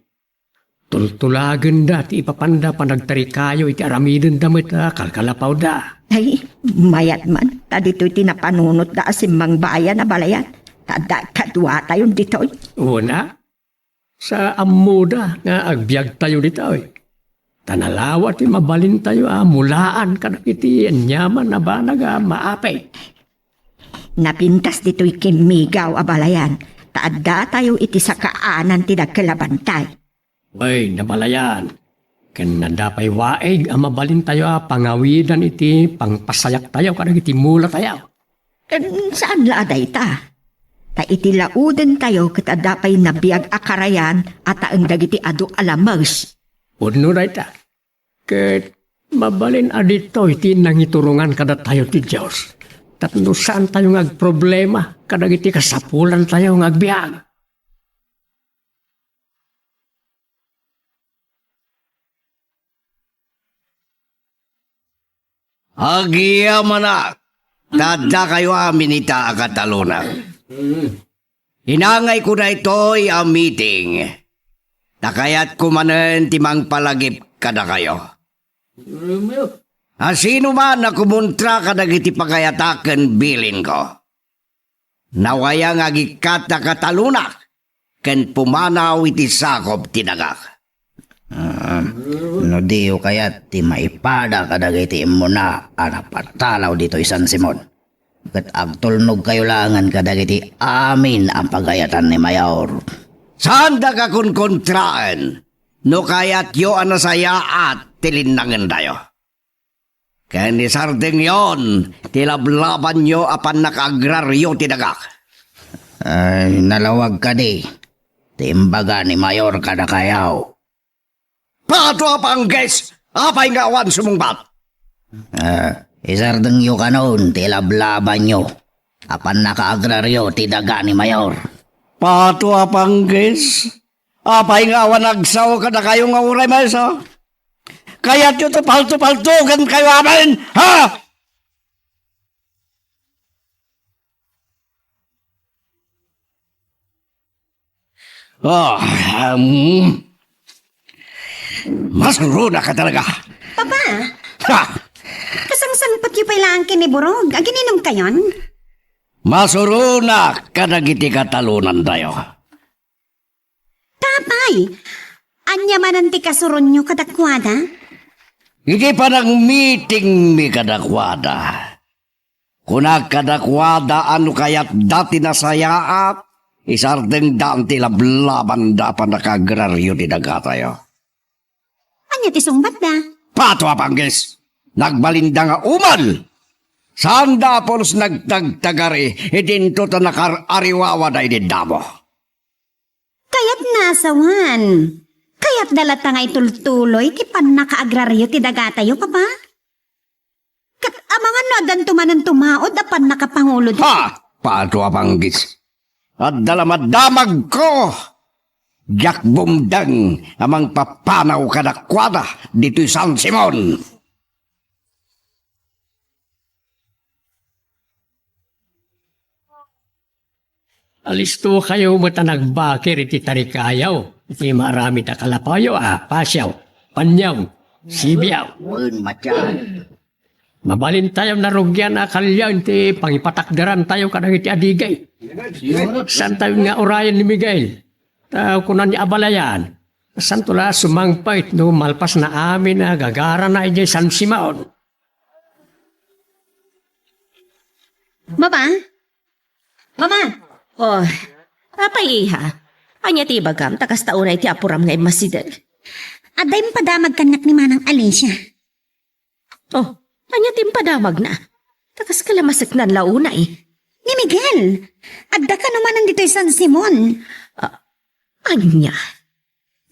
Tultulagenda ti ipapanda panagtarikayo iti aramidenda met a kalkalapawda. Ay, mayat man, ta ditoy ti napanunotda a simmangbayan, abalayan. Ta adda kaduatayon ditoy. Una, sa ammoda nga agbiagtayo ditoy. Ta nalawa ti mabalintayo a mulaan kadagiti aniaman a banag a maapit. Napintas ditoy kimmigaw, abalayan, ta addatayo iti sakaanan ti dakkel a bantay. Wen, abalayan, ken adda pay waig a mabalintayo a pangawidan iti pangpasayaktayo kadagiti mulatayo. Ken saan la a dayta? Ta iti laudentayo ket adda pay nabiag a karayan a taeng dagiti adu a lames. Pudno dayta. Ket mabalin a ditoy ti nangiturongan kadatayo ti Dios tapno saantayo nga agproblema kadagiti kasapulantayo nga agbiag. Agyamanak, ta addakayo amin ita a katalonak. Inangayko daytoy a meeting, ta kayatko manen ti mangpalagip kadakayo. Asino man a kumontra kadagiti pagayatak ken bilinko, nawaya nga agikkat a katalonak ken pumanaw iti sakop ti dagak. Ah, no diyo kayat ti maipada kadagiti immuna a napatalaw ditoy San Simon, ket agtulnogkayo laengen kadagiti amin a pagayatan ni Mayor. Saandak a konkontraen no kayatyo a nasayaat ti linnangendayo. Ken isardengyon ti lablabanyo a pannakaagraryo ti dagak. Ay, nalawag kadi ti imbaga ni Mayor kadakayo. Pato a panggis! Apay nga awan sumungbat? Ah, isardengyo kanon ti lablabanyo a pannakaagraryo ti daga ni Mayor. Pato a panggis! Apay nga awan agsao kadakayo nga uray maysa? Kayatyo ti palto-paltogan kayo amin, ha? Ah, um, masuronak talaga. Papa, Ha! Kasangsangpetyo pay laeng ken ni Burog. Agininumkayon? Masuronak kadagiti katalonantayo. Apay, ania manen ti kasuronyo kadakuada? Iti panagmitingmi kadakuada, kunak kadakuada a no kayatda ti nasayaat, isardengdan ti lablabanda a pannakaagraryo ti dagatayo. Ania ti sungbatda? Pato a panggis! Nagbalinda nga umel! Saanda a pulos nagtagtagari, idinto ta nakar-ariwawada idi damo. Kayatna a sawen. Kayatda latta nga itultuloy ti pannakaagraryo ti dagatayo, Papa? Ket amangan no addanto manen tumaud a pannakapanguloda. Ha! Pato a panggis! Adda la madamagko! Diak bumdeng a mangpapanaw kadakuada ditoy San Simon! Alistokayo met a nagbakir iti tarikayo, iti maaramid a kalapayo a pasiaw, paniaw, sibiaw. Wen, matyan. Mabalintayo narugian a kaliaen ti pangipatakderantayo kadagiti adigay. Saantayo nga urayen ni Miguel. Ta kuna ni abalayan, saanto la sumangpet no malpasna amin a gagarana idiay San Simon. Mama? Mama! Oh, apay, iha? Ania ti ibagam ta kasta unay ti apuram nga immasideg? Adda impadamag kaniak ni Manang Alicia. Oh, ania ti impadamagna? Ta kas kalamaseknan la unay. Ni Miguel, adda kano manen ditoy San Simon. Ah, ania?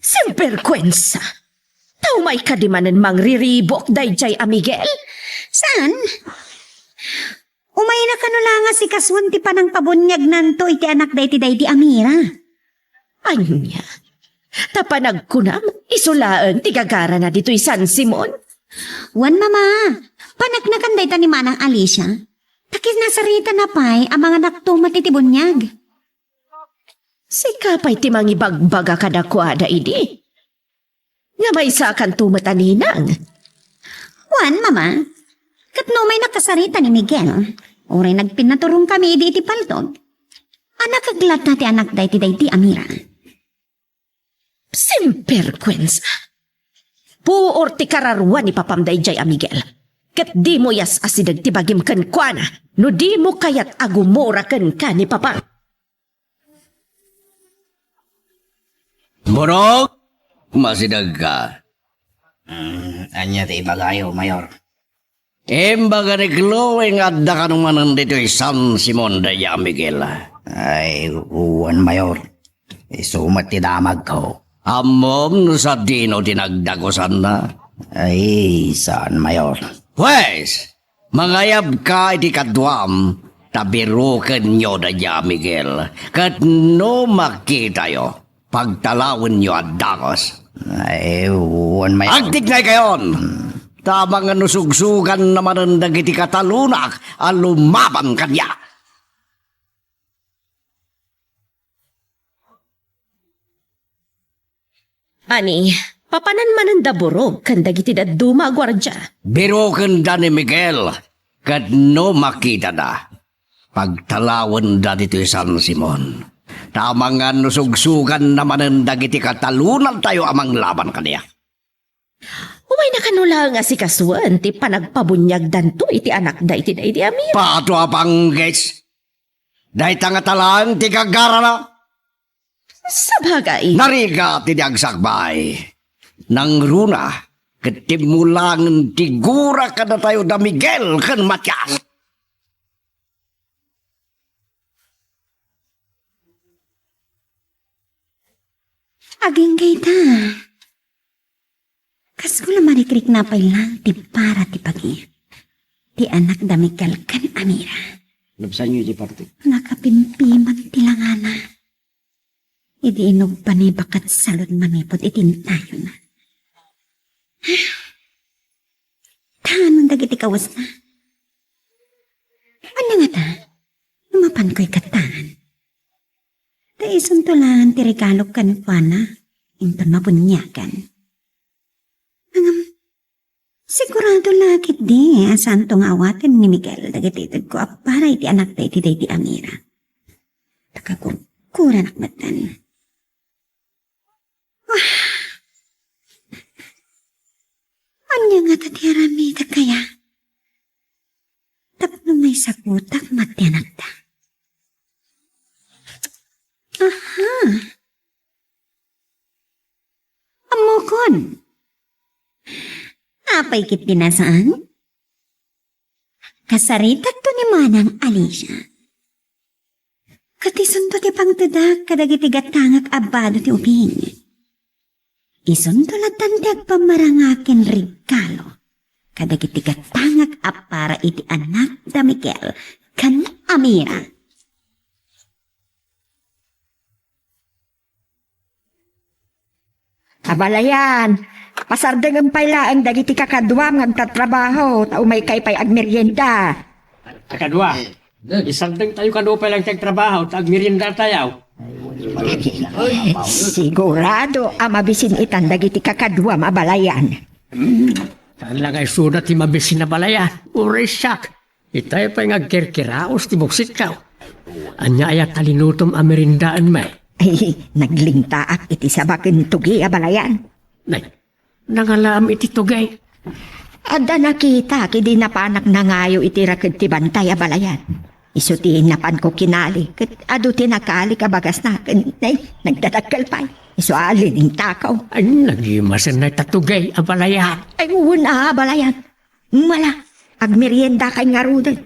Simperkuensa! Ta umay kadi manen mangriribuk daydiay a Miguel? Saan? Umayna kano la nga sikasuen ti panangpabuniagnanto iti anak daydi daydi a Mira. Ania? Ta panagkunam, isu laeng ti gagarana ditoy San Simon? Wen, Mama. Paneknekan dayta ni Manang Alicia. Ta kinasaritana pay a manganakto met iti buniag. Sika pay ti mangibagbaga kadakuada idi. Nga maysakanto met a ninang. Wen, Mama. Ket no umay nakasarita ni Miguel, uray nagpinnaturongkami idi iti paltog, a nakaglatta ti anak daydi daydi a Mira. Simperkuensa! Puor ti kararua ni papam daydiay a Miguel. Ket dimo yas-asideg ti bagim kenkuana no dimo kayat a gumura kenka ni papam. Burog, masidegka. Mm, ania ti ibagayo, Mayor? Imbaga ni Chloe nga adda kano manen ditoy San Simon daydiay a Miguel. Ay, wen, Mayor. Isu met ti damagko. Ammom no sadino ti nagdagusanna? Ay, saan, Mayor. Pues, mangayabka iti kaduam, ta birokenyo daydiay a Miguel. Ket no makitayo, pagtalawenyo a dagus. Ay, wen, Mayor. Agtignaykayon! Hmm. Ta amangan no sugsuganna manen dagiti katalonak a lumaban kaniak. Ani, papanan manen da Burog ken dagiti dadduma a guardia? Birokenda ni Miguel, ket no makitada, pagtalawenda ditoy San Simon. Ta amangan no sugsuganna manen dagiti katalonantayo a manglaban kaniak. Umayna kano laeng a sikasuen ti panagpabuniagdanto iti anakda iti daydi a Mira. Pato a panggis! Dayta ngata laeng ti gagarana. Sabagay. Narigat idi agsakbay. Nangruna ket timmulangen ti gura kadatayo da Miguel ken Matias. Agingga ita. Kas ko la marikrikna pay lang ti para ti pagi ti anak da Miguel ken Amira. Nabsanyo iti parte. Nakapimpiman ti langana. Idi inugba ni bakat salud manipud iti intayona. Tanon dagiti kawesna. Ania ngata? No mapanko ikattan. Ta isunto laeng ti regalo kenkuana, inton mabuniagan. Ngem, sigurado la ketdi a saanto nga awaten ni Miguel dagiti itedko a para iti anakda iti daydi Amira. Ta kagurguranak metten. Ah. Ania ngata ti aramidek aya? Tapno maisagutak met ti anakda. Aha. Ammokon. Apay ketdi a saan? Kasaritakto ni Manang Alicia. Ket isunto ti pangtedak kadagiti gatangak a bado ti ubing. Isunto latta ti agpammarangak ken regalo kadagiti gatangak a para iti anakda Miguel ken Amira. Abalayan, pasardengem pay laeng dagiti kakaduam nga agtatrabaho, ta umaykay pay agmerienda. Kakadua, isardengtayo kano pay lang ti agtrabaho, ta agmeriendatayo. Sigurado a mabisin itan dagiti kakaduam, abalayan. Hmm, saan la nga isuda ti mabisin, abalayan? Uray siak. Itay pay nga agkirkiraos ti buksikko. Ania aya ta linutom a meriendaen met? Ay, naglingtaak iti saba ken tugi, abalayan. Nay, nangalaam iti tugi. Adda nakitak idi napanak nangayo iti raked ti bantay, abalayan. Isu ti napanko kinali, ket adu ti nakalik a bagasna, ken, nay, nagdadakkel pay. Isu a liningtako. Ay, nagimasen dayta tugi, abalayan. Ay, wen a, abalayan. Mala, agmeriendakay ngaruden.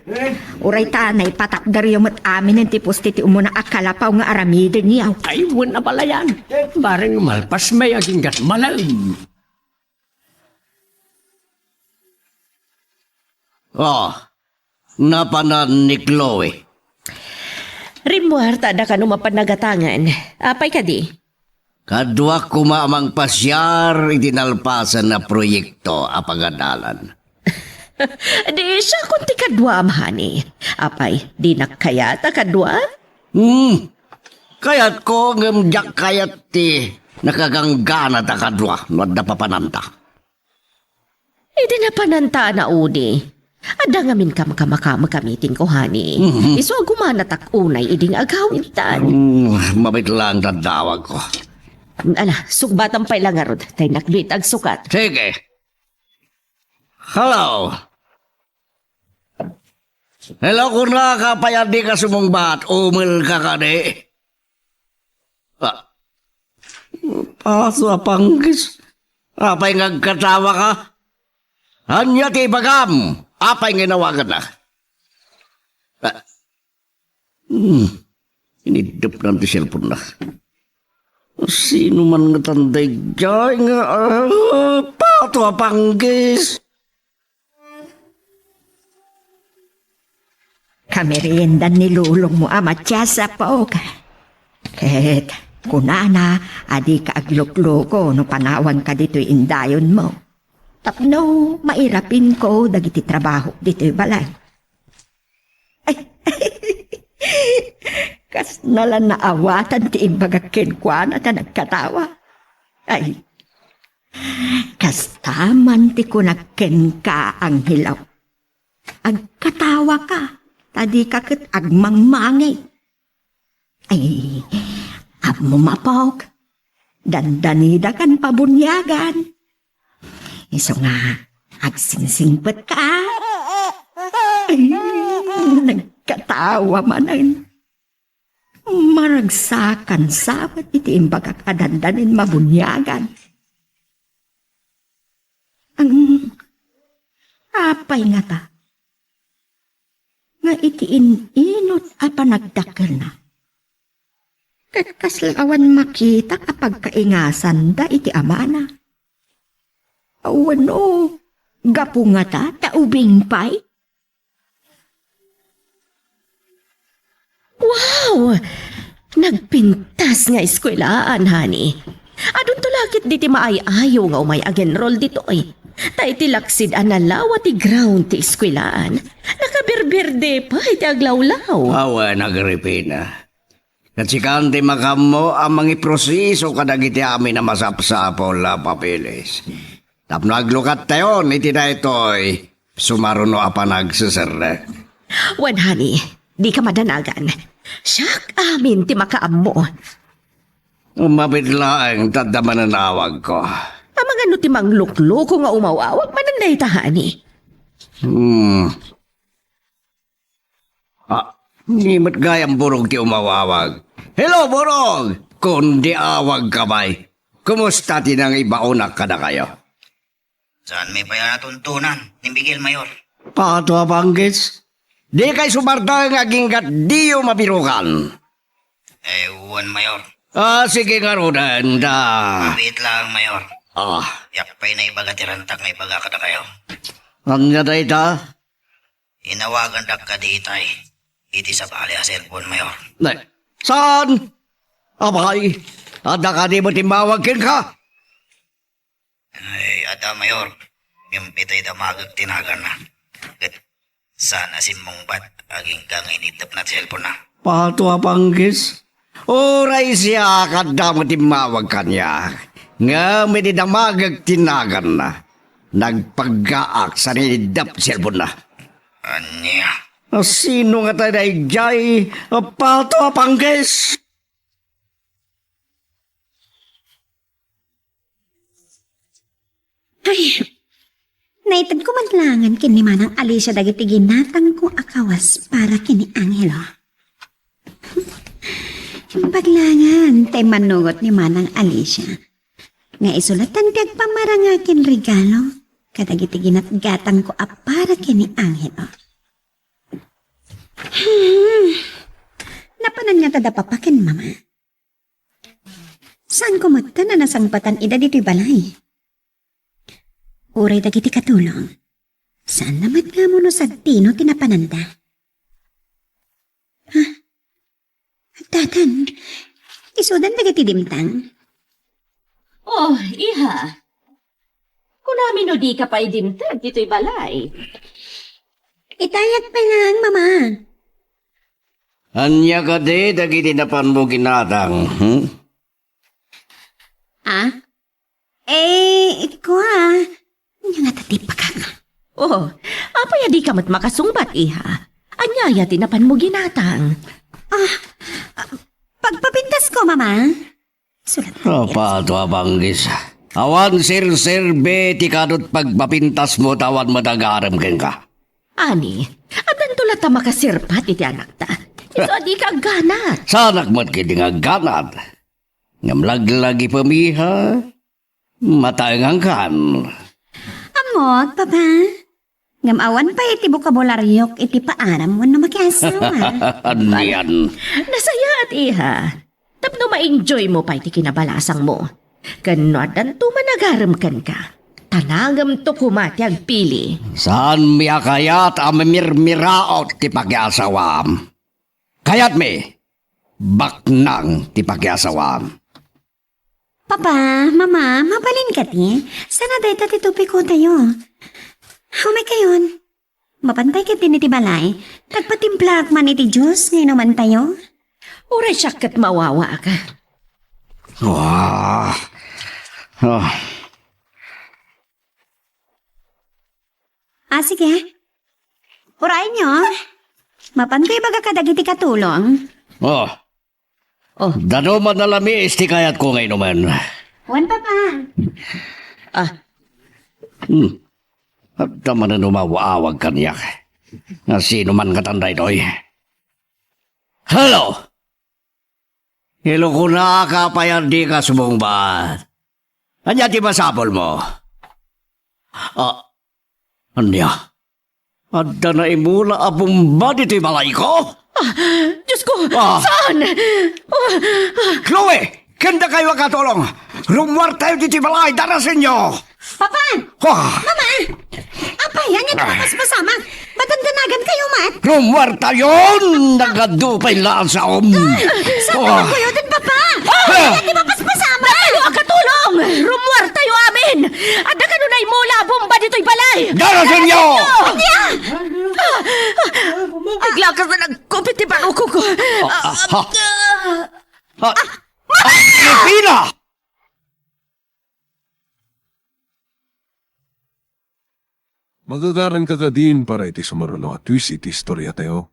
Uray ta naipatakderyo met aminen ti pusti ti umuna a kalapaw nga aramidenyo. Ay, wen, abalayan. Bareng malpas met aginggat malem. Oh, napanan ni Chloe. Rimmuar ta adda kano mapan nagatangen. Apay kadi? Kaduak koma a mangpasiar iti nalpasen a proyekto a pagadalan. Di siakon ti kaduam, honey. Apay, dinak kayat a kaduam? Hmm. Kayatko, ngem diak kayat ti nakaganggana ta kadua no adda papananta. Idi napananta a naudi, adda ngamin kamkamakamek a meeting ko, honey. Mhm. Isu a gumanatak unay idi nga agawidtan. Mm, mabit lang daddawag ko. Ala, sukbatan pay la ngarud, ta innak dita agsukat. Sige. Hello. Hello, kunaka, apay a dika sumungbat? Umelka kadi? Ah. Paso a panggis. Apay nga agkatawaka? Ania ti ibagam? Apay nga inawaganna? Ah. Hmm. Iniddepna ti cellphone-na. Sino man ngatan daydiay nga, ah, pato a panggis? Kameriendan ni lulongmo a Matias, apok. Ket kunana a dika aglukluko no panawanka ditoy indayonmo. Tapno mairapinko dagiti trabahok ditoy balay. Ay, kasna la naawatan ti imbagak kenkuana ta nagkatawa. Ay, kasta man ti kunak kenka, Angelo. Agkatawaka, ta dika ket agmangmangit. Ay, ammom, apok, dandanidakan pabuniagan. Isu nga, agsingsingpetka. Ay, nagkatawa manen. Maragsakan sa met iti imbagak a dandanin mabuniagan. Ang, apay ngata? Nga iti in-inut a panagdakkelna, Ket kasla awan makita a pagkaingasanda iti amana. Wenno, gapu ngata ta ubing pay? Wow! Nagpintas nga eskuelaan, honey. Adunto la ket diti maay-ayo nga umay agenrol ditoy. Ta iti laksid a nalawa ti ground ti eskuelaan, nakabirbirdi pay ti aglawlaw. Awan, Agripina. Ket sikan ti makaammo a mangiproseso kadagiti amin a masapsapul a papeles. Tapno aglukattayon iti daytoy sumaruno a panagseserrek. Wen, honey, dika madanagan. Siak amin ti makaammo. Mabiit laeng ta adda mananawagko. Amangan no ti manglukloko nga umaw-awag manen dayta, honey? Hmm. Ah, ni met gayam Burog ti umawawag. Hello, Burog! Kundi awag ka pay. Kumusta ti nangibaonak kadakayo? Saan mi pay a natuntunan ni Miguel, Mayor? Pato a panggis. Di kay sumarta nga aginggat diyo mabirukan. Eh, wen, Mayor. Ah, sige ngaruden, da. Mabiit lang, Mayor. Ah. Diak pay naibaga ti rantak nga ibaga kadakayo. Ania dayta? Inawagandak kadi itay iti sabali a cellphone, Mayor. Ne, saan? Apay, adda kadi met immawag kenka? Ay, adda, Mayor. Ngem itay damagek ti naganna. Ket saan a simmungbat agingga nga iniddepna ti cellphone-na. Pato a panggis. Uray siak, adda met immawag kaniak. Ngem idi damagek ti naganna, nagpaggaak sa iniddep ti cellphone-na. Ania? A, sino ngata daydiay a pato a panggis? Ay, naitedko met laengen ken ni Manang Alicia dagiti ginatangko a kawas para ken ni Angelo. Imbag laengen ta immanugot ni Manang Alicia nga isu latta ti agpamaranga ken regalo kadagiti ginatgatangko a para ken ni Angelo. Hmm. Napanan ngata da papa ken mama? Saanko met a nasangpatan ida ditoy balay? Uray dagiti katulong, saanna met nga ammo no sadino ti napananda. Ha? Addan, isudan dagiti dimtang? Oh, iha. Kunami no dika pay dimteng ditoy balay. Itayag pay laeng, Mama. Ania kadi dagiti napanmo ginatang, hmm? Ah? Eh, kua, ania ngata ti pakaka? Oh, apay a dika met makasungbat, iha? Ania aya ti napanmo ginatang? Ah, ah, pagpapintasko, Mama. Sulat. Apato a panggis. Awan serserbi ti kadut pagpapintasmo ta awan met agarem kenka. Ani, addanto latta makaserpat iti anakta. Isu a dika agganat. Saanak met ketdi nga agganat. Ngem laglagipem, iha. Mataengankan. Ammok, Papa. Ngem awan pay iti bokabulariok iti paaram wenno makiasawa. Anian? Nasayaat, iha. Tapno ma-enjoy mo pay ti kinabalasangmo. Ken no addanto managarem kenka, tanangemto koma ti agpili. Saanmi a kayat a mamirmiraot ti pakiasawam. Kayatmi, baknang ti pakiasawam. Papa, Mama, mabalin kadi? Sana dayta ti topikotayo. Umay kayon. Mapantay ketdin iti balay. Nagpatimplaak man iti juice nga inumantayo. Uray siak ket mawawaak. Ah. Ah. Ah, sige. Urayenyo. Mapanto ibaga kadagiti katulong. Oh. Oh. Danuman a lamis ti kayatko nga inumen. Wen, Papa. Ah. Hmm. Adda manen umaw-awag kaniak. Nga sino man ngatan daytoy? Hello! Hello, kunaka pay a dika sumungbat. Ania ti masapulmo? Ah, ania? Adda naimula a bomba ditoy balayko? Diyos ko! Ah. Saan? Ah, ah. Chloe! Ken dakayo a katulong! Rummuartayo ditoy balay, darasenyo! Papa! Ah! Mama! Apay, ania ti mapaspasamak? Ba't danagan kayo, Mat? Rummuartayon! Nagadu pay la a saom! Ah, saan kayo, Papa? Ah! Ania ti mapaspasamak? Dakayo a katulong! Rummuartayo amin! Adda kanunay mula a bomba ditoy balay! Darasenyo! Ania? Ah! Ah! Bigla ka sa nagkupit ti panukok ko. Ah, ah, ha? Ah! Ah! Pila! Magagaran ka kadin para iti sumaruno a twist iti istoriatayo.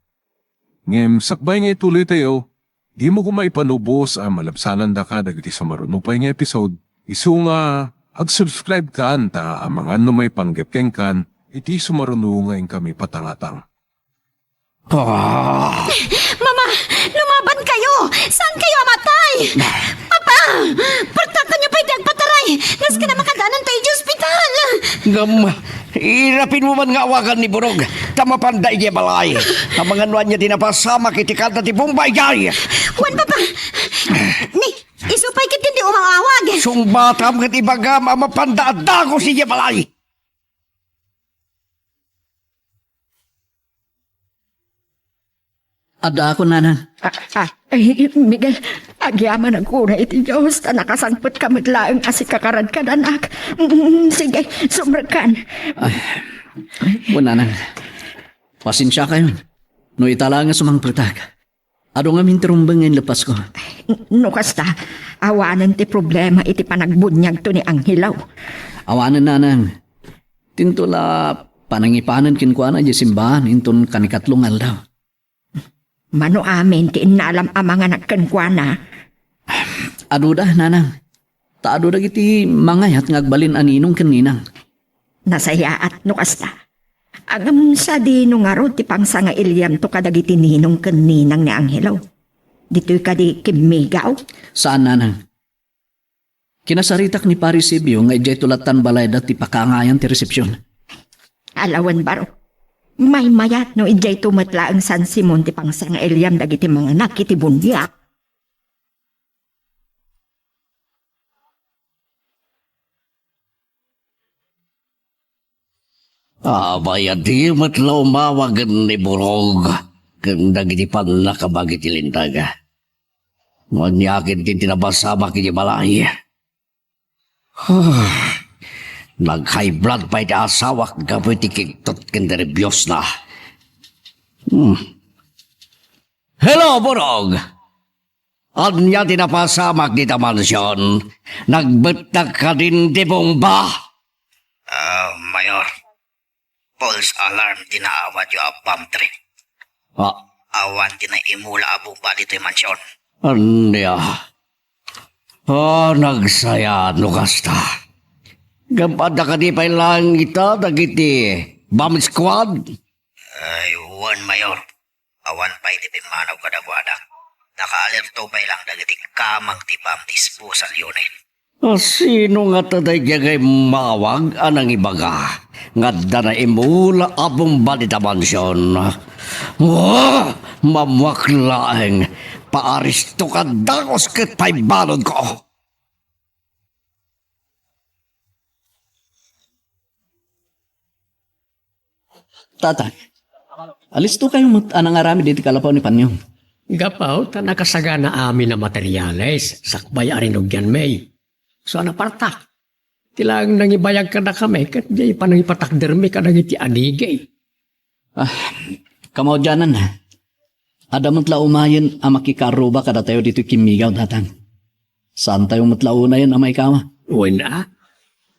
Ngem sakbay nga ituloytayo, dimo koma ipanubos a malabsanandaka dagiti sumaruno pay nga episode, isu nga ag-subscribe kan ta amangan no maipanggep kenkan iti sumaruno nga inkami patangatang. Ah. Mama, lumaban kayo! Saan kayo a matay? Papa! Partakan niyo pay ti agpataray! Nasken a makadanan tayo iti ospital! Ngem, irapin mo man nga awagan ni Burog, ta mapanda idiay balay. Amangan no ania ti napasamak iti kada ti bomba idiay. Wen, Papa! Ni, isu pay ket dindi umawawag! Sungbatam ket ibagam a mapanda a dagos idiay balay! Addaakon, nanang. Ah, ah, ay, Miguel, agyamanak unay iti Dios, ta nakasangpetka met laeng a sikakarankadanak. Mm, sige, sumrekkan. Ay, wen, nanang. Pasensiakayon. No ita laeng a sumangpetak. Adu ngamin ti rumbeng nga inleppasko. N-, no kasta, awanen ti problema iti panagbuniagto ni Angelo. Awanen, nanang. Dinto la panangipanen kenkuana idiay simbahan inton kanikatlo nga aldaw. Mano amin ti innalam a manganak kenkuana? Aduda, nanang. Ta adu dagiti mangayat nga agbalin a ninong ken ninang. Nasayaat no kasta. Ngem sadino ngarud ti pangsangailiamto kadagiti ninong ken ninang ni Angelo? Ditoy kadi kimmigaw? Saan, nanang. Kinasaritak ni Pari Sibio nga idiayto lattan balayda ti pakaangayan ti resepsion. Alawen baro. Maymayat no idiayto met laeng San Simon ti pangsangailiam dagiti manganak iti buniag. Apay, adi met la umawagen ni Burog ken dagiti pannakabag iti lintag. No ania ket ti napasamak iti balay. Nag-high blood pay ti asawak gapu iti kigtot ken nerbiosna. Hmm. Hello, Burog! Ania ti napasamak dita mansion? Nagbettak kadin ti bomba? Ah, Mayor, false alarm ti naawatyo a bomb threat. Ah. Awan ti naimula a bomba ditoy mansion. Ania? Ah, nagsaya no kasta. Ngem adda kadi pay laeng ita dagiti bomb squad? Ay, wen, Mayor. Awan pay ti pimmanaw kadakuada. Nakaalerto pay lang dagiti kamang ti bomb disposal unit. A, sino ngata daydiay nga immawag a nangibaga nga adda naimula a bomba dita mansion? Ah, mammuak laeng, paaristo ka dagus ket paibaludko. Tata, alisto kayo met a nangaramid iti kalapaw ni Panyo. Gapu ta nakasagana amin a materiales, sakbay a rinugianmi. So, a napartak. Ti laeng nangibayag kadakami, ket diay panangipatakdermi kadagiti anigi. Ah, kamaudianan, adda met la umayen a makikarruba kadatayo ditoy kimmigaw, Tatang. Saantayo met la unayen a maikawa. Wen a?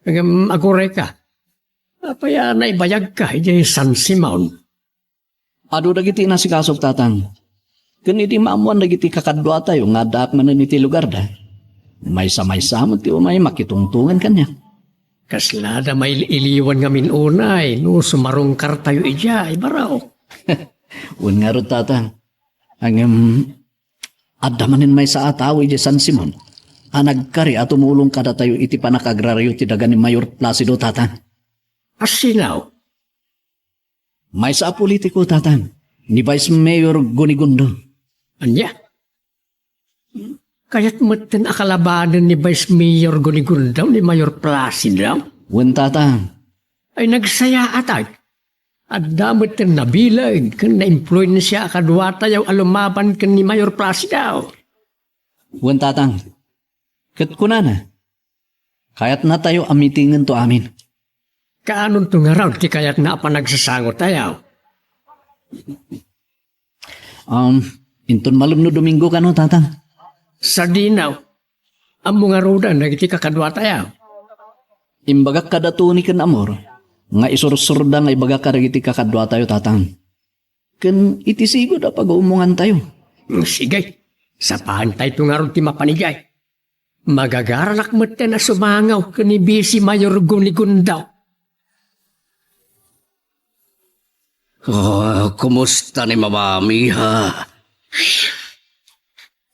Ngem aguray ka. Apay a naibayag ka idiay San Simon? Adu dagiti inasikasok, Tatang. Ken idi maammoan dagiti kakaduatayo nga addaak manen iti lugarda, maysa-maysa met ti umay makitungtongan kaniak. Kasla da mail-iliwan ngamin unay no sumarungkartayo idiay, baro. Wen ngarud, Tatang. Ngem, adda manen maysa a tao idiay San Simon a nagkari a tumulong kadatayo iti pannakagraryo ti daga ni Mayor Placido, Tatang. A sino? Maysa a politiko, Tatang. ni Vice Mayor Gunigundo. Ania? Kayat metten a kalabanen ni Vice Mayor Gunigundo ni Mayor Placido? Wen, Tatang. Ay, nagsayaat, ay. Adda metten nabileg ken naimpluensia a kaduatayo a lumaban ken ni Mayor Placido. Wen, Tatang. Ket kunana, kayatnatayo a mitingento amin. Kaanonto ngarud ti kayatna a panagsasangotayo? Um, inton malem no Domingo kano, Tatang? Sadino? Ammo ngaruden dagiti kakaduatayo? Imbagak kada Tony ken Amor nga isursurda nga ibagak kadagiti kakaduatayo, Tatang. Ken iti sigud a pag-uumongantayo. Sige, sapaantayto ngarud ti mapanigay. Magagaranak metten a sumangaw ken ni Vice Mayor Gunigundo. Oh, kumusta ni Mamam, iha?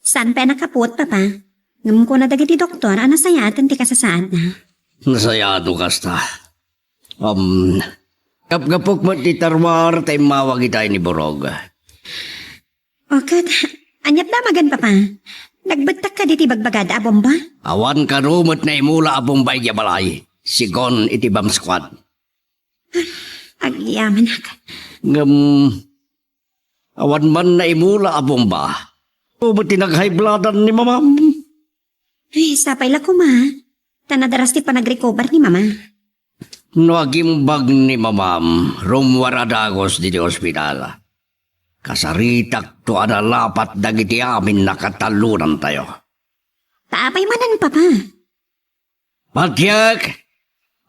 Saan pay a nakapuot, Papa? Ngem kuna dagiti doktor a nasayaaten ti kasasaadna. Nasayaat no kasta. Um, gapgapok met ti tarwar ta immawag itay ni Borog. O ket, ania ti damagen, Papa? Nagbettak kadi ti bagbagada a bomba? Awan kano met naimula a bomba idiay balay, sigun iti bomb squad. Agyamanak. Ngem, awan man naimula a bomba. Ania met ti nag-high bloodan ni Mamam? Ay, sapay la koma. Ta nadaras ti panagrecover ni Mama. No agimbag ni Mamam, rummuar a dagus ditoy ospital. Kasaritakto a nalapat dagiti amin a katalonantayo. Ta apay manen, Papa? Patiek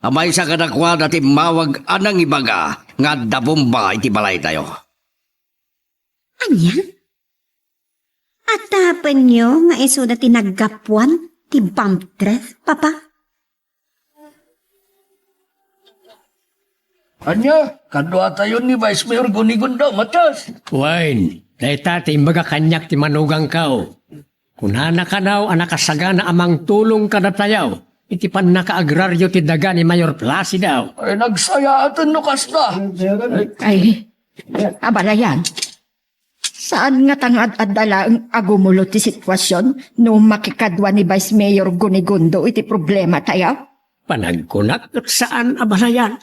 a maysa kadakuada ti immawag a nangibaga nga adda bomba iti balaytayo. Ania? Adda apenyo nga isuda ti naggapuan ti bomb threat, Papa? Ania? Kaduatayo ni Vice Mayor Gunigundo, Matias? Wen, dayta ti imbaga kaniak ti manugangko. Kunana kano a nakasagana a mangtulong kadatayo iti pannakaagraryo ti daga ni Mayor Placido. Ay, nagsayaaten no kasta. Ay, abalayan. Saan ngata nga ad-adda laeng a gumulo ti sitwasion no makikadua ni Vice Mayor Gunigundo iti problematayo? Panagkunak ket saan a balayan.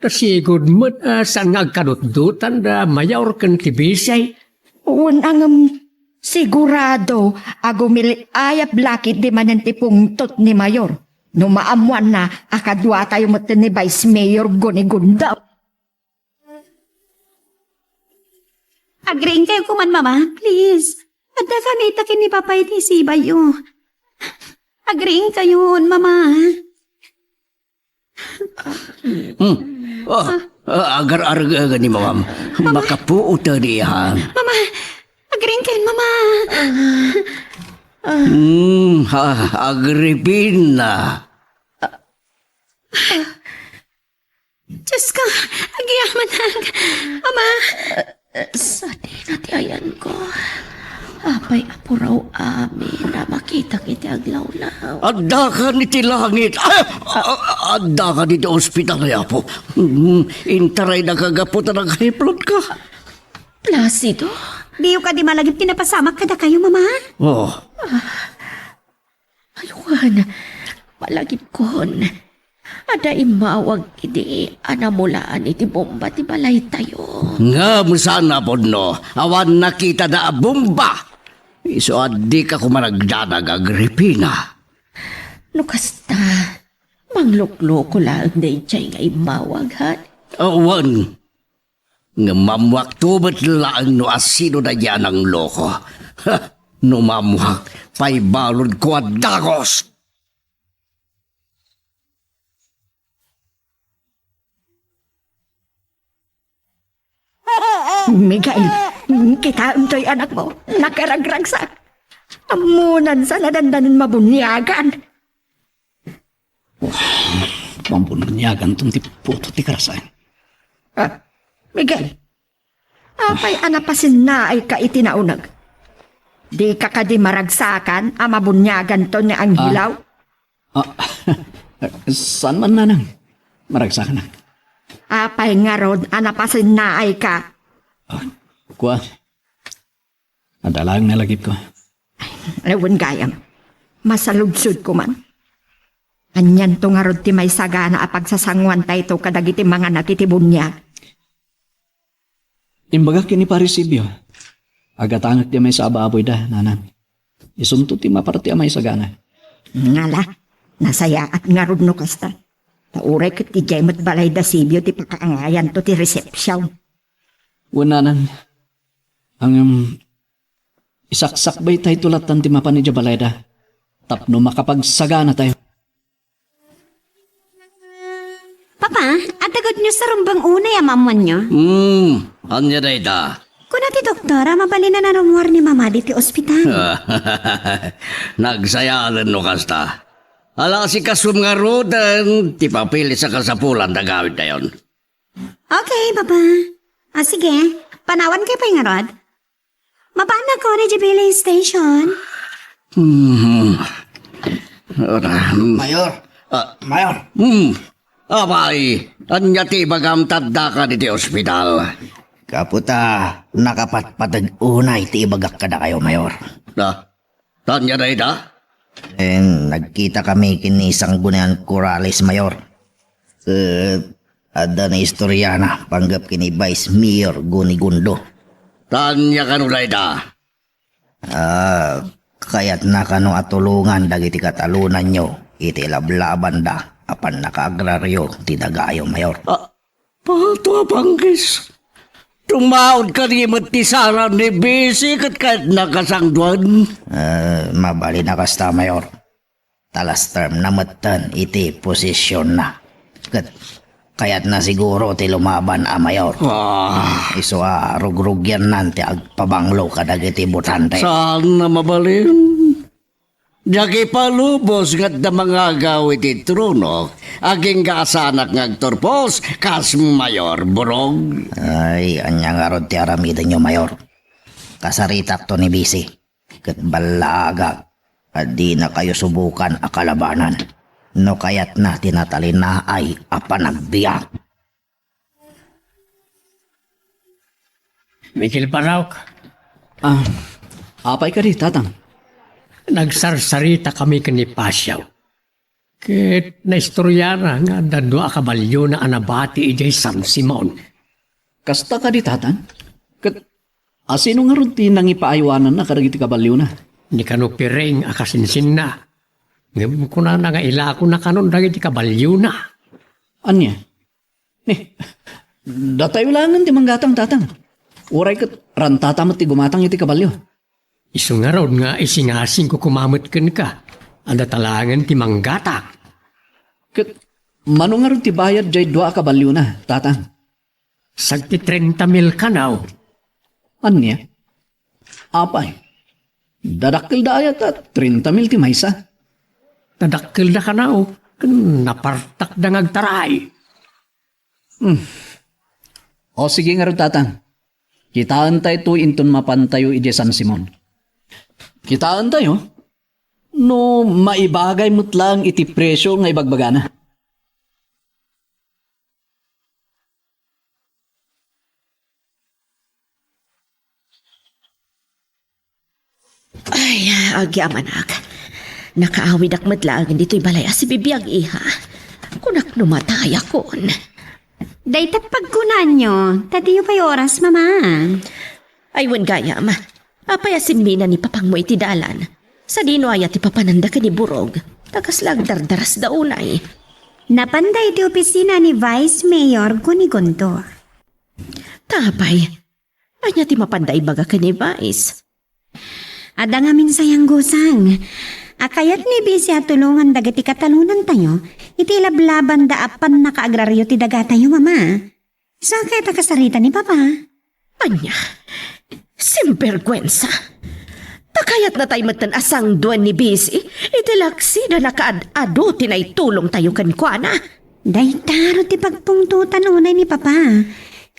Ta sigud met a saan nga agkadutdotan da Mayor ken ti Vice. Wen, ngem sigurado a gumili-ayab la ketdi manen ti pungtot ni Mayor no maammoanna a kaduatayo met ni Vice Mayor Gunigundo. Agriingkayo koma, Mama, please. Adda kami ita ken ni Papa iti sibayyo. Agriingkayon, Mama. Hmm. Ah, ah, agar-argaga ni Mamam. Mama. Makapuot a diyan. Mama, agriingkayon, Mama. Hmm, ha, Agripina. Diosko, agyamanak. Ama. Sadino ti ayanko? Apay a puraw amin a makitak iti aglawlaw? Addakan iti langit. Ah, ah, addakan iti ospital, Apo. Mm, intarayda ka gapu ta nag-high blood ka. Placido? Diyo kadi malagip ti napasamak kadakayo, Mama? Oh. Ay, wen, malagipkon. Adda immawag idi a namulaan iti bomba ti balaytayo. Ngem saan a pudno, awan nakitada a bomba. Isu a dika koma nagdanag, Agripina. No kasta, manglukloko laeng daydiay nga immawag, han? Awan. Ngem mammuakto met laeng no asino daydiay a nangloko. Ha! No mammuak, paibaludko a dagus! Miguel, kitaem toy anakmo. Nakaragragsak. Ammonan sa nadandanan mabuniagan. Mabuniaganton ti putot ti karasay. Ah, Miguel, apay a napasinnaayka iti nauneg? Dika kadi maragsakan a mabuniaganton ni Angelaw? Ah, ah, saan man, Nanang. Maragsakanak. Apay ngarud a napasinnaayka? Ah, Kua, adda laeng nalagipko. Awan gayam. Masaludsodko man. Anianto ngarud ti maisagana a pagsasangoantayto kadagiti manganak iti buniag? Imbagak ken ni Pare Sibio. Agatangek ti maysa a baboyda, nanang. Isunto ti maparti a maisagana. Ngala, nasayaat ngarud no kasta. Ta uray ket idiay met balay da Sibio ti pakaangayanto ti resepsiyon. Wen, nanang. Ngem, isaksakbaytayto lattan ti mapan idiay balayda. Tapno makapagsaganatayo. Papa, adda good news a rumbeng unay a maammoanyo. Hmm, ania dayta? Kuna ti doktor a mabalin a narummuar ni Mama ditoy ospital. Nagsayaaten no kasta. Ala, asikasuem ngaruden ti papeles a kasapulan ti agawidtayon. Okay, Papa. Ah, sige. Panawankayo pay ngarud. Mapannak idiay billing station. Hmm. Ora, hmm. Mayor. Ah. Mayor. Hmm. Apay, ania ti ibagam ta addaka ditoy ospital? Gapu ta nakapatpateg unay ti ibagak kadakayo, Mayor. Ah, ania dayta? Eh, nagkitakami ken ni Sanggunian Corrales, Mayor. Ket adda naistoryana panggep ken ni Vice Mayor Gunigundo. Ania kano dayta? Ah, kayatna kano a tulongan dagiti katalonanyo iti lablabanda a pannakaagraryo ti dagayo, Mayor. Ah, Pato a panggis. Tumaod kadi met ti saran ni Bisi ket kayatna kasangduan. Eh, mabalin a kasta, Mayor. Ta last term na metten iti posisionna. Ket kayatna siguro ti lumaban a Mayor. Ah. Isu a rugrugyannan ti agpabanglo kadagiti botante. Saan a mabalin? Diak ipalubos nga adda mangagaw iti trono, agingga a saanak nga agturpos kas Mayor Burog. Ay, ania ngarud ti aramidenyo, Mayor? Kasaritakto ni Bisi, ket ballaagak a dinakayo subukan a kalabanan no kayatna ti natalinaay a panagbiag. Michael Parauk. Ah, apay kadi, Tatang? Nagsarsaritakami ken ni Pasiaw. Ket naistoryana nga adda dua a kabalyona a nabati idiay San Simon. Kasta kadi, Tatang? Ket asino ngarud ti nangipaaywananna kadagiti kabalyona? Ni kano Pireng a kasinsinna. Ngem kunana nga ilakona kanon dagiti kabalyona. Ania? Ni, datayo laengen ti manggatang, Tatang. Uray ket rantata met ti gumatang iti kabalio. Isu ngarud nga isingasingko koma met kenka a data laengen ti manggatang. Ket mano ngarud ti bayad jay dua a kabaliona, Tatang? Sagti trenta mil kano. Ania? Apay, dadakkelda aya ta trenta mil ti maysa? Dadakkelda kano, ken napartakda nga agtaray. Hmm. O, sige ngarud, Tatang. Kitaentayo inton mapantayo idiay San Simon. Kitaentayo? No maibagay met laeng iti presio nga ibagbagana. Ay, agyamanak. Nakaawidak met laeng ditoy balay a sibibiag, iha. Kunak no matayakon. Dayta pagkunanyo, ta diyo pay oras, Mama. Ay, wen gayam. Apay a simmina ni papangmo iti dalan? Sadino aya ti papananda ken ni Burog? Ta kasla agdardarasda unay. Napanda iti opisina ni Vice Mayor Gunigondo. Tapay, ania ti mapanda ibaga ken ni Vice? Adda ngamin sayang, Gusang. A kayat ni Bisi a tulongan dagiti katalonantayo iti lablabanda a pannakaagraryo ti dagatayo, Mama. Sa kayat a kasarita ni Papa? Ania? Simberguensa! Ta kayatnatay metten a sangduen ni Bisi iti laksida nakaad-adu ti naitulongtayo kenkuana. Dayta run ti pagpungtotan unay ni Papa.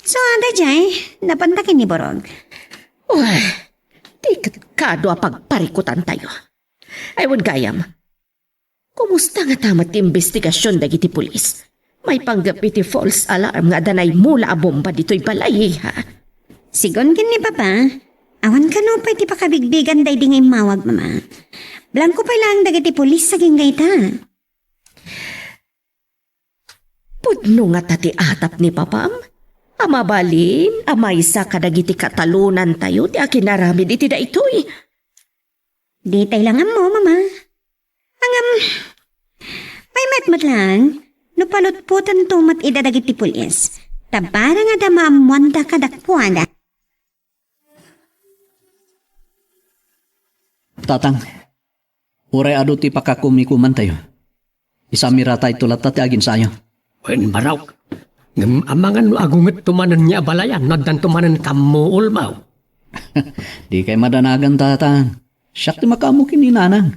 So, adda jay, napanda ken ni Burog. Uy, ti ket kado a pagparikutantayo. Ay, wen gayam. Kumusta ngata met ti imbestigasion dagiti pulis? Maipanggep iti false alarm nga adda naimula a bomba ditoy balay, ha? Sigun ken ni Papa, awan kano pay ti pakabigbigan daydi nga immawag, Mama. Blangko pay laeng dagiti pulis agingga ita. Pudno ngata ti atap ni Papam a mabalin a maysa kadagiti katalonantayo ti akinaramid iti daytoy. Ditay lang ammo, Mama. Ngem, maymayat met laeng no palutpotanto met ida dagiti pulis. Ta bareng adda maammoanda kadakuada. Tatang, uray adu ti pakakumikumantayo, isamirata ito latta ti aginsayo. Wen, Barok. Ngem amangan no agungetto manen nga abalayan, no addanto manen kammuol, maw? Dikay madanagan, Tatang. Siak ti makaammo ken ni Nanang.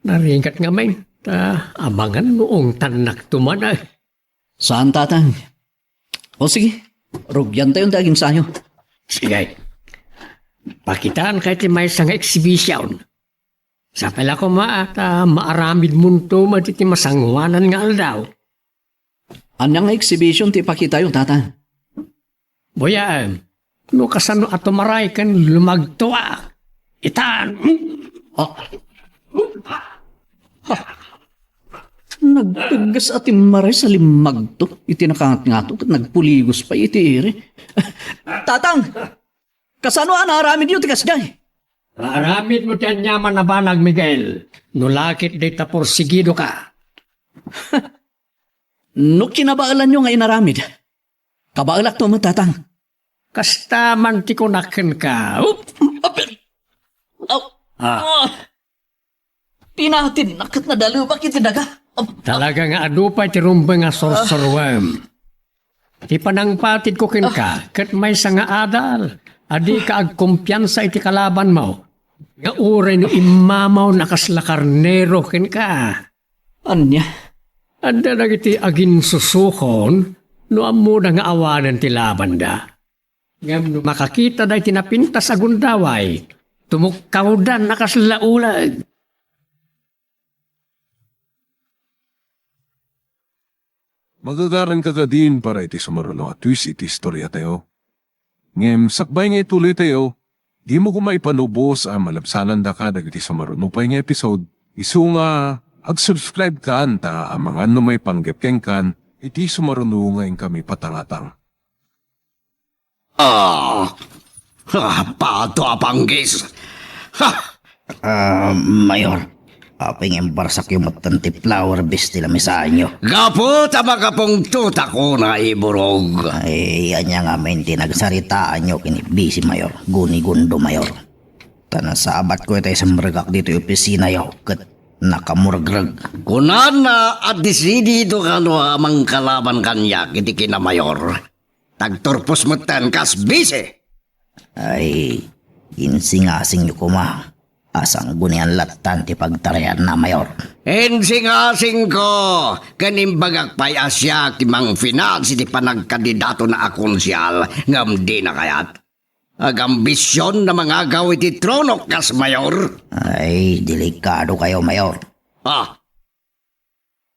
Narigat ngamin, ta amangan no ungtannakto man, ay. Saan, Tatang? O sige, rugiantayon ti aginsayo. Sige. Pakitaan kay ti maysa nga exhibition. Sapay la koma ta maaramidmonto met iti masangoanan nga aldaw. Ania nga exhibition ti ipakitayo, Tatang? Boyaem, no kasano a tumaray ken lumagtoak. Itan! Ah. Ah. Nagtuggas a timmaray sa limmagto iti nakangatngato ket nagpuligos pay iti iri. Tatang! Kasano a naaramidyo ti kasdiay? Aramidmo ti aniaman a banag, Miguel, no lakit dayta porsigidoka. No kinabaelanyo nga inaramid, kabaelakto met, Tatang. Kasta man ti kunak kenka. Up! Aw! Ah. Ah! Pinatinnak ket nadalebak iti daga. Talaga nga adu pay ti rumbeng a sursuruem. Ti panangpatidko kenka ket maysa nga adal a dika agkumpiansa iti kalabanmo, nga uray no immamaw a kasla karnero kenka. Ania? Adda dagiti aginsusukon no ammoda nga awanen ti labanda. Ngem no makakitada iti napintas a gundaway, tumukkawdan a kasla uleg. Magagaranka kadin para iti sumaruno a twist iti istoriatayo. Ngem sakbay nga ituloytayo, dimo koma ipalubos a malabsanandaka dagiti sumaruno pay nga episode, isu nga ag-subscribe kan ta amangan no maipanggep kenkan iti sumaruno nga inkami patangatang. Ah! Ah, pato a panggis! Ha! Ah, Mayor, apay nga imbarsakyo metten ti flower vase ti lamisaanyo? Gapu ta makapungtot a kuna, Iburog. Ay, ania ngamin ti nagsaritaanyo ken ni Bisi, Mayor? Gunigundo, Mayor. Ta nasabatko itay simrekak ditoy opisinayo ket nakamuregreg. Kunana a disidido kano a mangkalaban kaniak iti kinamayor. Tagturpos metten kas bisi. Ay, insingasingyo koma a sanggunian lattan ti pagtarayanna, Mayor. Insingasingko ken imbagak pay a siak ti mangfinance iti panagkandidatona a konsial ngem dina kayat. Agambision a mangagaw iti tronok kas mayor. Ay, delikadokayo, Mayor. Ah,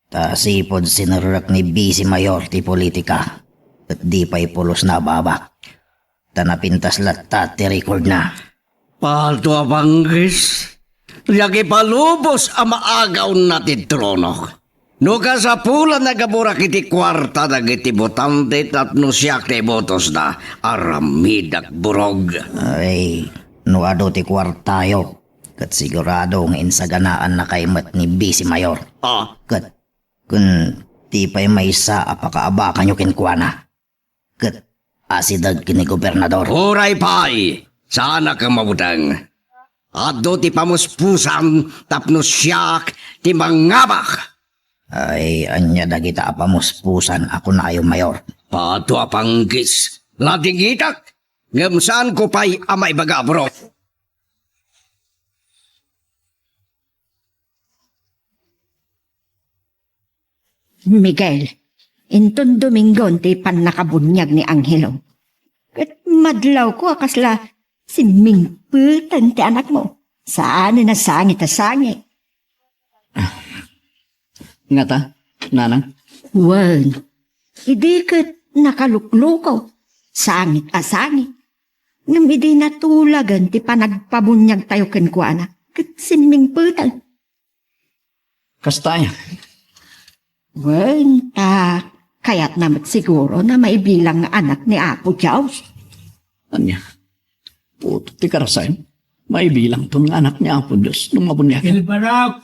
Ta sipud sinerrek ni Bisi Mayor ti politika, ket di pay pulos nababa. Ta napintas latta ti rekordna. Pato a panggis, diak ipalubos a maagawna ti tronok. No kasapulan a gaburak iti kuarta dagiti botante tapno siak ti ibotosda, aramidak burog. Ay, no adu ti kuartayo, ket sigurado nga insaganaannakay met ni Bisi Mayor. Ah. Ket, kun ti pay maysa a pakaabakanyo kenkuana, ket asideg ken ni Gobernador. Uray pay, saanak a mabuteng. Adu ti pamuspusan tapno siak ti mangabak. Ay, ania dagita a pamuspusan a kunayo, Mayor? Pato a panggis, ladingitak, ngem saanko pay a maibaga, bro. Miguel, inton Domingon ti pannakabuniag ni Angelo. Ket madlawko a kasla simmingpeten ti anakmo. Saanen a sangit a sangit. Ngata, nanang? Wen, idi ket nakaluklukaw, sangit a sangit. Ngem idi natulagen ti panagpabuniagtayo kenkuana, ket simmingpeten. Kasta aya? Wen, ta kayatna met siguro na maibilang nga anak ni Apo Dios. Ania? Putot ti karasaem. Maibilangton nga anak ni Apo Dios no mabuniagen. Gilbert!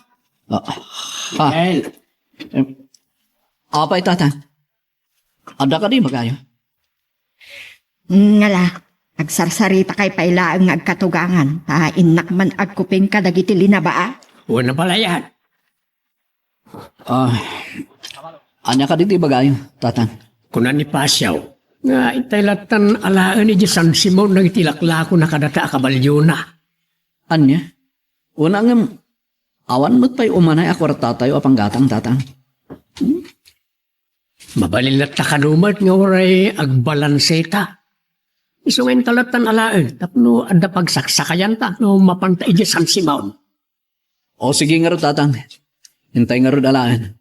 Ah, ah. Miguel! Em, apay, Tatan? Adda kadi ibagayo? Ngala, agsarsaritakay pay laeng nga agkatugangan, ta innak man agkuping kadagiti linabaa. Wen a palayan. Ah, ania kadi ti ibagayo, Tatan? Kuna ni Pasiaw, nga intay lattan alaen idiay San Simon dagiti laklakona kadata a kabalyona. Ania? Una ngem, awan met pay umanay a kuartatayo a panggatang, Tatan. Hmm? Mabalin latta kano met nga uray agbalanseta. Isu nga inta lattan alaen tapno adda pagsaksakayanta no mapanta idiay San Simon. O, sige ngarud, Tatang. Intay ngarud alaen.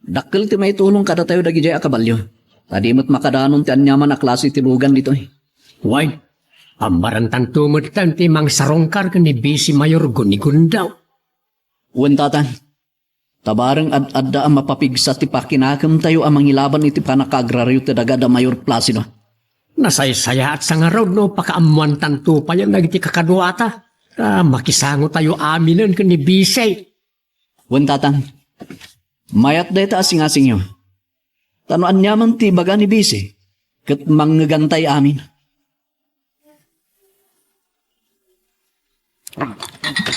Dakkel ti maitulong kadatayo dagidiay a kabalio. Ta di met makadanon ti aniaman a klase ti lugan ditoy. Wen, ammarantanto metten ti mangsarungkar ken ni Bisi Mayor Gunigundaw. Wen, Tatang. Ta bareng ad-adda a mapapigsa ti pakinakemtayo a mangilaban iti pannakaagrario ti daga da Mayor Placido. Nasaysayaat sa ngarud no pakaammoantanto payen dagiti kakaduata, ta makisangotayo aminen ken ni Bisi. Wen, Tatang, mayat dayta a singasingyo. Ta no aniaman ti ibaga ni Bisi, ket mangngegantay amin.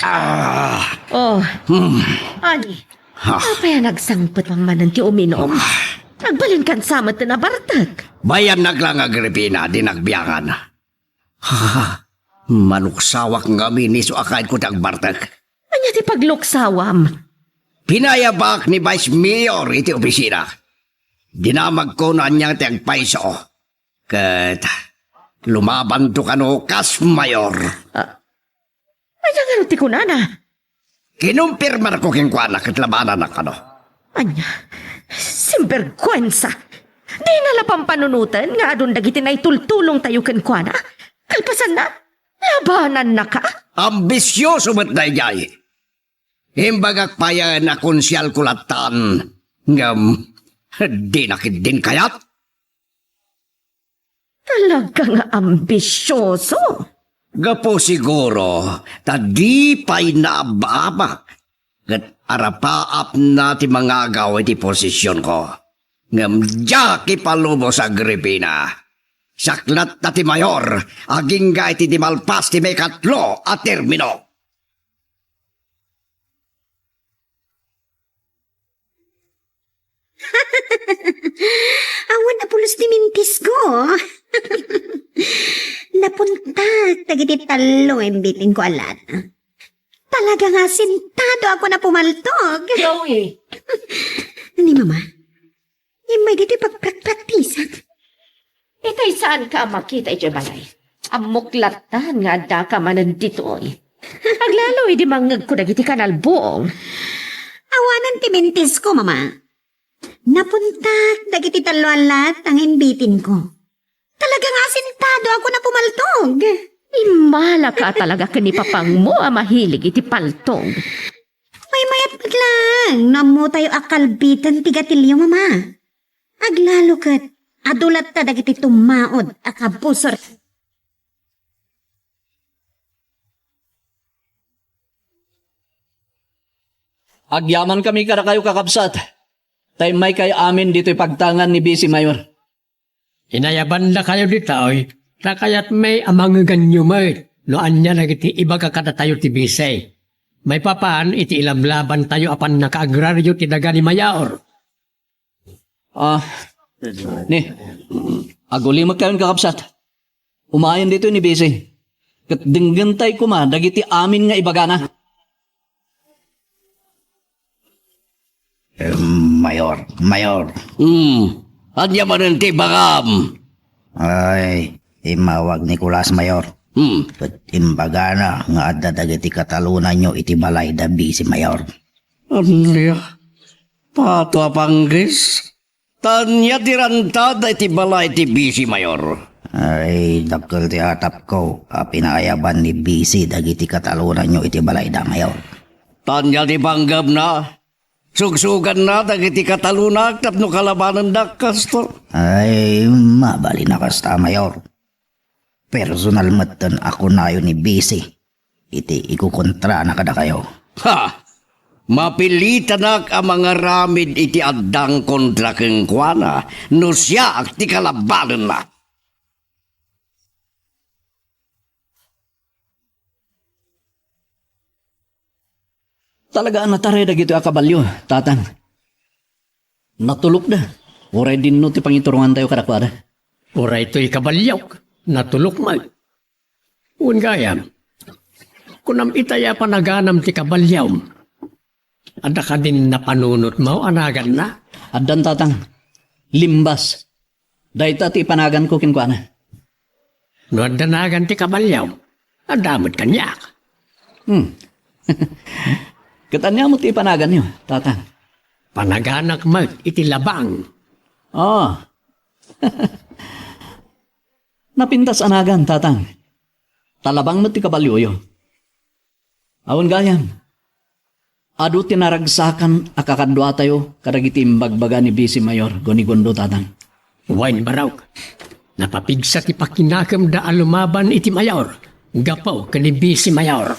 Ah. Oh. Hmm. Ani, ah, apay a nagsangpet manen ti uminom? Ah. Agbalinkan sa met ti nabartek. Bayannak lang, Agripina, di nagbiangan. Ha, maluksawak ngamin isu a kayatko ti agbartek. Ania ti pagluksawam? Pinayabak ni Vice Mayor iti opisina. Dinamagko no ania ti agpayso. Ket lumabanto kano kas mayor. Ah, ania ngarud ti kunana? Kinumpirmarko kenkuana ket labananna kano. Ania? Sinberguensa! Dina la pampanunoten nga adun dagiti naitultulongtayo kenkuana? Kalpasanna, labanannaka? Ambisioso met daydiay. Imbagak payen a konsialko lattan, ngem dina ketdin kayat. Talaga nga ambisioso. Gapu siguro ta di pay naababak ket arapaapna ti mangagaw iti posisionko. Ngem diak ipalubos, Agripina. Siak latta ti mayor, agingga iti di malpas ti maikatlo a termino. Awan a pulos ti mintisko. Napuntak dagiti tallo nga imbitinko a lata. Talaga nga asintado ako a pumaltog. Chloe! Ni Mama, immay ditoy pagprakpraktisak. Itay saanka a makita idiay balay. Ammok lattan nga addaka manen ditoy. Aglalo idi mangngegko dagiti kanalbuong. Awanen ti mintisko, Mama. Napuntak dagiti tallo a lata nga imbitinko. Talaga nga asintado ako a pumaltog. Immalaka a talaga ken ni papangmo a mahilig iti paltog. Maymayat met laeng no ammotayo a kalbiten ti gatilio, Mama. Aglalo ket adu latta dagiti tummaod a kabusor. Agyamankami kadakayo, kakabsat, ta immaykayo amin ditoy pagtangan ni Bisi Mayor. Inayabandakayo ditoy, ta kayatmi a mangngeganyo met no ania dagiti ibaga kadatayo ti Bisi. Maipapan iti ilablabantayo a pannakaagrario ti daga ni Mayor. Ah, ni, agulimekkayon, kakabsat. Umayen ditoy ni Bisi. Ket denggentay koma dagiti amin nga ibagana. Em, Mayor, Mayor. Hmm. Ania manen ti ibagam? Ay, immawag ni Nicolas, Mayor. Hmm. Ket imbagana nga adda dagiti katalonanyo iti balay da Bisi, Mayor. Ania? Pato a panggis? Ta ania ti rantada iti balay ti Bisi, Mayor? Ay, dakkel ti atapko a pinaayaban ni Bisi dagiti katalonanyo iti balayda, Mayor. Ania ti panggepna? Sugsuganna dagiti katalonak tapno kalabanendak, kasto? Ay, mabalin a kasta, Mayor. Personal metten a kunayo ni Bisi iti ikukontrana kadakayo. Ha! Mapilitanak a mangaramid iti addang kontra kenkuana no siak ti kalabanenna. Talaga a nataray dagitoy a kabalio, Tatang. Natulokda. Uray dinno ti pangiturongantayo kadakuada. Uray toy kabaliok, natulok met. Wen gayam, kunam itay a panaganam ti kabaliom. Adda kadin napanunotmo a naganna? Addan, Tatang. Limbas. Dayta ti ipanaganko kenkuana. No adda nagan ti kabalio, adda met kaniak. Hmm. Ket ania met ti ipanaganyo, Tatang? Panaganak met iti labang. Ah. Napintas a nagan, Tatang. Ta labang met ti kabalioyo. Awan gayam. Adu ti naragsakan a kakaduatayo kadagiti imbagbaga ni Bisi Mayor Gonigundo, Tatang. Wen, Barok. Napapigsa ti pakinakemda a lumaban iti Mayor gapu ken ni Bisi Mayor.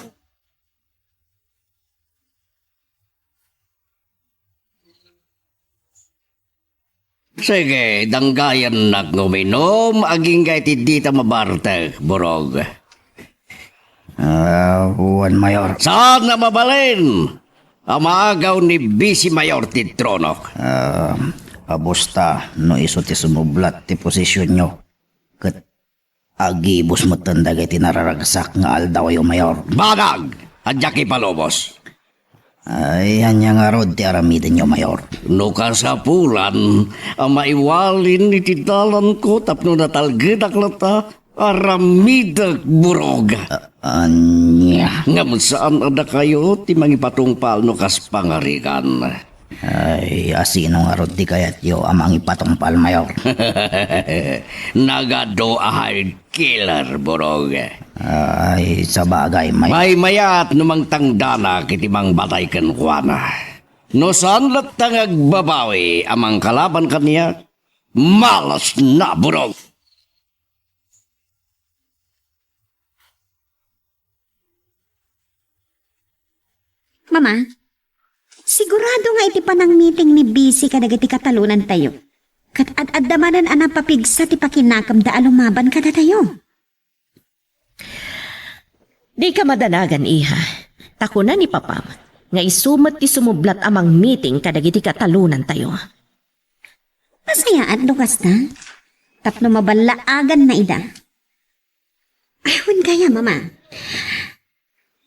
Sige, danggayannak nga uminum agingga iti dita mabartek, Burog. Ah, wen, Mayor. Saan a mabalin a maagaw ni Bisi Mayor ti tronok? Ah, abusta no isu ti sumublat ti posisyonyo. Ket agibus metten dagiti nararagsak nga aldawyo, Mayor. Banag! Adda ipalubos. Ay, ania ngarud ti aramidenyo, Mayor? No kasapulan a maiwalin iti dalanko tapno natalgedak latta, aramidek, Burog. A-, ania? Ngem saan a dakayo ti mangipatungpal no kas pangarigan. Ay, asino ngarud ti kayatyo a mangipatungpal, Mayor? Nagadu a hired killer, Burog. Ay, sabagay, Mayor. Maymayat no mangtangdanak iti mangbatay kenkuana. No saan latta nga agbabawi a mangkalaban kaniak, malasna, Burog. Mama, sigurado nga iti panangmiting ni Bisi kadagiti katalonantayo, ket ad-adda manen a napapigsa ti pakinakemda a lumaban kadatayo. Dika madanagan, iha. Ta kuna ni Papam nga isu met ti sumublat a mangmiting kadagiti katalonantayo. Masayaat no kasta, tapno maballaaganna ida. Ay, wen gayam, Mama.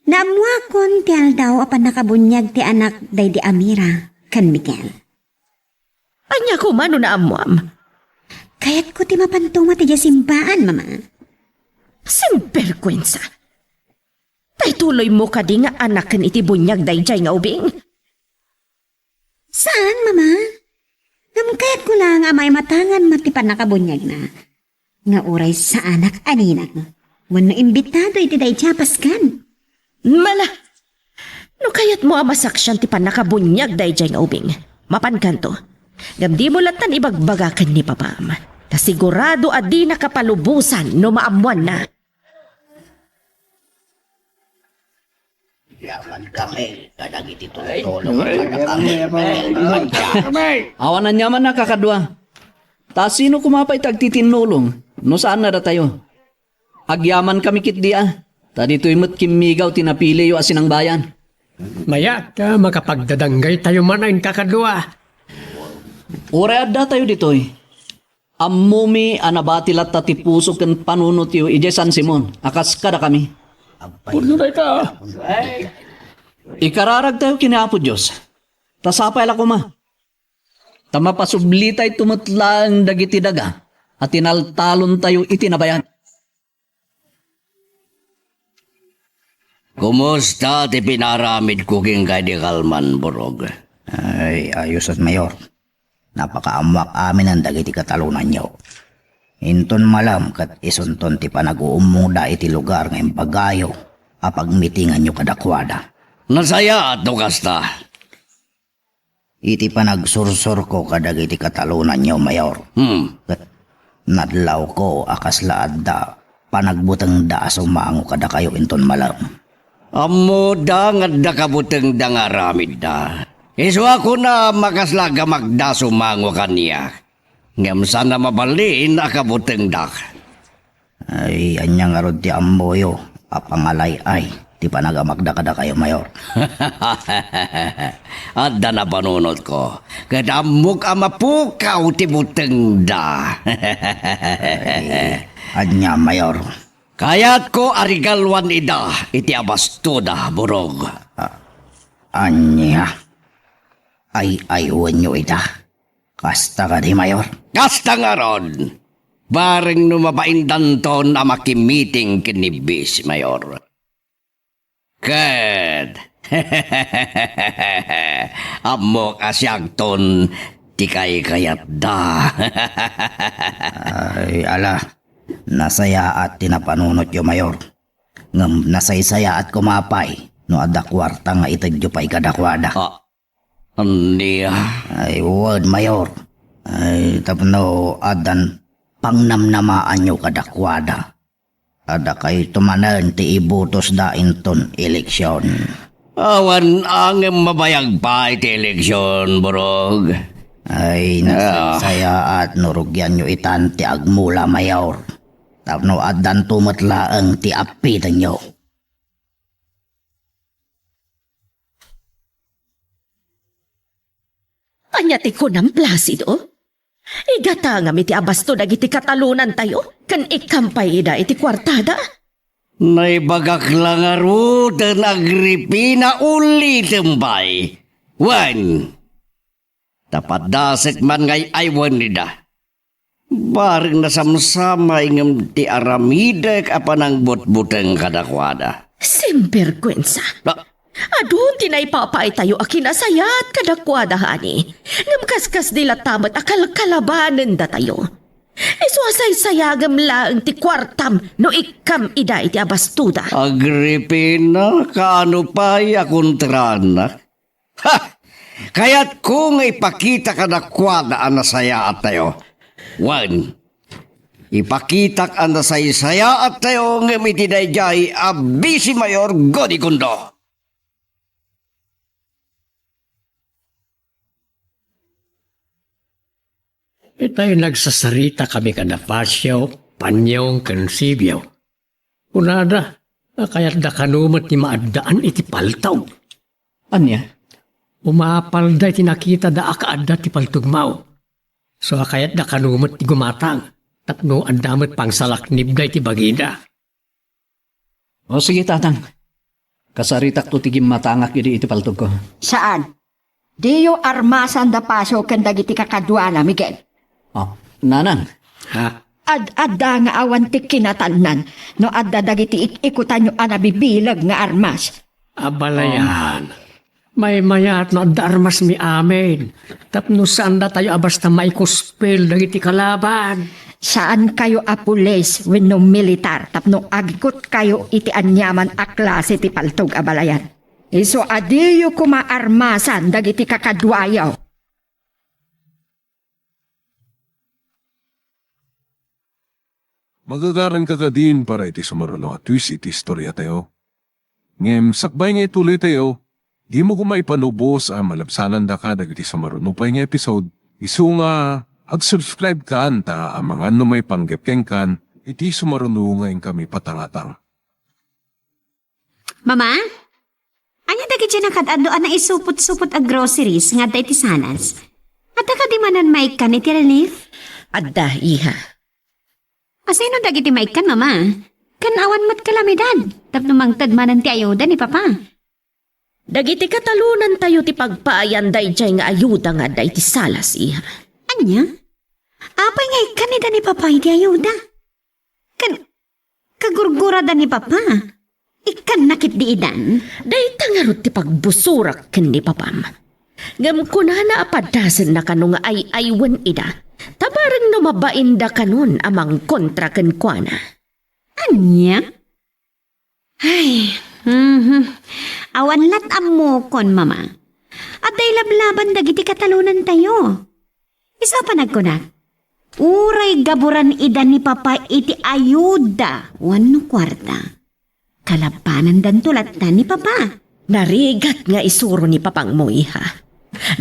Naammuakon ti aldaw a pannakabuniag ti anak daydi Amira ken Miguel. Ania koma no naammuam? Kayatko ti mapanto met idiay simbaan, Mama. Sinberkuensa! Tay tuloymo kadi nga anaken iti buniag daydiay nga ubing? Saan, Mama. Ngem kayatko laeng a maimatangan met ti pannakabuniagna. Nga uray saanak a ninang wenno imbitado iti daydiay a paskan. Mala! No kayatmo a masaksian ti pannakabuniag daydiay nga ubing, mapankanto. Ngem dimo lattan ibagbaga ken ni Papam. Ta sigurado a dina kapalubosan no maammuanna. Yaman kami kadagiti tultulong kadakami. Awan aniaman a kakadua. Ta sino koma pay ti agtitinnulong no saan a datayo? Agyaman kami ketdi a, ta ditoy met kimmigaw ti napiliyo a sinangbayan. Mayat, ta makapagdadanggaytayo man a inkakadua. Uray addatayo ditoy, ammomi a nabati latta ti puso ken panunotyo idiay San Simon a kas kadakami. Pudno dayta. Ikararagtayo ken ni Apo Dios, ta sapay la koma. Ta mapasublitayto met laeng dagiti daga a tinaltalontayo iti nabayag. Kumusta ti pinaramidko kenka idi kalman, Burog? Ay, ayos, Mayor. Napakaammoak aminen dagiti katalonanyo. Inton malem ket isunton ti panag-uummongda iti lugar nga imbagayo a pagmitinganyo kadakuada. Nasayaat no kasta. Iti panagsursurko kadagiti katalonanyo, Mayor. Hmm. Ket nadlawko a kasla adda panagbutengda a sumango kadakayo inton malem. Ammoda nga adda kabutengda nga aramidda. Isu a kunam a kasla gamakda sumango kaniak. Ngem saan a mabalin a kabutengdak. Ay, ania ngarud ti ammoyo a pangalay-ay ti panagamakda kadakayo, Mayor? Adda napanunotko, ket ammok a mapukaw ti butengda. Ay, ania, Mayor? Kayatko a regaluan ida iti abastoda, Burog. Ah, ania? Ay-aywenyo ida? Kasta kadi, Mayor? Kasta ngarud. Bareng no mabaindanton a makimiting ken ni Vice Mayor. Ket ammok a siakton ti kaykayatda. Ay, ala, nasayaat ti napanunotyo, Mayor. Ngem nasaysayaat koma pay no adda kuarta nga itedyo pay kadakuada. Ah, ania? Ay, wen, Mayor. Ay, tapno addan pangnamnamaanyo kadakuada. Adda kayto manen ti ibutosda inton eleksion. Awan a ngem mabayag pay ti eleksion, Burog. Ay, ah, nasaysayaat no rugianyo itan ti agmula, Mayor. Tapno addanto met laeng ti appitenyo. Ania ti kunam, Placido? Igatangam iti abasto dagiti katalonantayo, ken ikkampay ida iti kuartada? Naibagak la ngaruden, Agripina, ulitem pay. Wen, ta padasek man nga ay-aywen ida. Bareng nasamsamay ngem ti aramidek a panangbutbuteng kadakuada. Simberkuensa. Ah. Adu ti naipapaytayo a kinasayaat kadakuada, honey. Ngem kaskasdi latta met a kalkalabanen datayo. Isu a saysayagem laeng ti kuartam no ikkam ida iti abastoda. Agripina, kaano pay a kontranak? Ha! Kayatko nga ipakita kadakuada a nasayaattayo. Wen, ipakitak a nasaysayaattayo ngem iti daydiay a Vice Mayor Godigondo. Itay nagsasaritakami kada Facio, Panyong, ken Sibio. Kunada, a kayatda kano met ti maaddaan iti paltog. Ania? Umapalda iti nakitada a kaadda ti paltogmo. So a kayatda kano met ti gumatang, tapno adda met pangsalaknibda iti bagida. O sige, Tatang. Kasaritakto ti gimmatangak idi iti paltogko. Saan. Diyo armasan da Facio ken dagiti kakaduana, Miguel. Oh, nanang. Ha? Ad-adda nga awan ti kinatalnan no adda dagiti ik-ikutanyo a nabibileg nga armas. Abalayan. Maymayat no adda armasmi amin. Tapno saan datayo a basta maikuspil dagiti kalaban. Saankayo a pulis wenno militar tapno agikutkayo iti aniaman a klase ti paltog, abalayan. Isu a diyo koma armasan dagiti kakaduayo. Magagaranka kadin para iti sumaruno a twist iti istoriatayo. Ngem sakbay nga ituloytayo, dimo koma ipanubos a malabsanandaka dagiti sumaruno pay nga episode, isu nga ag-subscribe kan ta amangan no maipanggep kenkan iti sumaruno nga inkami patangatang. Mama? Ania dagiti nakad-adu a naisupot-supot a groceries nga adda iti salas? Adda kadi manen maikkan iti relief? Adda, iha. Asino dagiti maikkan, Mama? Ken awan met kalamidad tapno mangted manen ti ayuda ni Papa. Dagiti katalonantayo ti pagpaayan daydiay nga ayuda nga adda iti salas, iha. Ania? Apay nga ikkan ida ni Papa iti ayuda? Ken kagurgurada ni Papa, ikkanna ketdi idan? Dayta ngarud ti pagbusurak ken ni Papam. Ngem kunana a padasenna kano nga ay-aywen ida, Ta bareng no mabainda kanon a mangkontra kenkuana. Ania? Ay, mhm. Awan lat ammokon, Mama. Adda ilablaban dagiti katalonantayo. Isu a panagkunak, uray gaburan ida ni Papa iti ayuda wenno kuarta, kalabanandanto latta ni Papa. Narigat nga isuro ni Papangmo, iha.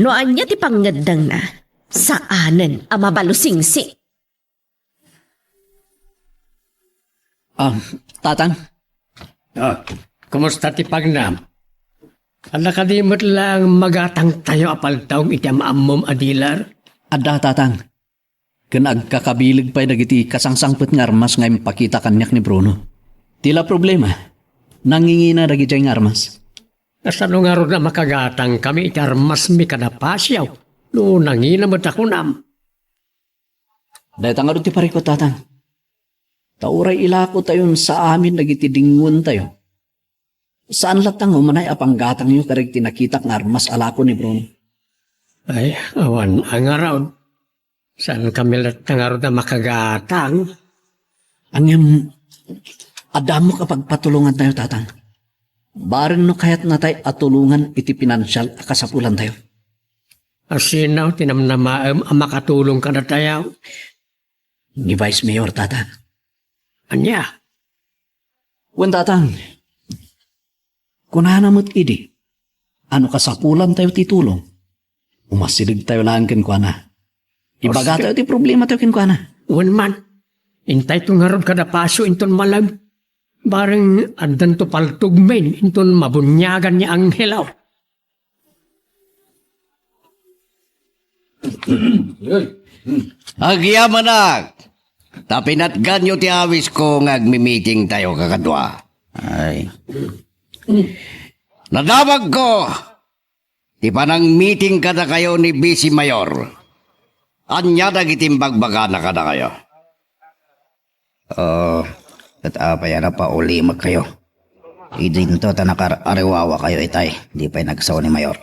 No ania ti pangngeddengna, saanen a mabalusingsi. Ah, Tatang? Ah, kumusta ti pagnam? Adda kadi met laeng magatangtayo a paltaong iti am-ammom a dealer? Adda, Tatang. Ken agkakabileg pay dagiti kasangsangpet nga armas nga impakita kaniak ni Bruno. Ti la problema, nangingina dagidiay nga armas. Kasano ngarud a makagatangkami iti armasmi kada Pasio no nangina met a kunam? Dayta ngarud ti parikut, Tatang. Ta uray ilakotayon sa amin dagiti dinngewentayo, saan latta nga umanay a panggatangyo kadagiti nakitak nga armas a lako ni Bruno. Ay, awan a ngarud. Saankami latta ngarud a makagatang? Ngem, adda ammok a pagpatulongantayo, Tatang. Bareng no kayatnatay a tulongan iti pinansial a kasapulantayo. Asino ti namnamaem a makatulong kadatayo? Ni Vice Mayor, Tatang. Ania? Wen, Tatang. Kunana met idi a no kasapulantayo ti tulong, umasidegtayo laeng kenkuana. Ibagatayo ti problematayo kenkuana. Wen man, intayto ngarud kada Pasio inton malem. Bareng addanto paltogmin inton mabuniagan ni Angelo. Agyamanak, ta pinatganyo ti awisko nga agmimitingtayo kakadua. Ay. Nadamagko ti panangmiting kadakayo ni Vice Mayor. Ania dagiti imbagbagana kadakayo? Ah, ket apay a napaulimekkayo? Idinto ta nakar-, ariwawakayo itay, di pay nagsao ni Mayor.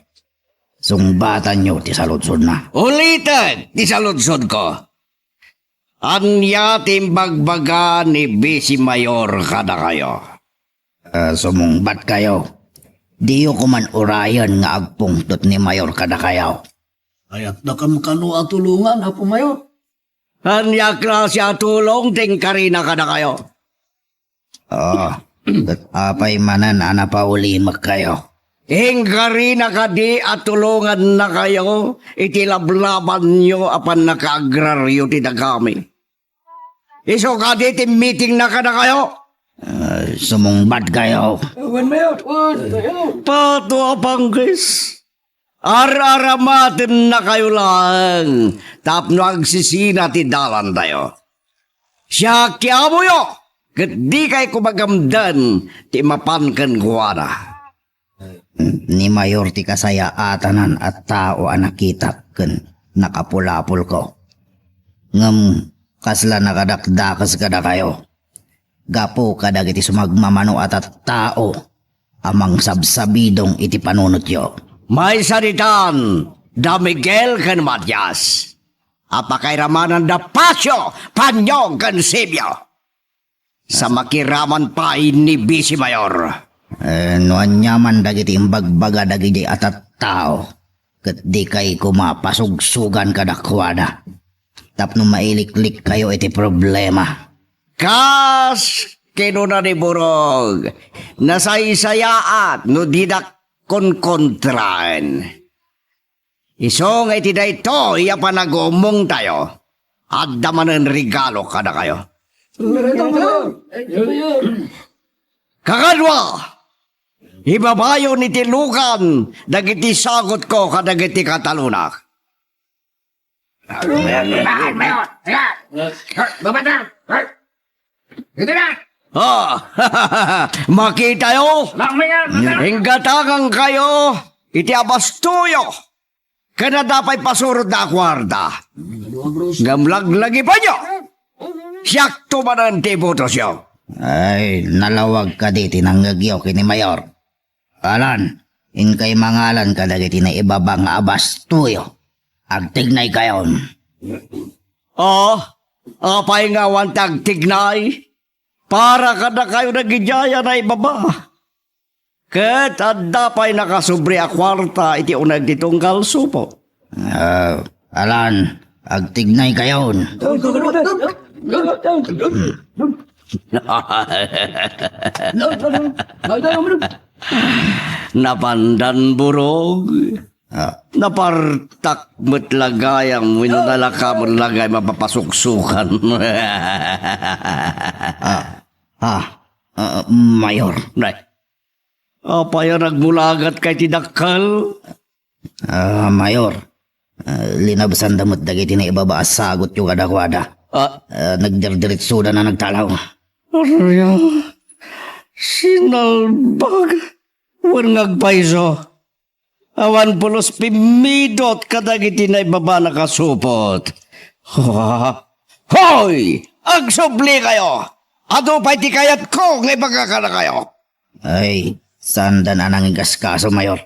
Sungbatanyo ti saludsodna. Ulitek ti saludsodko. Ania ti imbagbaga ni Vice Mayor kadakayo? Ah, sumungbatkayo. Diyo koman urayen nga agpungtot ni Mayor kadakayo. Kayatdakon kano a tulongan, Apo Mayor? Ania a klase a tulong ti inkarina kadakayo? Ah, ket apay manen a napaulimekkayo? Inkarina kadi a tulongannakayo iti lablabanyo a pannakaagraryo ti dagami? Isu kadi ti mitingna kadakayo? Ah, sumungbatkayo. Wen, Mayor. Pato a panggis. Ar-aramatennakayo laeng tapno agsisina ti dalantayo. Siak ti amoyo, ket dikay koma gamden ti mapan kenkuana. Ni Mayor ti kasayaatanan a tao a nakitak ken nakapulapolko. Ngem kasla nakadakdakes kadakayo gapu kadagiti sumagmamano a tattao a mangsabsabidong iti panunotyo. Maysa ditan da Miguel ken Matias a pakairamana da Pasio, Panyong ken Sibio. Sa makiraman pay ni Vice Mayor. Eh, no aniaman dagiti imbagbaga dagiti a tattao, ket dikay koma pasugsugan kadakuada tapno mailiklikkayo iti problema. Kas kinuna ni Burog, nasaysayaat no didak konkontraen. Isu nga iti daytoy a panagumongtayo, adda manen regalo kadakayo. Kakadua, ibabayon iti lukan dagiti sagutko kadagiti katalonak. Ah, makitayo? Inggatangankayo iti abastoyo. Ken adda pay pasurotna a kuarta. Ngem laglagipenyo. Siakto manen ti ibutosyo. Ay, nalawag kadi ti nangngegyo ken ni Mayor. Alan, inkay mangalan kadagiti naibaba nga abastoyo. Agtignaykayon. O, apay nga awan ti agtignay? Para kadakayo dagidiay a naibaba. Ket adda pay nakasubri a kuarta iti uneg ti tunggal supot. Ah, alan, agtignaykayon. Napandan burog. Ah. Napartak met la gayam wenno nalaka met la gayam a papasuksukan. Ah, ah, ah, Mayor. Nay. Apay a nagmulagatka iti dakkel? Ah, Mayor, ah, linabsanda met dagiti naibaba a sagutyo kadakuada. Ah. Ah, nagdirdiritsoda a nagtalaw. Aria, sinalbag, wen nga agpayso. Awan pulos pimmidot kadagiti naibaba a nakasupot. Hoy! Agsublikayo! Adu pay ti kayatko nga ibaga kadakayo. Ay, saanda a nangigaskaso, Mayor.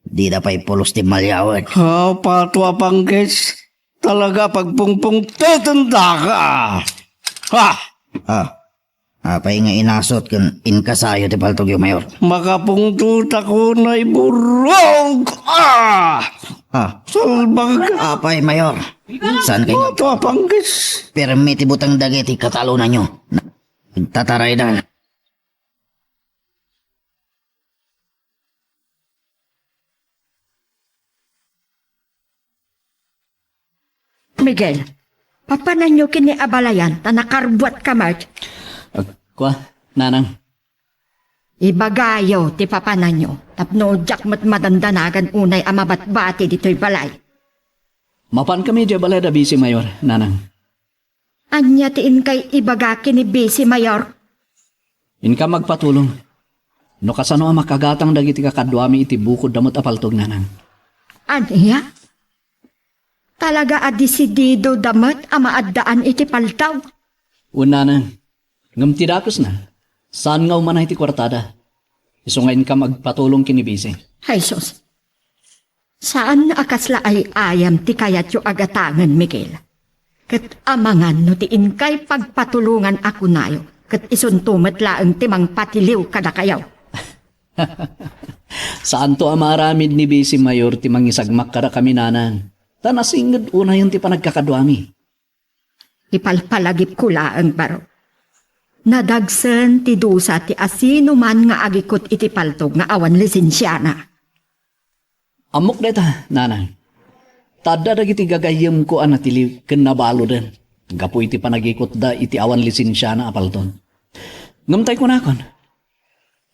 Dida pay pulos ti maliawet. Ah, pato a panggis. Talaga pagpungpungtotendaka. Ha! Ah, apay nga inasot ken inkasayo ti paltogyo, Mayor? Makapungtotak unay burog! Ah! Ah. Salbag! Apay, Mayor? Saan kayo? Pato a panggis. Pirmi ti buteng dagiti katalonanyo. Nagtatarayda. Miguel, papananyo ken ni abalayan ta nakarbuatka met. Agkua, nanang. Ibagayo ti papananyo tapno diak met madandanagan unay a mabatbati ditoy balay. Mapankami idiay balay da Bisi Mayor, nanang. Ania ti inkay ibaga ken ni Bisi Mayor? Inkam agpatulong. No kasano a makagatang dagiti kakaduami iti bukodda met a paltog, nanang. Ania? Talaga a desididoda met a maaddaan iti paltog? Wen, nanang. Ngem ti dakesna, saan nga umanay ti kuartada. Isu nga inkam agpatulong ken ni Bisi. Ay, sus. Saan a kasla ay-ayam ti kayatyo a gatangen, Miguel. Ket amangan no ti inkay pagpatulongan a kunayo, ket isunto met laeng ti mangpatiliw kadakayo. Saanto a maaramid ni Bisi Mayor ti mangisagmak kadakami, nanang. Ta nasinged unayen ti panagkakaduami. Ipalpalagipko laeng baro. Nadagsen ti dusa ti asinoman nga agikut iti paltog nga awan lisensiana. Ammok dayta, nanang. Ta adda dagiti gagayyemko a natiliw ken nabaloden gapu iti panagikutda iti awan lisensiana a paltog. Ngem tay kunakon,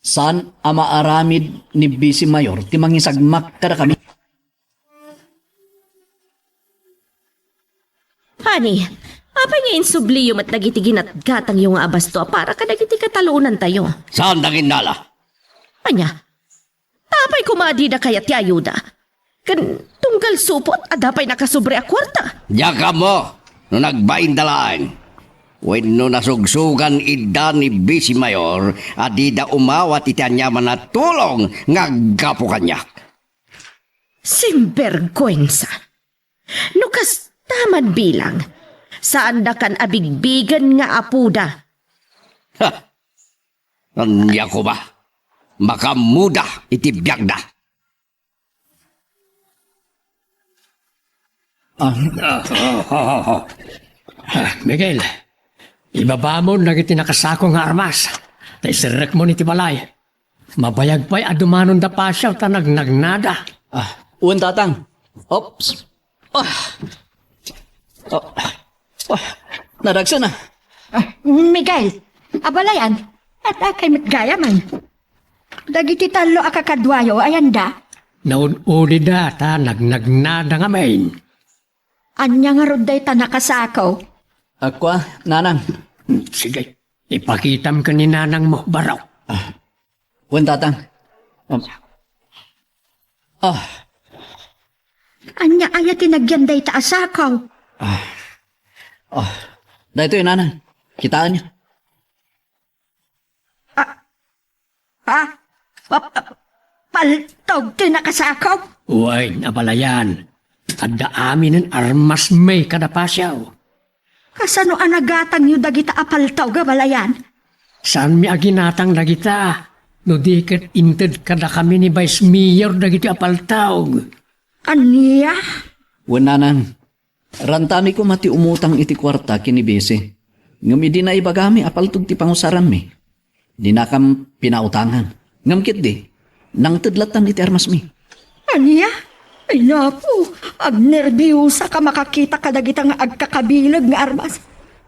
saan a maaramid ni Bisi Mayor ti mangisagmak kadakami. Honey, apay nga insubliyo met dagiti ginatgatangyo nga abasto a para kadagiti katalonantayo? Saanda nga innala. Ania? Ta apay koma a dida kayat ti ayuda? Ken tunggal supot, adda pay nakasubri a kuarta. Diak ammo no nagbainda laeng wenno nasugsogan ida ni Bisi Mayor a dida umawat iti aniaman a tulong nga aggapu kaniak. Sinbergwensa! No kasta man bilang, saandakan a bigbigen nga apoda. Ha! Ania koma? Makaammoda iti biagda. Ah, ah, ah, ah, ah. Ah, Miguel, ibabamon dagiti nakasako nga armas. Ta iserrekmon iti balay. Mabayag pay a dumanonda pasiaw ta nagnagnada. Ah, wen, Tatang. Oops. Ah. Oh. Oh. Nadagsen, ah. Ah, Miguel, abalayan, adda kay met gayamen. Dagiti tallo a kakaduayo, ayanda? Naud-udida ta nagnagnada ngamin. Ania ngarud dayta nakasako? Akua, nanang. Sige, ipakitam ken ni nanangmo, baro. Ah. Wen, Tatang. Um, ah. Ania aya ti nagyan dayta a sako? Ah. Ah. Daytoy, nanang. Kitaenyo. Ah, ah, pa-, pa-, paltog ti nakasako? Wen, abalayan. Adda aminen armas mi kada pasiaw. Kasano a nagatangyo dagita a paltaog a balayan? Saanmi a ginatang dagita, no di ket inted kadakami ni Vice Mayor dagiti a paltaog. Ania? Wen, nanang, rantami koma ti umutang iti kuarta ken ni Bese. Ngem idi naibagami a paltog ti pangusaranmi, dinakam pinautangan. Ngem ketdi, nangted lattan iti armasmi. Ania? Ay, naku, agnerbiosak a makakita kadagita nga agkakabileg nga armas.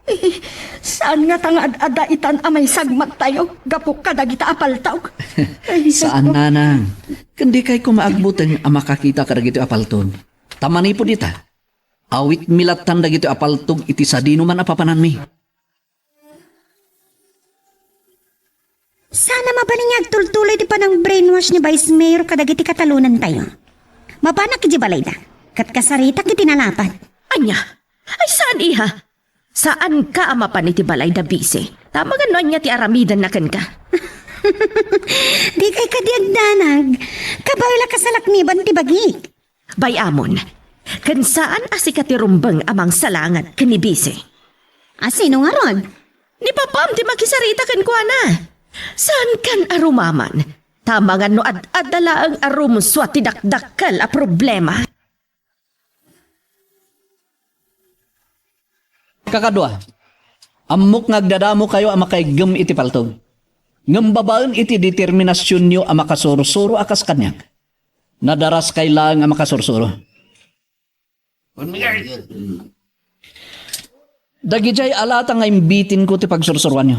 Eh, saan ngata nga ad-adda itan a maisagmagtayo gapu kadagita a paltaog? Ay, saan, naku, nanang. Ken dikay koma agbuteng a makakita kadagiti a paltog. Ta manipud ita, awitmi lattan dagiti a paltog iti sadinoman a papananmi. Saan a mabalin nga agtultuloy ti panang-brainwash ni Vice Mayor kadagiti katalonantayo. Mapanak idiay balayda, ket kasaritak iti nalapad. Ania? Ay, saan, iha? Saanka a mapan iti balayda, Bese. Tama nga no ania ti aramidenna kenka. Dikay kadi agdanag. Kabay la kasalakniban ti bagik. Bay-amon, ken saan a sika ti rumbeng a mangsalangat ken ni Bese. A sino ngarud? Ni papam ti makisarita kenkuana. Saankan a rumaman. Tama nga no ad-adda laeng a rumsua ti dakdakkel a problema. Kakadua, ammok nga agdadamokayo a makaiggem iti paltog. Ngem babaen iti determinasionyo a makasursuro a kas kaniak, nadaraskay laeng a makasursuro. Dagidiay a lata nga imbitinko ti pagsursuroanyo.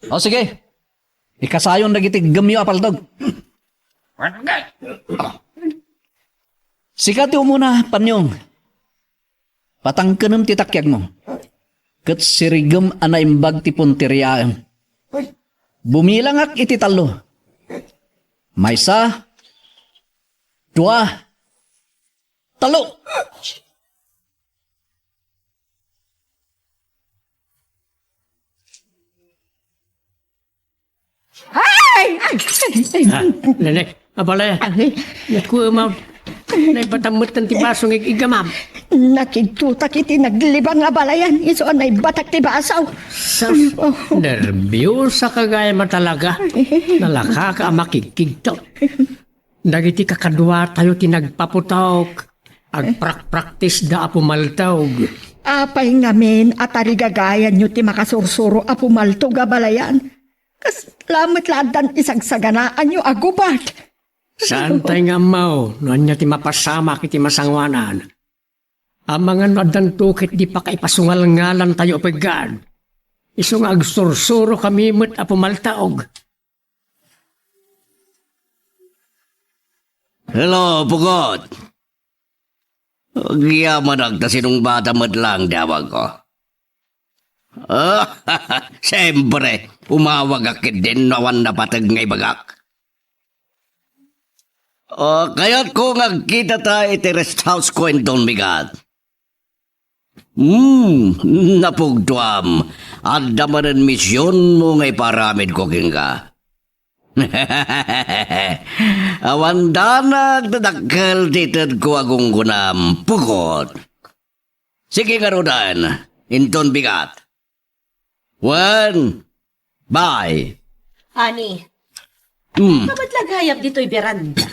O sige, ikasayon dagiti iggemyo a paltog. Sika ti umuna, Panyong. Patangkenem ti takiagmo, ket sirigem a naimbag ti punteriaem. Bumilangak iti tallo. Maysa, dua, tallo. Ay! Ay! Ay! Ah, nene, abala ya. Ay! Naku, ma, naibatam met ti baso nga ig-, igamam. Nakigtotak iti naglibang a balayan, isu a naibatak ti baso. Sus, oh, nerbiosaka gayam a talaga. Nalakaka a makigkigto. Dagiti kakaduatayo ti nagpaputok. Agprakpraktisda a pumaltog. Apay ngamin a tarigagayanyo ti makasursuro a pumaltog a balayan? Kasla met la addan isagsaganaanyo a gubat. Saantay nga ammo no ania ti mapasamak iti masangoanan. Amangan no addanto ket di pakaipasungalngalantayo a peggad. Isu nga agsursuro kami met a pumaltaog. Hello, Pugot. Agyamanak ta sinungbata met lang ti awagko. Ah, siyempre, umawagak ketdin no awan napateg nga ibagak. Ah, kayatko nga agkitata iti rest house ko inton bigat. Hmm, napugtuam. Adda manen misionmo nga iparamidko kenka. Awan danag ti dakkel ti itedko a gunggonam, Pugot. Sige ngaruden, inton bigat. Wen, bay. Ani, hmm, kamatla gayam ditoy beranda.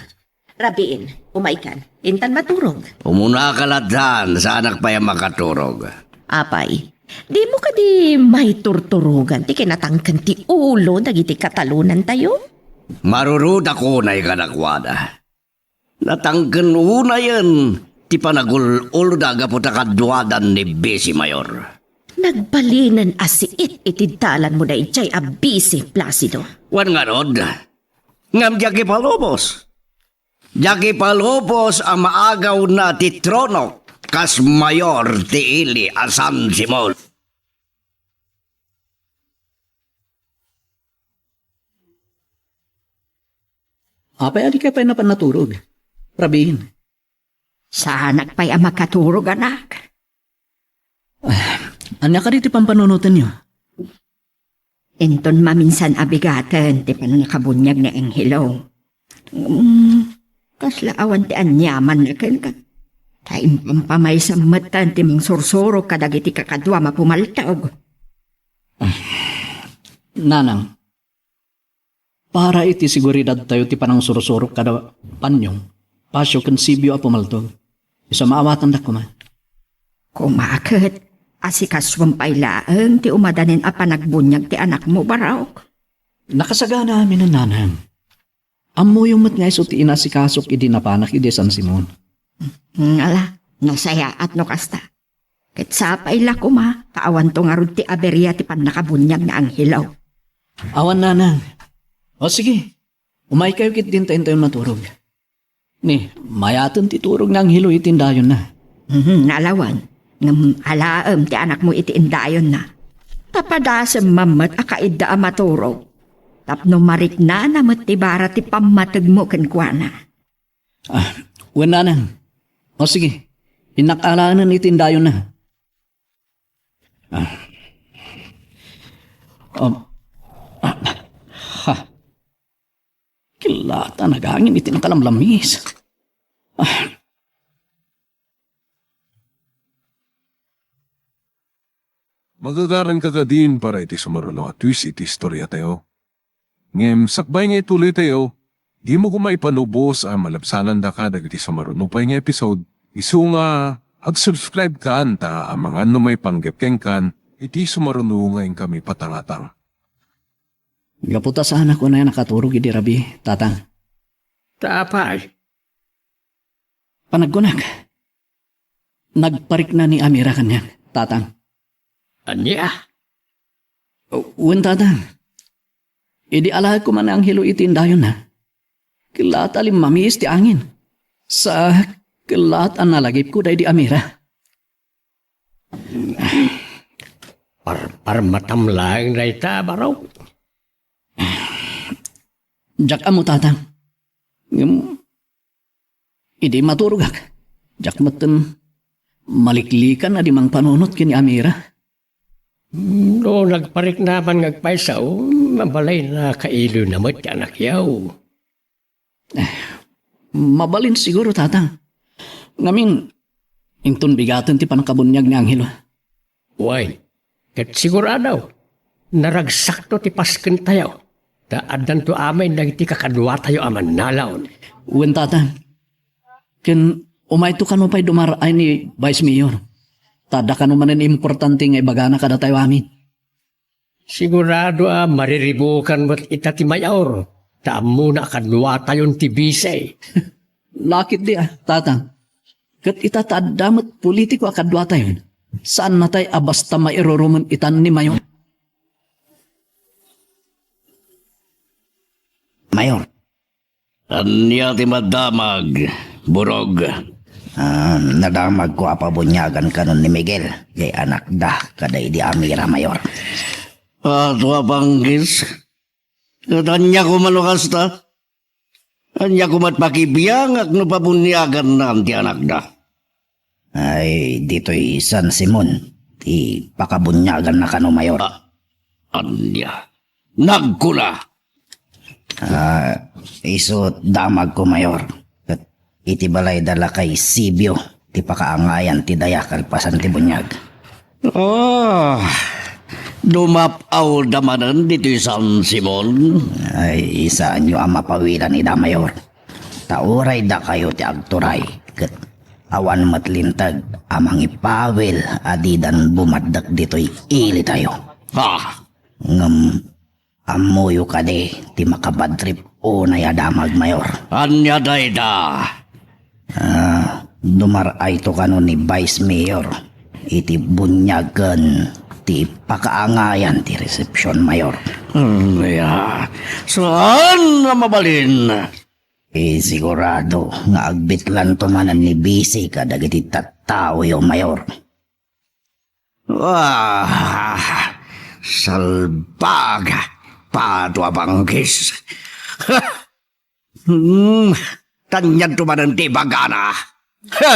Rabiin, umaykan. Intan maturog. Umunaka lattan, saanak pay a makaturog. Apay, dimo kadi maiturturogan ti kinatangken ti ulo dagiti katalonantayo? Marurudakon ay kadakuada. Natangken unayen ti panagul-ulda gapu ta kaduadan ni Bisi Mayor. Nagbalinen a siit iti dalanmo daydiay a Bisi, Placido. Wen ngarud, ngem diak ipalubos. Diak ipalubos a maagawna ti tronok kas mayor ti ili a San Simon. Apay a dika pay napan naturog, Rabin? Saanak pay a makaturog, anak. Ah, ania kadi ti pampanunotenyo? Inton maminsan a bigaten ti pannakabuniag ni Angelo. Mm, kasla awan ti aniamanna kenka. Ta impampamaysa metten ti mangsursurok kadagiti kakaduam a pumaltog. Nanang, para iti seguridadtayo ti panangsursurok kada Panyong, Pasio ken Sibio a pumaltog, isu a maawatandak koma. Koma ket, asikasuem pay laeng ti umadanin a panagbuniag ti anakmo, Barok. Nakasagana amin, nanang. Ammoyo met nga isu ti inasikasok idi napanak idi San Simon. Hmm, ala, nasayaat no kasta. Ket sapay la koma, ta awanto ngarud ti aberia ti pannakabuniag nga anghelo. Awan, nanang. O sige, umaykayo ketdi ta intayon maturog. Ni, mayaten ti turog nga anghelo iti indayonna. Mhm, nalawan. Ngem alaem ti anakmo iti indayonna. Ta padasem met a kaidda a maturog. Tapno mariknana met ti bara ti pammategmo kenkuana. Ah, wen, nanang. O sige, innak alaenen iti indayonna. Ah. Um, ah, ha. Killata nagangin iti nakalamlamis. Ah. Magagaran ka kadin para iti sumaruno a twist iti istoriatayo. Ngem sakbay nga ituloytayo, dimo koma ipanubos a malabsanandaka dagiti sumaruno pay nga episode, isu nga ag-subscribe kan ta amangan no maipanggep kenkan iti sumaruno nga inkami patangatang. Gapu ta saanak unay a nakaturog idi rabii, Tatang. Ta apay? Panagkunak, nagparikna ni Amira kaniak, Tatang. Ania? Wen, Tatang. Idi alaek koma ni anghelo iti indayonna, kellaat a limmamiis ti angin. Sa kellaat a nalagipko daydi Amira. Parparmatam laeng dayta, Barok. Diak ammo, Tatang. Ngem, idi maturogak, diak metten maliklikan a di mangpanunot ken ni Amira. No nagpariknaman nga agpayso, mabalin a kailoyna met ti anakyo. Eh, mabalin siguro, Tatang. Ngamin, inton bigaten ti pannakabuniag ni Angelo. Wen, ket sigurado, naragsakto ti paskentayo, ta addanto amin dagiti kakaduatayo a mannalaw. Wen, Tatang. Ken umayto kano pay dumar-ay ni Vice Mayor. Ta adda kano manen importante nga ibagana kadatayo amin. Sigurado a mariribukan met ita ti mayor, ta ammona a kaduatayon ti bise. Lakit di a, Tatang. Ket ita ta adda met politiko a kaduatayon, saan natay a basta mairurumen itan ni mayor. Mayor. Ania ti madamag, Burog? Ah, nadamagko a pabuniagan kanon ni Miguel, jay anakda, kada idi Amira, Mayor. Ato a panggis. Ket ania koma no kasta? Ania koma ti pakibiangak no pabuniaganna ti anakda? Ay, ditoy San Simon, ti pakabuniaganna kano, Mayor. Ah, ania? Nagkuna! Ah, isu damagko, Mayor. Ket iti balayda lakay Sibio, ti pakaangayan ti daya kalpasan ti buniag. Ah, dumap-awda manen ditoy San Simon? Ay, saanyo a mapawilan ida, Mayor. Ta uray dakayo ti agturay, ket awan met linteg a mangipawil a didan bumaddek ditoy ilitayo. Ah! Ngem ammoyo kadi ti makabadtrip unay a damag, Mayor? Ania dayta? Ah, dumar-ayto kano ni Vice Mayor iti buniag ken ti pakaangayan ti resepsion, Mayor. Ania? Saan a mabalin? Eh, sigurado nga agbitlanto manen ni Bisi kadagiti tattaoyo, Mayor. Ah, salbag, pado a banggis. Hmm, tanyadto manen ti bagana. Ha!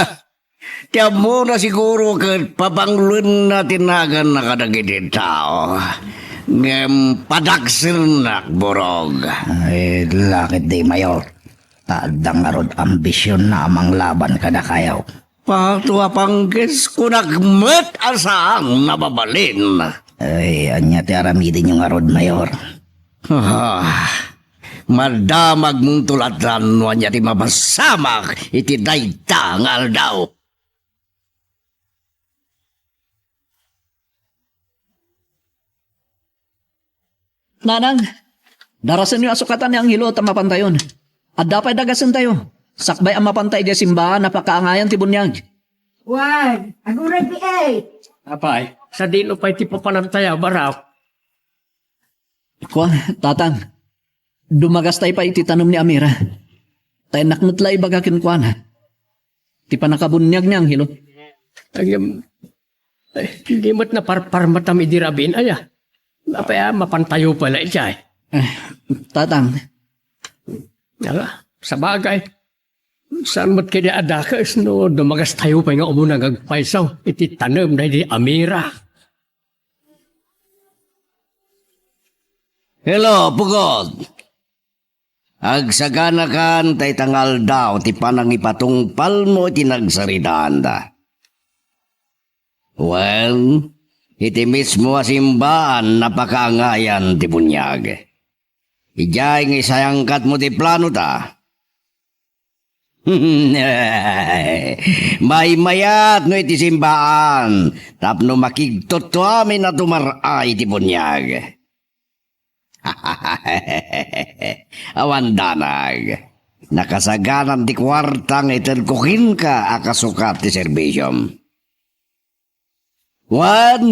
Ti ammona siguro ket pabanglenna ti naganna kadagiti tao. Ngem padakselnak, Burog. Ay, lakit di, Mayor. Ta adda ngarud ambisionna a manglaban kadakayo. Pato a pangkis, kunak met a saan a mabalin. Ay, ania ti aramidenyo ngarud, Mayor? Ah, madamagmonto latta no ania ti mapasamak iti dayta nga aldaw. Nanang, darasenyo a sukatan ni Angelo ta mapantayon. Adda pay dagasentayo. Sakbay a mapanta idiay simbaan a pakaangayan ti buniag. Wen, aguray ti ay. Apay, sadino pay ti papanantayo, Barok? Kua, Tatang, dumagastay pay iti tanem ni Amira. Ta innak met la ibaga kenkuana ti pannakabuniag ni Angelo. Ay, em, ay, di met naparparmatam idi rabiin, aya. Apay a mapantayo pay la idiay. Eh, Tatang. Ala, sabagay. Saan met kadi a dakes no dumagastayo pay nga umuna nga agpayso iti tanem daydi Amira? Hello, Pugod. Agsaganakan ta ita nga aldaw ti panangipatungpalmo iti nagsaridaanda. Wen, iti mismo a simbaan a pakaangayan ti buniag. Idiay nga isayangkatmo ti planota. Maymayat no iti simbaan tapno makigtuttuamin a tumar-ay ti buniag. Awan danag. Nakasaganam ti kuarta nga itedko kenka a kasukat ti serbisiom. Wen,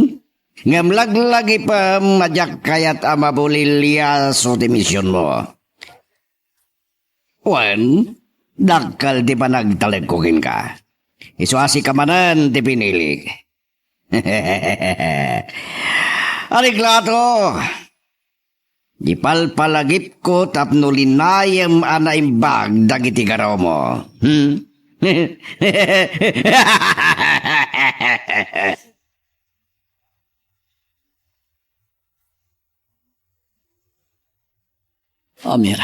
ngem laglagipem a diak kayat a mabuliliaso ti misionmo. Wen, dakkel ti panagtalekko kenka. Isu a sika manen ti pinilik. Ariklato, di palpalagipko tapno linayem a naimbag dagiti garumo. Hmm? Amira,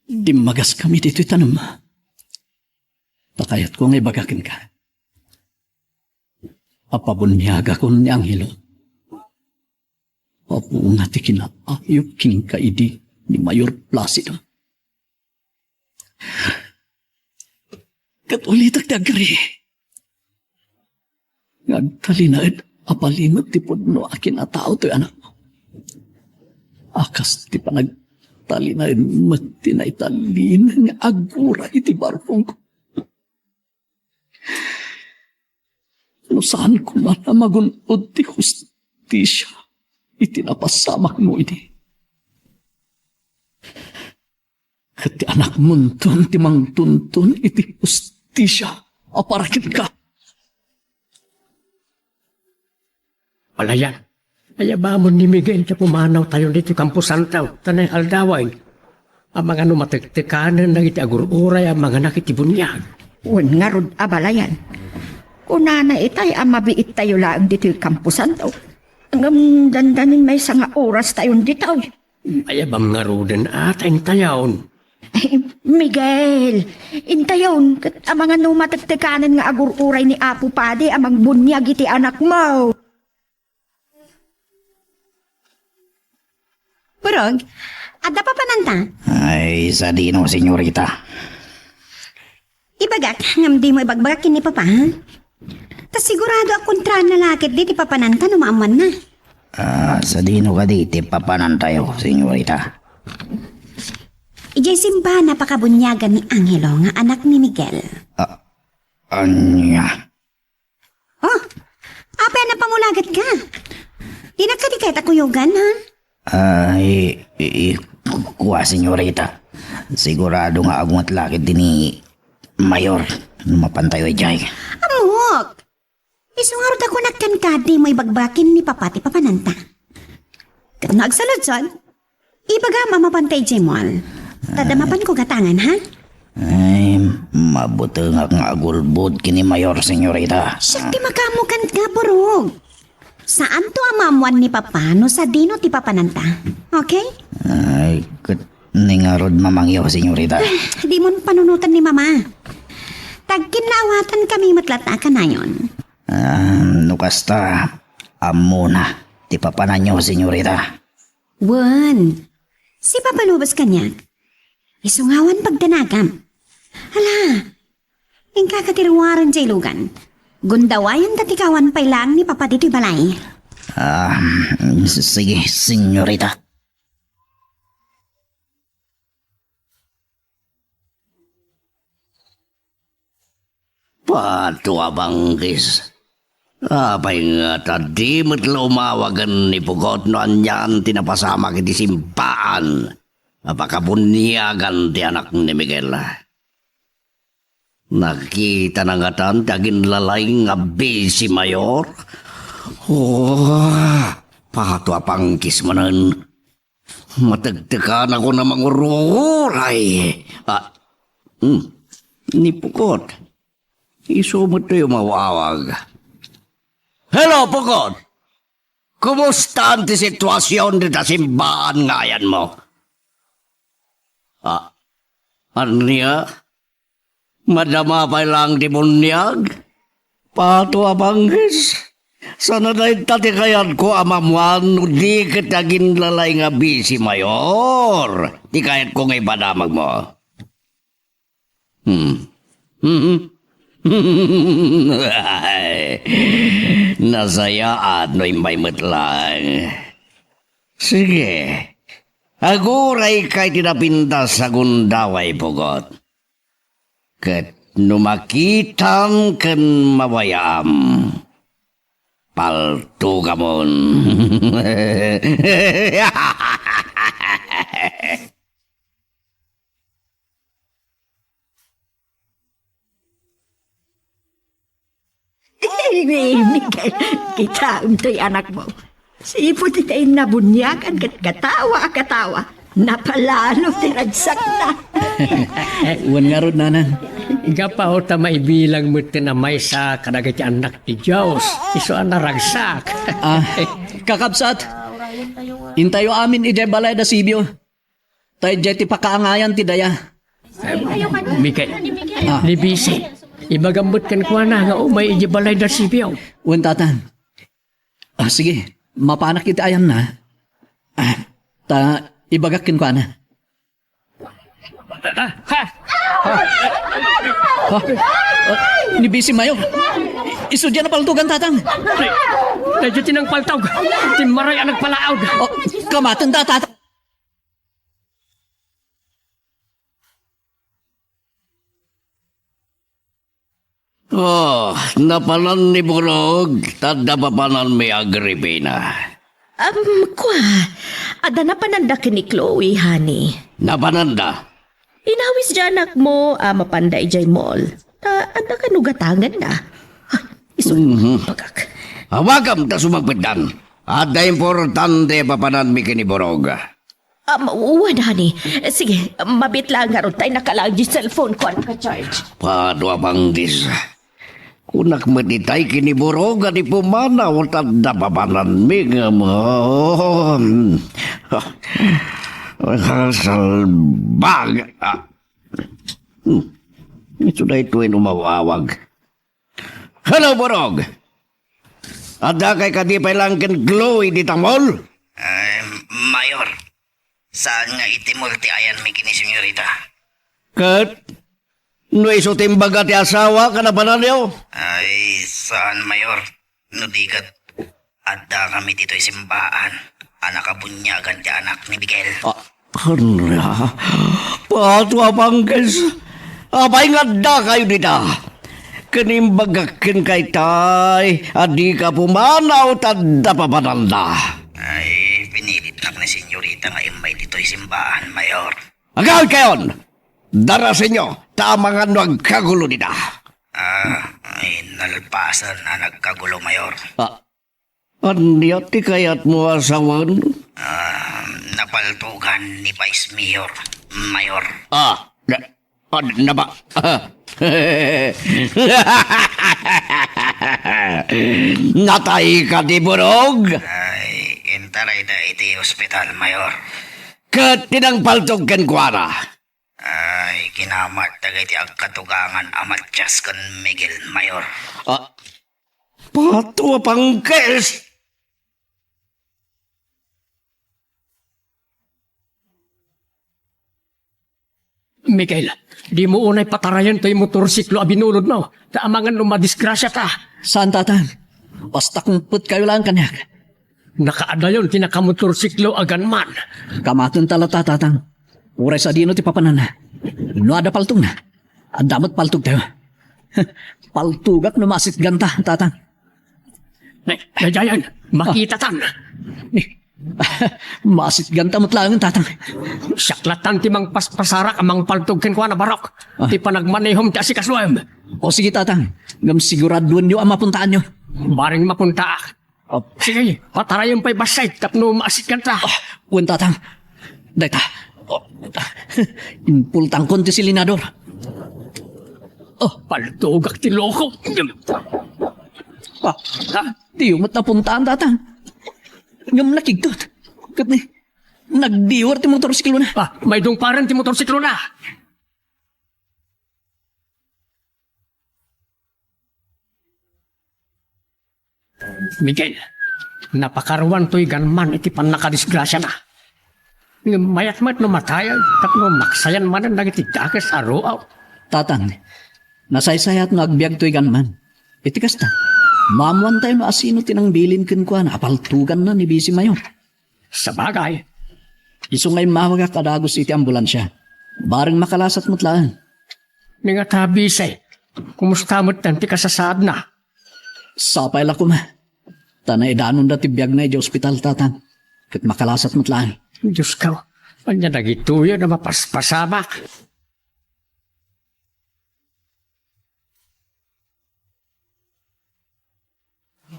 dimmagaskami ditoy tanem. Ta kayatko nga ibaga kenka a pabuniagakon ni Angelo. Apo nga ti kinaayup kenka idi ni Mayor Placido. Ket ulitek ti agkari nga agtalinaed a balimek ti pudno a kinatao toy anakmo. A kas ti panagtalinaed met ti naitalin nga agura iti barkongko. No saan koma a magun-od ti hustisia iti napasamakmo idi, ket ti anakmonton ti mangtuntun iti hustisia a para kenka. Balayan, ayabamon ni Miguel ta pumanawtayon ditoy kamposanto, ta naaldawen. Amangan no matektekanen dagiti agur-uray a manganak iti buniag. Wen ngarud a balayan. Kunana itay a mabiittayo laeng ditoy kamposanto. Ngem dandanin maysa nga orastayon ditoy. Ayabam ngaruden a ta intayon. Miguel, intayon, ket amangan no matektekanen nga agur-uray ni Apo Padi a mangbuniag iti anakmo. Burog, adda papananta? Ay, sadino, senyorita? Ibagak, ngem dimo ibagbagak ken ni Papa, ha? Ta sigurado a kontrana la ketdi ti papananta no maammoanna. Ah, sadino kadi ti papanantayo, senyorita? Idiay simbahan a pakabuniagan ni Angelo nga anak ni Miguel. Ah, ania? Oh, apay a napamulagat ka? Dinak kadi kayat a kuyogan, ha? Ay, i-, i-, kua, senyorita. Sigurado nga agunget la ketdi ni Mayor no mapantayo idiay. Ammok! Isu ngarud a kunak kenka, dimo ibagbagak ken ni Papa ti papananta. Ket no agsaludsod, ibagam a mapanta idiay mall. Ta adda mapanko gatangan, ha? Ay, mabutengak nga agulbod ken ni Mayor, senyorita. Siak ti makaammo kenka, Burog. Saanto a maammoan ni Papa no sadino ti papananta. Okay? Ay, ket ni ngarud mamangyo, senyorita. Ay, dimon panunoten ni Mama. Tagkinnaawatankami met latta a kanayon. Ah, no kasta, ammona ti papananyo, senyorita. Wen, sipapalubos kaniak. Isu nga awan pagdanagam. Hala, inka ket iruaren diay lugan. Gundawayanta ti kawan pay laeng ni Papa ditoy balay. Ah, s-, sige, senyorita. Pato a bangkis. Apay nga ta di met la umawagen ni Pugot no anian ti napasamak iti simbaan a pakabuniagan ti anak ni Miguel? Nakitana ngatan ti aginlalay nga bisi mayor? Oh, pato a pangkis manen. Matektekanakon a mangururay. Ah, hmm, ni Pukot. Isu met ti umawawag. Hello, Pukot! Kumustaan ti situasion dita simbaan nga ayanmo? Ah, ania? Madama pay laeng ti buniag? Pato a bangkis. Saan a dayta ti kayatko a maammuan no di ket aginlalay nga bisi mayor ti kayatko nga ipadamagmo. Hmm. Nasayaat no immay met laeng. Sige, agurayka iti napintas a gundaway, Pukot. Ket no makitam ken mabayaam, paltugamon. Miguel, kitaem toy anakmo. Sipud iti nabuniagan ket katawa a katawa. Napalalo ti ragsakna. Wen ngarud, nanang. Gapu ta maibilang metten a maysa kadagiti annak ti Dios, isu a naragsak. Ah, kakabsat, intayo amin idiay balay da Sibio. Ta idiay ti pakaangayan ti daya. Miguel, Ah. ni Bisi, ibagam met kenkuana nga umay idiay balay da Sibio. Wen, tatang. Ah, sige, mapanak iti ayanna. Ah, ta ibagak kenkuana. Ah, ha? Ha? Ah, ni Bisi Mayor. Isu diay napaltugan, tatang. Daydiay ti nangpaltog. Timmaray a nagpalaawd. Oh, kamaten da, tatang. Oh, napanan ni Borog, ta adda papananmi, Agripina. Am, kua, adda napananda ken ni Chloe, honey. Napananda? Inawis diay anakmo a mapanda idiay mall. Ta adda kano gatangenna. Ay, isu, Mhm. bagak. Awagam ta sumangpetdan. Adda importante a papananmi ken ni Borog. Um, wen, honey. Sige, mabiit laeng ngarud ta innak laeng diay cellphone ko a naka-charge. Padua, bangkis. Kunak met itay ken ni Borog a di pumanaw ta adda papananmi ngem. Salbag. Ah. Hmm. Isu daytoy no mawawag. Hello, Borog! Addakay kadi pay laeng ken Chloe dita mall? Ay, Mayor, saan nga iti mall ti ayanmi ken ni Senyorita? Ket no isu ti imbaga ti asawa a napananyo? Ay, saan, Mayor. No di ket, addakami ditoy simbaan a nakabuniagan ti anak ni Miguel. Ah, ania? Pato a bangkis. Apay nga addakayo dita? Ken imbagak kenka itay a dika pumanaw ta adda papananda. Ay, pinilitnak ni Senyorita nga immay ditoy simbaan, Mayor. Agawidkayon! Darasenyo, ta amangan no agkagulo dita. Ah, ay, nalpasen a nagkagulo, Mayor. Ah, ania ti kayatmo a sawen? Ah, napaltugan ni Vice Mayor, Mayor. Ah, na, ah, napa-, natay kadi Borog? Ay, intarayda iti ospital, Mayor. Ket ti nangpaltog kenkuana? Ay, Amat dagiti agkatugangan a Matias ken Miguel Mayor. Ah, Pato a Pangkis! Miguel, dimo unay patarayen toy motorsiklo a binulodmo, ta amangan no madisgrasiata. Saan, Tatang. Basta kumpetkayo laeng kaniak. Nakaadayon ti nakamotorsiklo a gunman. Kamatenta latta, Tatang. Uray sadino ti papananna. No adda paltogna, adda met paltogtayo. Paltogak no maasitganta, Tatang. Nay, daydiayen, makitatan. Maasitganta met laeng, Tatang. Siak lattan ti mangpaspasarak a mangpaltog kenkuana, Barok. Ah. Ti panagmanehom ti asikasoem. O sige, Tatang. Ngem siguraduenyo a mapuntaanyo. Bareng mapuntaak. Oh. Sige, patarayem pay bassit tapno maasitganta. Ah, wen, Tatang. Dayta. Oh, impultangkon ti silindador. Oh, paltogak ti loko. Ah, ha? Diyo met napuntaan, Tatang. Ngem nakigtot. Ket ni, nagdiwer ti motorsiklona. Ah, maidungparen ti motorsiklona. Miguel, napakaruan toy gunman iti pannakadisgrasiana. Ngem mayat met no matay, tapno maksayan manen dagiti dakes a ruaw. Tatang, nasaysayat no agbiag toy gunman. Iti kasta, maammoantayo no asino ti nangbilin kenkuana a paltoganna ni Bisi Mayor. Sabagay. Isu nga immawagak a dagus iti ambulansia. Bareng makalasat met laeng. Ni nga ta, Bisi, kumusta met ti kasasaadna? Sapay la koma. Ta naidanonda ti biagna idiay ospital, Tatang. Ket makalasat met laeng. Diosko, ania dagitoyen a mapaspasamak?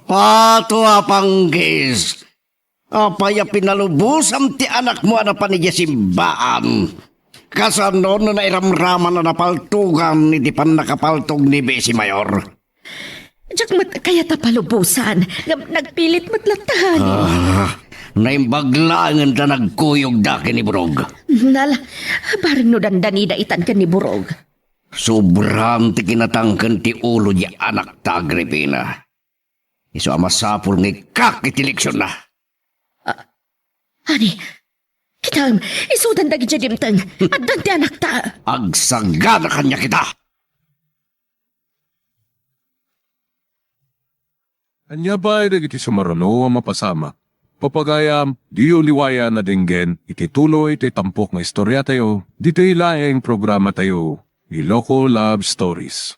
Pato a Pangkis! Apay a pinalubosam ti anakmo a napan idiay simbaan? Kasano no nairamraman a napaltogan iti pannakapaltog ni Bisi Mayor? Diak met kayat a palubosan, ngem nagpilit met latta. Ah, naimbag laengen ta nagkuyogda ken ni Burog. Nala, bareng no dandanida itan ken ni Burog. Sobran ti kinatangken ti ulo di anakta, Agripina. Isu a masapul nga ikkak iti leksionna. Ah, ani, kitaem, isudan dagiti dimteng. Addan ti anakta. Agsagana kaniak ita. Ania pay dagiti sumaruno a mapasamak? Papagayam, diyo liwayan a denggen iti tuloy ti tampok nga istoriatayo, ditoy laeng programatayo, Iloko Love Stories.